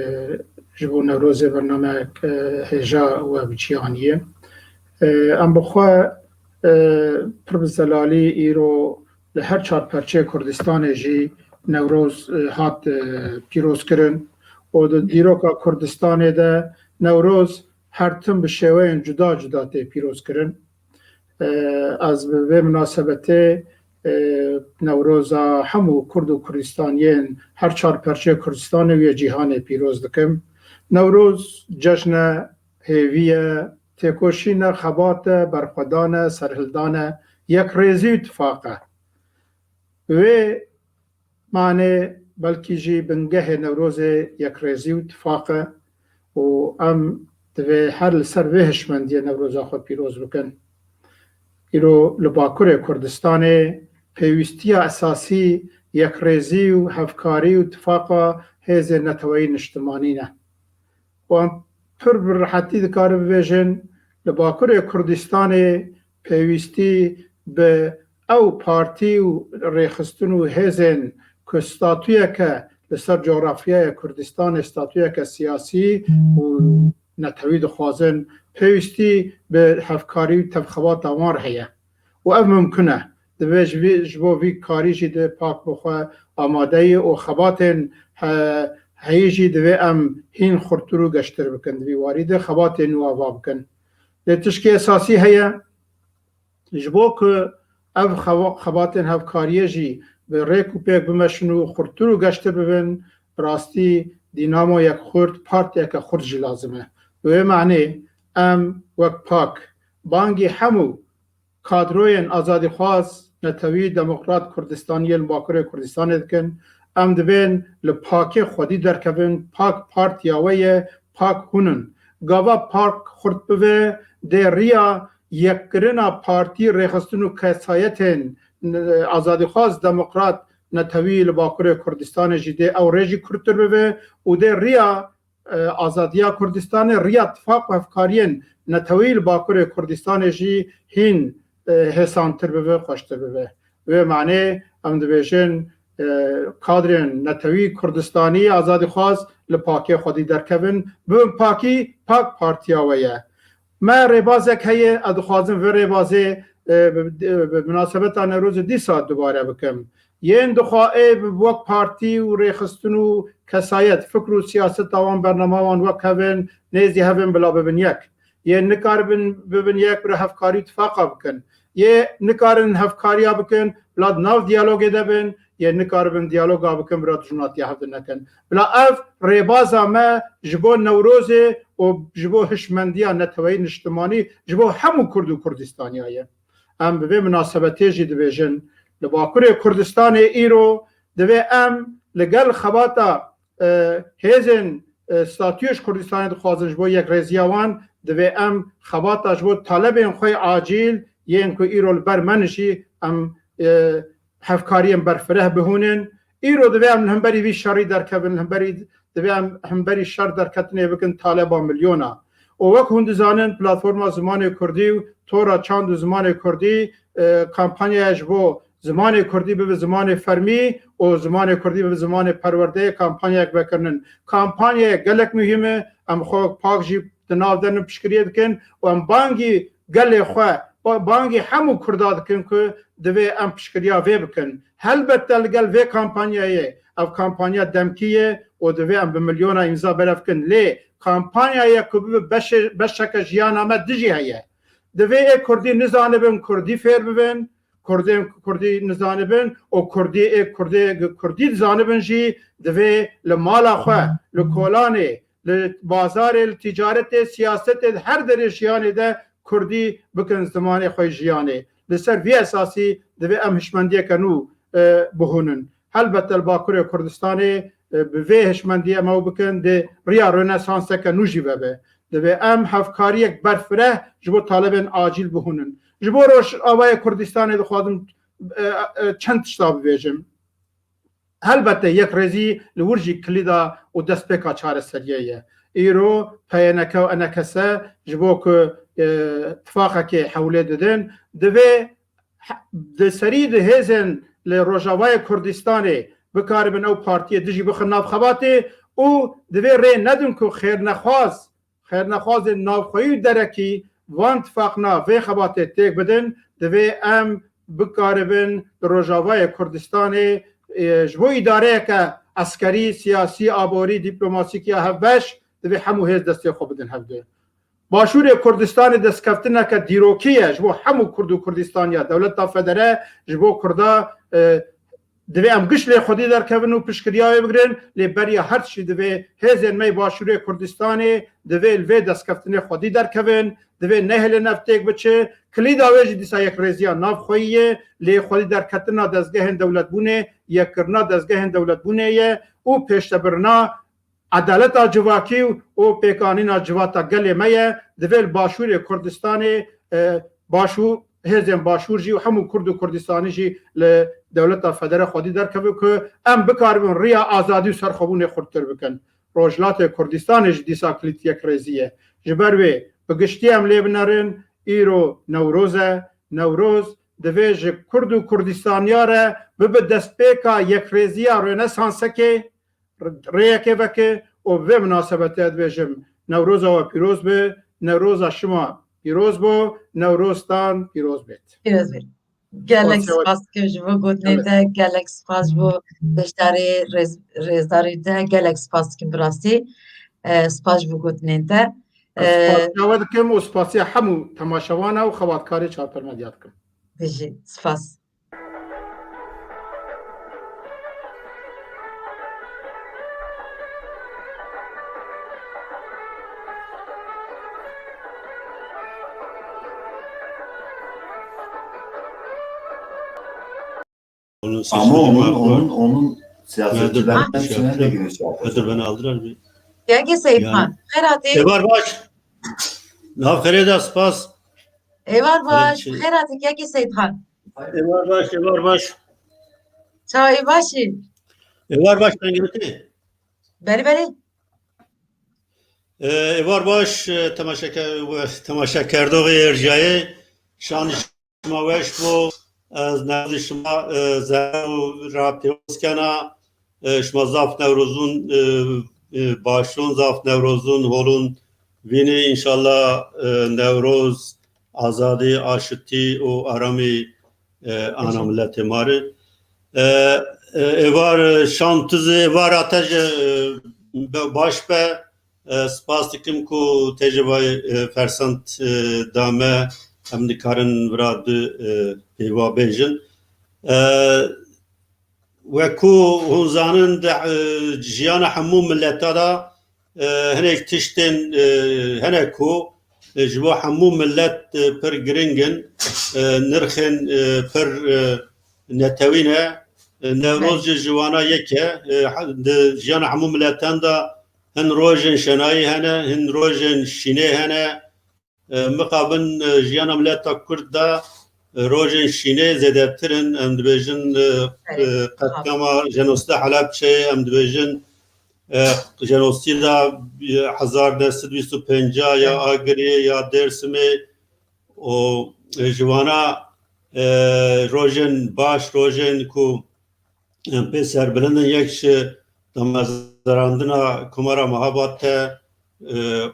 ji bo Newrozê bernamek, e, hêja we bi cî aniye. E, em bi xwe, e, pir bi zelalî îro li her çar perçeyê Kurdistanê jî Newroz, e, hat, e, pîrozkirin û di dîroka Kurdistanê de Newroz her tim bi şêweyên cuda cuda tê pîrozkirin. E, ez bi vê minasebetê, e, Newroza hemû Kurd û Kurdistaniyên her çar perçeyê Kurdistanê û yê cîhanê pîroz dikim. Newroz cejne hêvî ye, têkoşîn e, xebat e, berxwedan e, serhildan e, yekrêzî û tifaq e. Bi vê manê belkî jî bingehê Newrozê yekrêzî û tifaq e û em divê her li ser vê hişmendiyê Newroza xwe pîroz bikin. Îro li Bakurê Kurdistanê pêwîstiya esasî yekrêzî û hevkarî û tifaqa hêzên neteweyî niştimanî ne. Û em pir bi rihetî dikarin bibêjin, li Bakurê Kurdistanê pêwîstî bi ew partî û rêxistin û hêzên ku statuyeke li ser cografyaya Kurdistanê, statuyeke siyasî û netewî dixwazin, pêwîstî bi hevkarî û tevxebata wan re heye. Û ev mimkun e. Divê ji vî, ji bo vî karî jî di pak bi xwe amadeyî û xebatên he-, heyî jî divê em hîn xurtir û geştir bikin. Di vî warî de xebatên nû ava bikin. Lê tişkê esasî heye, ji bo ku ev xewa-, xebatên hevkariyê jî bi rêk û pêk bimeşin û xurtir û geştir bibin, bi rastî dînamo yek xurt, partiyeke xurt jî lazim e. Bi wê manê em wek pak bangî hemû kadroyên azadîxwaz, netewî, demokrat Kurdistanî yên Bakurê Kurdistanê dikin. Em dibên li pakê xwedî derkevin, pak partiya we ye, pak hûn in. Gava pak xurt bibe, dê riya yekkirina partî, rêxistin û kesayetên, e, azadîxwaz, demokrat, netewî li Bakurê Kurdistanê jî dê ew rê jî kurtir bibe û dê riya e, azadiya Kurdistanê, riya tifaq û hevkariyên neteweyî li Bakurê Kurdistanê jî hîn, e, hêsantir bibe, xweştir bibe. Wê manê em dibêjin, e, kadrên netewî Kurdistanî azadîxwaz li pakê xwedî derkevin, bibin pakî, pak partiya we ye. Me rêbazek heye, ez dixwazim vê rêbazê, e, bi, bi, bi minasebeta Newrozê dîsa dubare bikim. Yên dixwa ê bi wek partî û rêxistin û kesayet, fikr û siyaseta wan, bernama wan wek hev in, nêzî hev in bila bibin yek. Yê nikaribin bibin yek, bila hevkarî û tifaqa bikin. Yê nikarin hevkariya bikin, bila di nav diyalogê de bin, yê nikaribin diyaloga bikin, bila dijminatiya hev de nekin. Bila ev rêbaza me ji bo Newrozê û ji bo hişmendiya neteweyî niştimanî, ji bo hemû Kurd û Kurdistaniya ye. Em bi vê minasebetê jî dibêjin, li Bakurê Kurdistanê îro divê em li gel xebata, e, hêzên, e, statûyê ji Kurdistanê dixwazin ji bo yekrêziya wan, divê em xebata ji bo talebên xwe yê acîl yên ku îro li ber me in jî em, e, hevkariyên berfireh bihûnin. Îro divê em li hemberî vî şerî derkevin, li hemberî, divê em hemberî şer derketinê bikin taleba milyona. Û wek hûn dizanin, Platforma Zimanê Kurdî û Tora Çand û Zimanê Kurdî, e, kampanyaya ji bo zimanê kurdî bibe zimanê fermî û zimanê kurdî bibe zimanê perwerdeyê kampanyayek vekirinin. Kampanyayek gelek muhîm e. Em xwe pak jî di nav de piştgiriyê dikin û em bangî gelê xwe, ba-, bangî hemû Kurda dikin ku divê em piştgiriya vê bikin. Helbette li gel vê kampanyayê, ev kampanya demkî ye û divê em bi milyona îmza berev bikin. Lê kampanyayek ku bibe beşe-, beşeke jiyana me dijî heye. Divê ê Kurdî nizanibin, Kurdî fêr bibin, Kurdên Kurdî nizanibin û Kurdî ê Kurdê Kurdî dizanibin jî divê li mala xwe, li kolanê, li bazarê, li ticaretê, siyasetê, di her derê jiyanê de Kurdî bikin zimanê xwe yê jiyanê. Li ser vî esasî divê em hişmendiyeke nû, e, bihûnin. Helbette li Bakurê Kurdistanê, e, bi vê hişmendiyê em ew bikin, dê riya Rönesanseke nû jî vebe. Divê em hevkariyek berfireh ji bo talebên acîl bihûnin. Ji bo Rojavayê Kurdistanê dixwazim, e, e, çend tişta bibêjim. Helbette yekrêzî li wir jî kilîda û destpêka çareseriyê ye. Îro P Y N K û E N K S ji bo ku, e, tifaqekê hewlê didin, divê he-, di serî di hêzên li Rojavayê Kurdistanê bikaribin ew partiyê dijî bixin nav xebatê û divê rê nedin ku xêrnexwaz, xêrnexwazên navxweyî û derekî van tifaqna vê xebatê têk bidin, divê em bikaribin li Rojavayê Kurdistanê, e, ji bo îdareyeke eskerî, siyasî, aborî, dîplomasîk ya hevbeş, divê hemû hêz destê xwe bidin hevdu. Başûrê Kurdistanê destkeftineke dîrokî ye ji bo hemû Kurd û Kurdistaniya. Dewleta Federe ji bo Kurda, e, divê em giş lê xwedî derkevin û piştgiriya wê bigirin, lê beriya her tiştî divê hêzên me yê Başûrê Kurdistanê divê li vê destkeftinê xwedî derkevin, divê nehêlin ev têk biçe. Kilîda wê jî dîsa yekrêziya navxweyî ye, lê xwedî derketina dezgehên dewletbûnê, yekkirina dezgehên dewletbûnê ye û pêştebirina edaleta civakî û pêkanîna civata gelê me ye. Divê li Başûrê Kurdistanê, e, başû-, hêzên Başûr jî û hemû Kurd û Kurdistanî jî li dewleta federe xwedî derkeve ku em bikaribin riya azadî û serxwebûnê xurttir bikin. Rojhilatê Kurdistanê jî dîsa kilît yekrêzî ye. Ji ber wê bi giştî em lê binerin, îro Newroz e. Newroz divê ji Kurd û Kurdistaniya re bibe destpêka yekrêziya Rönesansekê, rêyekê veke û bi vê minasebetê dibêjim, Newroza we pîroz be, Newroza şima pîroz bo, Newroztan pîroz bêt. Pîroz bêt. Gelek Spasiya we spas dikim ji bo gotinên te, gelek spas ji bo beşdarê rêz-, rêzdarê te, gelek spas dikim bi rastî. E, spas ji bo gotinên te. Ez E, spasiya we dikim û spasiya hemû temaşevana û xebatkarê Çarpel Medya dikim. Bijî, spas. Onun Ama sesini onun, var. Onun, onun siyasetçilerden Dur, içine de giriş yapacak. Dur, beni aldılar bir. Yagi Seyithan, Yani, xêr hatî. Êvar baş. Nav xêrê de spas. Êvar baş, Xêr- xêr hatî, Yagi Seyithan. Êvar baş, êvar baş. Çawa ê başî? Êvar baş, ben girdi. Berî berî. Ê, êvar baş, e, temaşeke-, temaşekerdoxê êrjayê, şan şima weş bo. Ez newzî şima, e, zehra û ra pêroz kena. E, şima zaf Newrozun, e, e, başon, zaf Newrozun holun vînî. Înşallah, e, Newroz, azadî, aşitî û aramî, e, ana miletê ma rê. E, E, êvar, e, şan tu zî, êvara te jî, e, be-, baş be. E, spas dikim ku te jî vay, e, fersend, e, da me, em dikarin vira du, e, pêva bêjin. E, Weku hûn zanin, di, e, jiyana hemû mileta de, e, hinek tiştên, e, hene ku, e, ji bo hemû milet, e, pir giring in, e, nirxên, e, pir, e, netewî ne. E, Newroz jî ji wana yek e. E, he-, di jiyana hemû miletan de hin rojên şenayî hene, hin rojên şînê hene. E, mixabin, e, jiyana mileta Kurd de, e, rojên şînê zêdetir in. Em dibêjin, e, e, qetlama jenosîda Helebçeyê, em dibêjin, e, jenosîda, e, hezar neh sed bîst û pênc ya Agiriyê ya Dêrsimê û, e, ji wana, e, rojên baş, rojên ku em pê serbilind in, yek ji damezrandina Komara Mehabad e,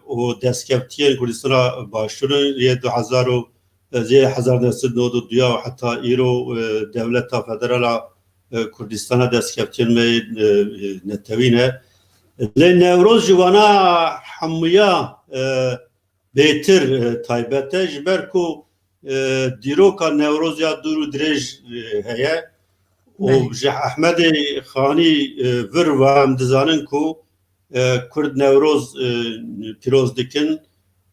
û destkevtiyên Kurdistana Başûr in yê du hezar û, yê hezar neh sed nod û du ya û heta îro, e, Dewleta Federal a, e, Kurdistana destkevtiyên me yê, e, netewî ne. Lê Newroz ji wana hemûya, e, bêtir, e, taybet e, ji ber ku, e, dîroka Newroz ya dûr û dirêj, e, heye û ji Ehmedê Xanî, e, vir ve em dizanin ku, e, Kurd Newroz, e, pîroz dikin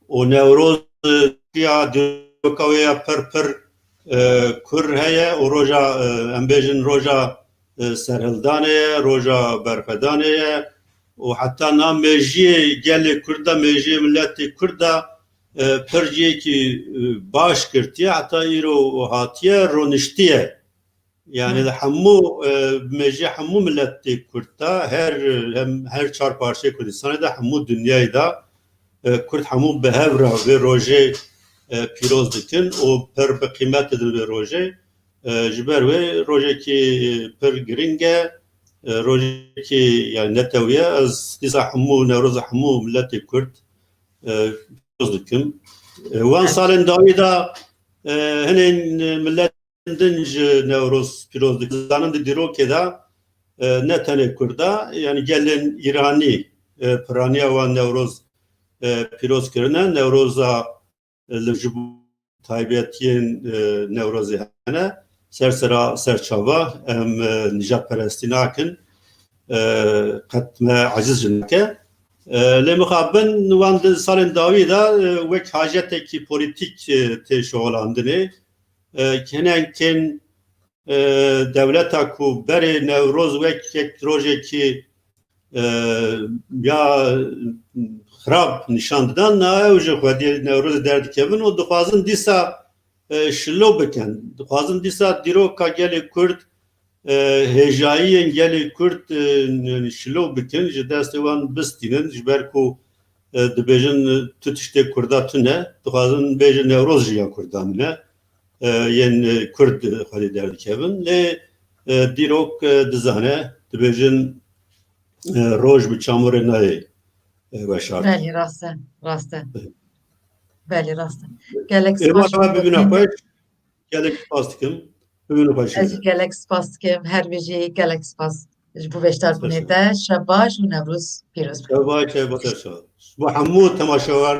û Newroz, e, ya dîroka wê ya pir pir, e, kur heye û roja, e, em bêjin roja, e, serhildanê ye, roja berxwedanê ye û heta na mêjiyê gelê Kurd de, mêjiyê miletê Kurd de, e, pir cihekî, e, baş girtiye, heta îro hatiye roniştiye. Yani li hemû, e, mêjiyê hemû miletê Kurd de, her, hem, her çar parçeyê Kurdistanê de, hemû dinyayê de, e, Kurd hemû bi hev re vê rojê, e, pîroz dikin û pir bi qîmet didin vê rojê. E, ji ber wê rojekî pir giring e, e, rojekî, yani, netewî ye. Ez dîsa hemû Newroza hemû miletê Kurd, e, pîroz dikim. E, wan salên dawî de, e, hinên milet din ji Newroz pîroz dikin. Zanin di dîrokê de, e, ne tenê Kurda, yani gelên Îranî, e, piraniya wan Newroz, e, pîroz kirine. Newroza, e, li ji bo taybetiyên, e, Newrozê hene. Ser sera ser çava em, e, nîjadperestî nakin. E, qet me eciz jî nake. E, lê mixabin wan di salên dawî de, e, wek hacetekî polîtîk, e, tê şixulandinê. E, hinekên, e, dewleta ku berê Newroz wek yek rojekî, e, ya xirab nîşan didan, na ew ji xwediyê Newrozê derdikevin û dixwazin dîsa, e, şilo bikin. Dixwazin dîsa dîroka gelê Kurd, e, hêjayiyên gelê Kurd, e, n-, şilo bikin, ji destê wan bistînin, ji ber ku, e, dibêjin, e, tu tiştê Kurda tune, dixwazin bêjin Newroz jî ya Kurdan e. E, yên, e, Kurd, e, xwedî derdikevin. Lê, e, dîrok, e, dizane, dibêjin, e, roj bi çamurê nayê, e, weşart. Belê, rast e, rast e. Belê, rast e. Gelek spas. Êvar me bibîne xweş. Gelek spas dikim. Bibîne xweş. Ez jî gelek spas dikim. Her bijî, gelek spas ji bo beşdarbûnê te. Şev baş û Newroz pîroz be. Şev baş, şev baş, şev baş. Ji bo hemû temaşewer.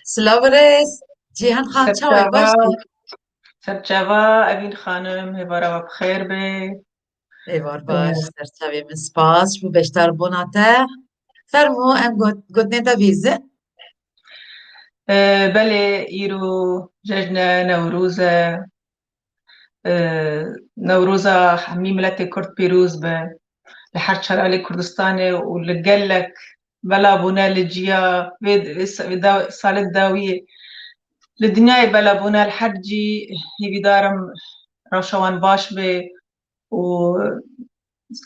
Silav û rêz. Cîhan Xan, çawa yî, baş î? Serçava, Evîn Xanim, êvara we bi xêr be. Êvar baş, serçavê min, spas ji bo beşdarbûna te. Fermo, em got-, gotinê te bihîzin. E, belê, îro cejne Newroz e. E, Newroza hemî miletê Kurd pîroz be. Li her çar alê Kurdistanê û li gelek bela bûne li ciya vê, vê sa-, vê da-, salê dawiyê li dinyayê bela bûne, li her cî. Hêvîdarim rewşa wan baş be û,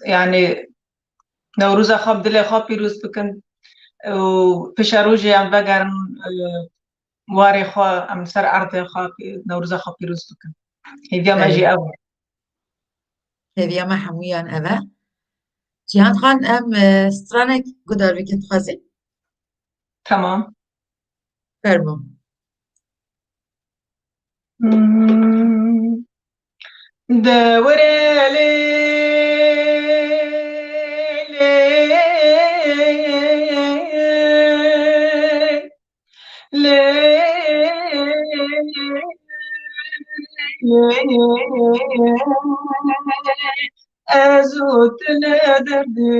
yani, Newroza xwe bi dilê xwe pîroz bikin û pêşerojê em vegerin, e, warê xwe, em li ser erdê xwe pî-, Newroza xwe pîroz bikin. Hêviya me jî Belê. ev e. Hêviya me hemûyan ev e. Cihan Xan, em, e, stranek guhdar bikin dixwazî. Tamam. Fermo. Hmm. Dewrê lê, lê, lê, lê, ez û tu li derdê.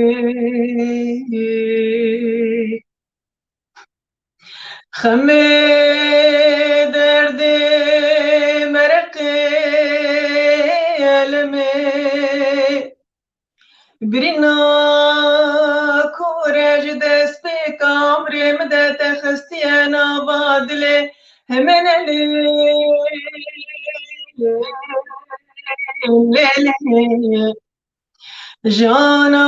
Xemê derdê mereqê elemê. Birîna kore ji destpêka emrê min de te xistiye nava dilê. Himine lê, lê, lê. Jana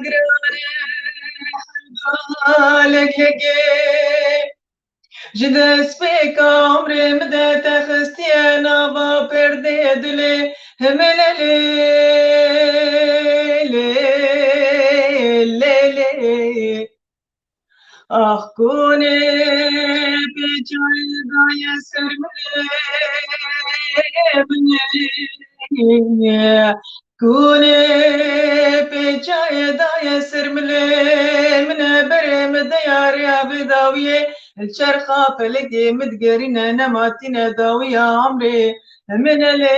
girane hevdalek hege. Ji destpêka emrê min de te xistiye nava perdê dilê. Himine lê, lê, lê, lê. Ax konê pêçayê daye ser min. Konê pêçayê daye ser min. Min e berê min diyarê avê dawiyê. Li çerxa pelekê min digerîne, nema tîne dawiya emrê min e lê.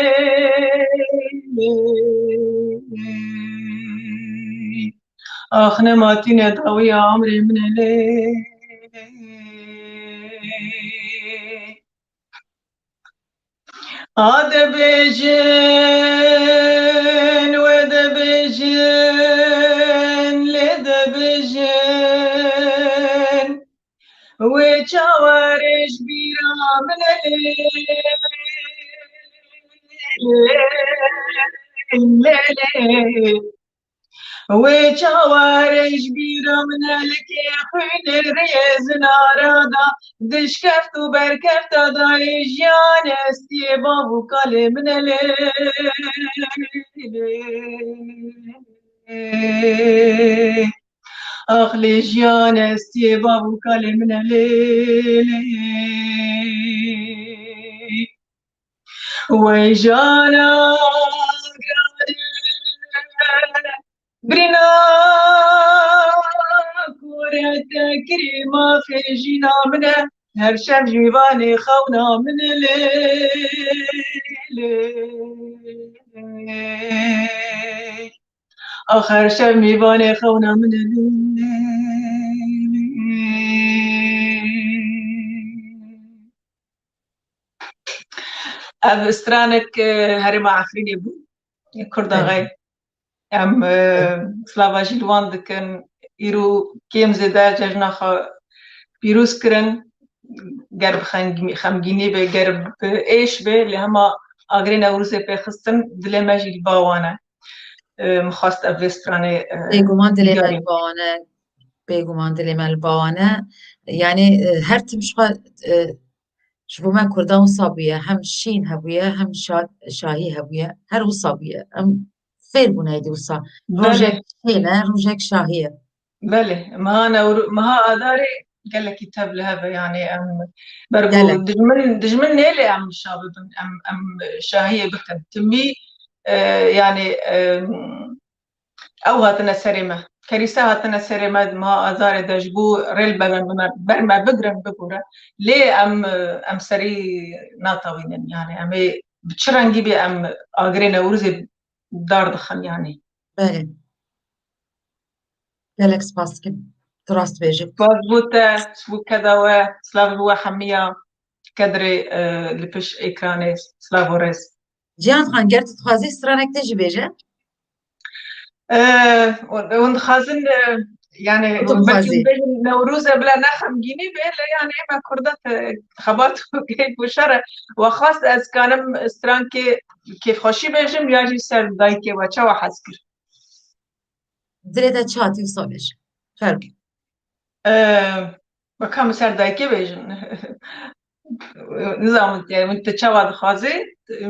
Ax nema tîne dawiya emrê min e lê. A dibêjin, wê dibêjin, lê dibêjin. Wê çawarê ji bîra min e lê. Lê, lê. Wê çawarê ji bîra min e, likê xwînê rêzin arada, dişkeft û berkefta dayê jiyan estiyê bav û kalê min e lê. Ax lê jiyan estiyê bav û kalê min e lê, lê. Wey jana girane, birîna kore te kirê mafê jîna min e. Her şev ji mîvanê xewna min e lê, lê. Ax her şev mîvanê xewna min e lê, lê, lê. Ev stranek, e, herêma Efrînê bû. Kurda Evet. Xey. Em, e, Evet. slava jî li wan dikin. Îro kêm zêde cejna xwe pîroz kirin. Ger bi xemgî-, xemgînî be, ger bi êş be, lê hema agirê Newrozê pê xistin, dilê me jî li ba wan e. E, min xwest ev vê stranê, e, Bêguman dilê me bigihîne. Li ba wan e. Bêguman dilê me li ba wan e. Yanî, e, her tim ji xwe, e, ji bo me Kurdan wisa bûye. Hem şîn hebûye, hem şa-, şahî hebûye. Her wisa bûye. Em fêr bûne êdî wisa. Belê. Rojek şîn e, rojek şahî ye. Belê, meha Newro-, meha Adarê gelekî tev li hev e, yanî em ber ku Gelek. dijmin, dijmin nêlê em şa bibin, em, em şahiyê bikin. Timî, e, yanî, e, ew hatine serê me. Kerîse hatine serê me di meha Adarê de ji bo rê li ber me, ber me bigrin bibûre. Lê em, em serî natewînin, yanî em ê bi çi rengî bê em agirê Newrozê dar dixin, yanî. Belê. Gelek spas dikim. Tu rast dibêjî. Spas bo te, ji bo keda we, silav ji we hemiya kedrê, e, li pişt ekranê, silav û rêz. Cihan Xan, ger tu dixwazî stranek te jî bêje. E, hûn, hûn dixwazin, e, yanî, Hûn belkî dixwazî. Bêjin Newroz e bila ne xemgînî be, lê yanî me Kurda te xebat û keyf û şer e. We xwest ez kanim strankê kêfxweşî bêjim ya jî ser dayikê we çawa hez kir? Dilê te çi hatî wisa bêje. Fermo. E, Weka min ser dayikê bêjin. Nizanim te, min te çawa dixwazê,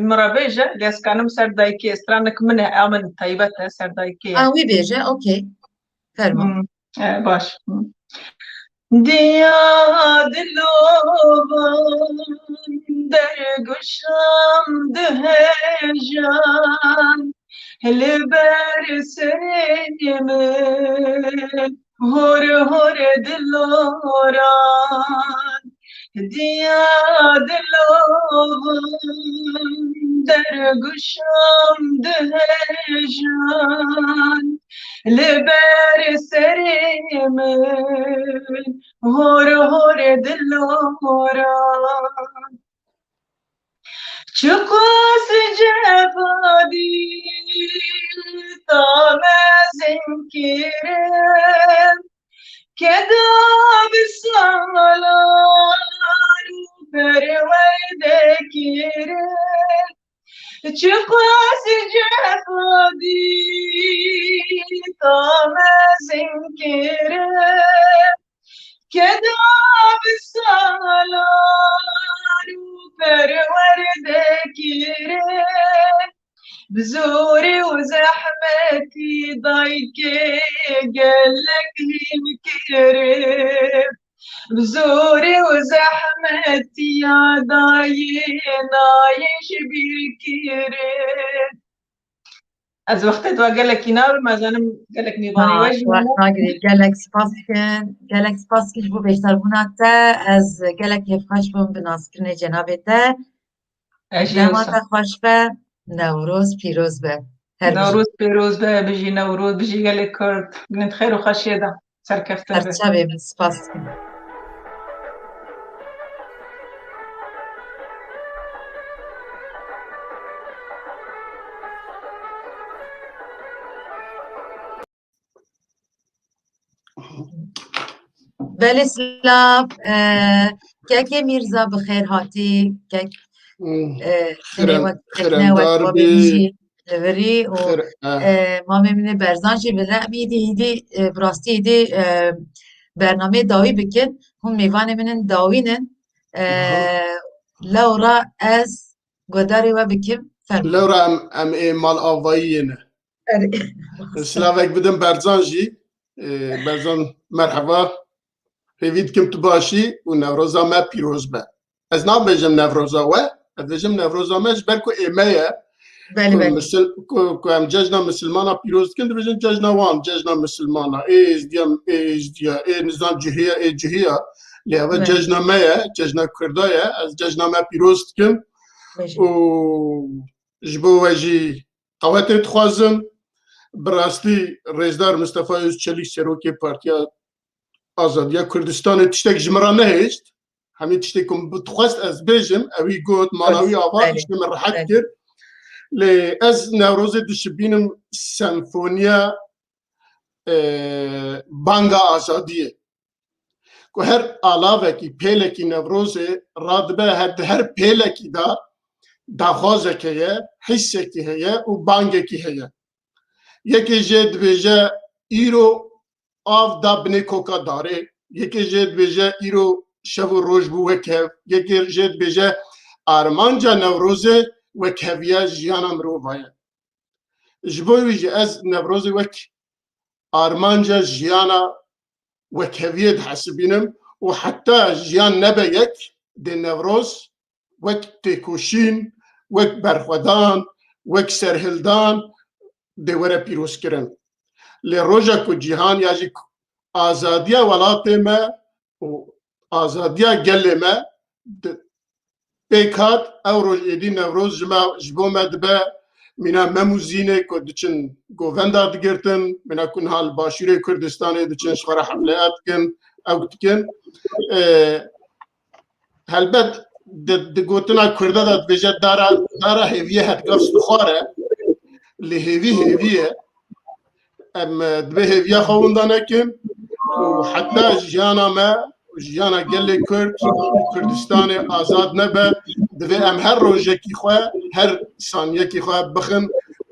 min re bêje, lê ez kanim ser dayikê, stranek min e, a min taybet e, ser dayikê ye. A, wî bêje, okey. Fermo. Hmm, e, baş. Hmm. Diya dilovan derguşam dihejan, li ber serê min hor hor diloran. Diya dilovan derguşam dihejan, li ber serê min hor hor diloran. Çiqas cefa dî ta mezin kirin, keda bi salan û perwerde kirin. Çiqas cefa dî ta mezin kirin, keda bi salan û perwerde kirin, bi zorê û zehmetî dayikê gelek hîn kirin. Bi zorê û zehmetiya dayê nayê ji bîr kirin. Ez wextê di we gelekî nabim, ez zanim gelek mêvanê we jî hene. Nagirê, gelek spas dikim, gelek spas dikim ji bo beşdarbûna te. Ez gelek kêfxweş bûm bi naskirinê cenabê te. Ez jî Dema wisa. Te xweş be, Newroz pîroz be. Her bijî. Newroz pîroz be, bijî Newroz, bijî gelê Kurd. Gund xêr û xweşiyê de. Serkeftin be. Serçavê min, spas dikim. Belê silav, e, kekê Mîrza, bi xêr hatî, kek, Hmm. e, tenê Xirem-, wek, kekine wek xiremdar babê bî. Min jî li virî û, Xir-, e. E, mamê min ê Berzan jî bi re-, em îdî, îdî, e, bi rastî îdî, e, bernameyê dawî bikin. Hûn mêvanê min in dawîn in. E, Aha. Lewra ez guhdarê we bikim. Fermo. Lewra em, em ê mal avayiyê ne. Erê. Silavek bidim Berzan jî. Ee, Berzan, merheba. Hêvî dikim tu baş î û Newroza me pîroz be. Ez nabêjim Newroza we, ez dibêjim Newroza me ji ber ku ê me ye. Belê, Ku belê. misil-, ku, ku em cejna misilmana pîroz dikin, dibêjin cejna wan, cejna misilmana. Ê êzdiya, ê êzdiya, ê nizam cihiya, ê cihiya. Lê ev Belê. cejna me ye, cejna Kurda ye. Ez cejna me pîroz dikim. Belê. Û ji bo we jî qewetê dixwazim. Bi rastî Rêzdar Mistefa Özçelik, serokê Partiya Azadiya Kurdistanê, tiştek ji min re nehêşt. Hemî tiştê ku min dixwest ez bêjim, ewî got, mala wî ava, Belê. tiştê min rehet Belê. kir. Lê ez Newrozê dişibînim senfoniya, e, banga azadiyê. Ku her alavekî, pêlekî Newrozê radibe, her, di her pêlekî de daxwazek heye, hîsekî heye û bangekî heye. Yekê jê dibêje, îro av da binê koka darê, yekê jê dibêje, îro şev û roj bû wek hev, yekê jê dibêje, armanca Newrozê wekheviya jiyana mirova ye. Ji bo wî jî ez Newrozê wek armanca jiyana wekheviyê dihesibînim û heta jiyan nebe yek, dê Newroz wek têkoşîn, wek berxwedan, wek serhildan dê were pîrozkirin. Lê roja ku cîhan ya jî azadiya welatê me û azadiya gelê me di-, pêk hat, ew roj êdî Newroz ji me, ji bo me dibe mîna mem û zînê ku diçin govenda digirtin, mîna ku niha li Başûrê Kurdistanê diçin ji xwe re hefleya dikin, ew dikin. Ê, helbet di, di gotina Kurda de dibêje dara, dara hêviyê hetgav dixware, lê hêvî hêvî ye. Em, e, divê hêviya xwe winda nekin û heta jiyana me û jiyana gelê Kurd û Kurdistanê azad nebe, divê em her rojekî xwe, her saniyekî xwe bixin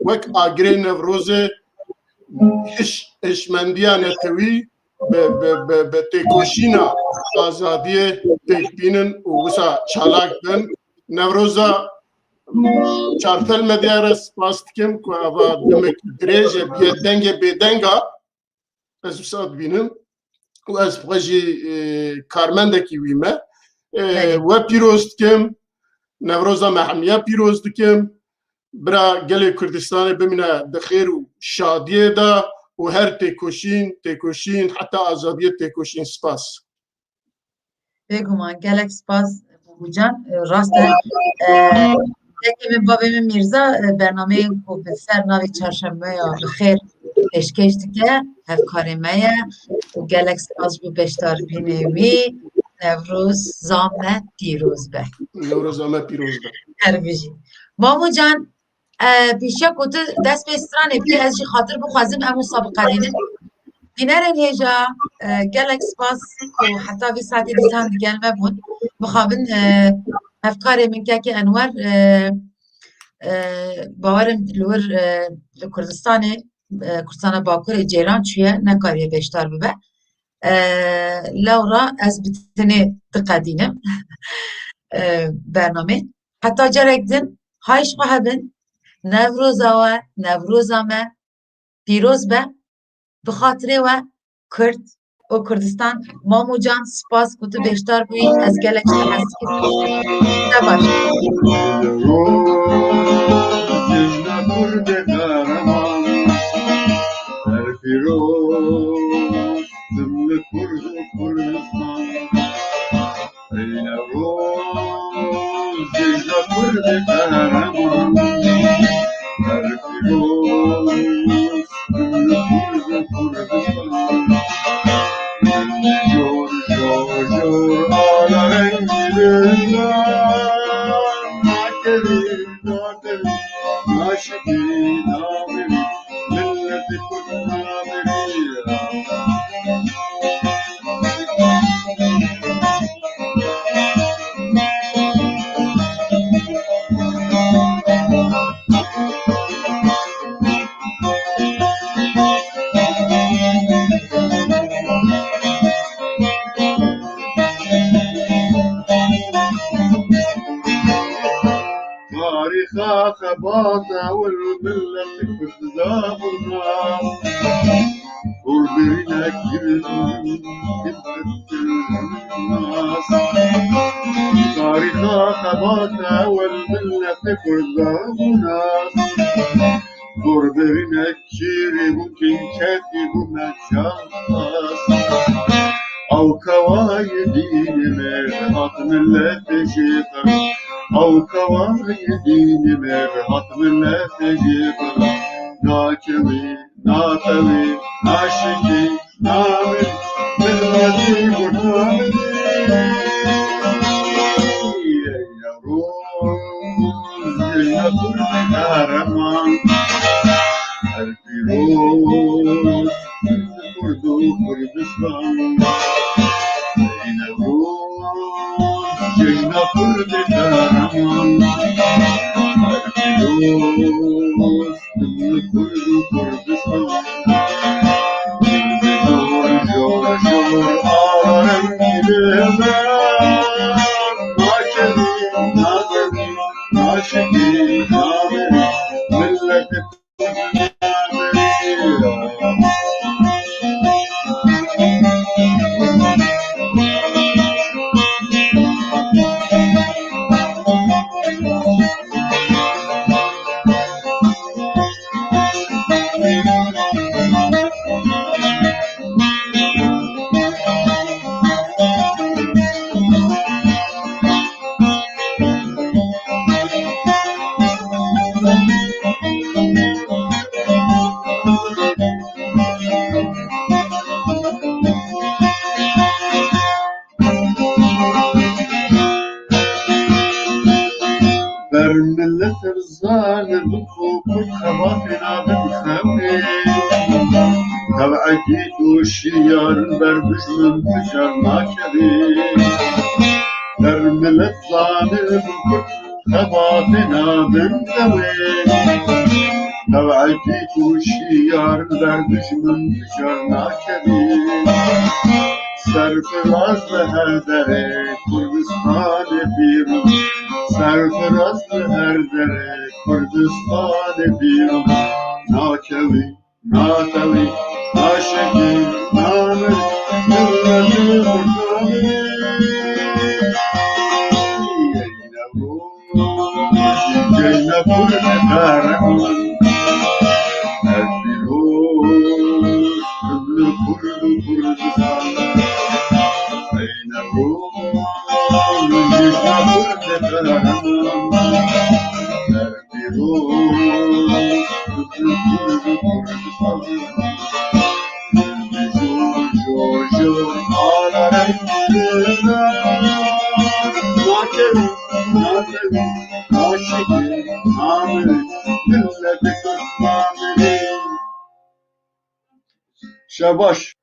wek agirê Newrozê hiş-, hişmendiya netewî bi, bi, bi, bi têkoşîna azadiyê pêk bînin û wisa çalak bin. Newroza Çartel Medya re spas dikim ku eva demekî dirêj e, bîye dengê bêdenga. Ez wisa dibînim û ez bi xwe jî, e, karmendekî wî me. E, Belê. We pîroz dikim, Newroza me hemiya pîroz dikim. Bira gelê Kurdistanê bimîne di xêr û şadiyê de û her têkoşîn, têkoşîn, heta azadiyê têkoşîn. Spas. Bêguman, gelek spas Bûbûcan. E, rast e. E, kekê min, bavê min Mîrza, e, bernameyê ku bi ser navê Çarşembeya bi xêr pêşkêş dike, hevkarê me ye û gelek spas ji bo beşdarbînê wî. Newroza me pîroz be. Newroza me pîroz be. Her bijî. Mamocan, e, pêşiya ku tu dest pê stranê bikî, ez jî xatir bixwazim, em wisa biqedînin. Bînerên hêja, e, gelek spas ku heta vî saetê dîsan digel me bûn. Mixabin, e, hevkarê min kekê Enwer, e, e, bawerim li wir, e, li Kurdistanê, e, Kurdistana Bakurê cêran çûye, nekariye beşdar bibe. E, lewra ez bi tenê diqedînim, e, bernamê. Heta carek din, hay ji xwe hebin, Newroza we, Newroza me, pîroz be, bi xatirê we, Kurd û Kurdistan. Mamo Can, spas ku tu beşdar bûyî, ez gelek ji te hez dikim. Te baş. Cejna Kurdê qehreman, her pîroz, dimli Kurd û Kurdistan. Ey Newroz, cejna Kurdê qehreman, her pîroz, dimli Kurd û Kurdistan. Jor, jor, jor, ala rengî dila, nakerî, nakerî, naşikî, namirî, milletî Kurd namirî. Tarîxa xebata wir millet Kurd dabûna. Kurdirînek kirin nas. Tarîxa xebata wir millet Kurd dabûna. Kurdirînek Şîrî bû kinketî bû me şahas. Ew kewayê dînê me hat miletê jê qir. Ew kewayê dînê me hat miletê jê qir. Nakewî, nakewî, naşikî, namirî, miletî Kurd namirî. Ey Newroz, cejna Kurdê qehreman. Her pîroz, Kurd û Kurdistan. Ey Newroz, cejna Kurdê qehreman. Her pîroz, Kurd û Kurdistan. Jor, jor, jor, ala rengî dila, nakerî, nakerî, naşikî, namirî, milletê Kurd namirî. Ber milet erzan bi xwe xebatê nabin xewê. Tev'ekî tu şiyar ber dijmin ficar nakevê. Ber milet zalim bi xwe xebatê nabin xewê. Tev'ekî tu şiyar ber dijmin ficar nakevê. Serfiraz li her derê Kurdistanê pîroz. Serfiraz li her derê Kurdistanê pîroz. Nakewî, nakewî, aşikî, namir, milletê Kurdanê. Ey Newroz. Geyne Kurd kahraman. Her pîroz Kurd li Kurd û Kurdistan. Ey Newroz, geyne Kurd kahraman. Her pîroz Kurd li Kurd û Kurdistan. Şebaş.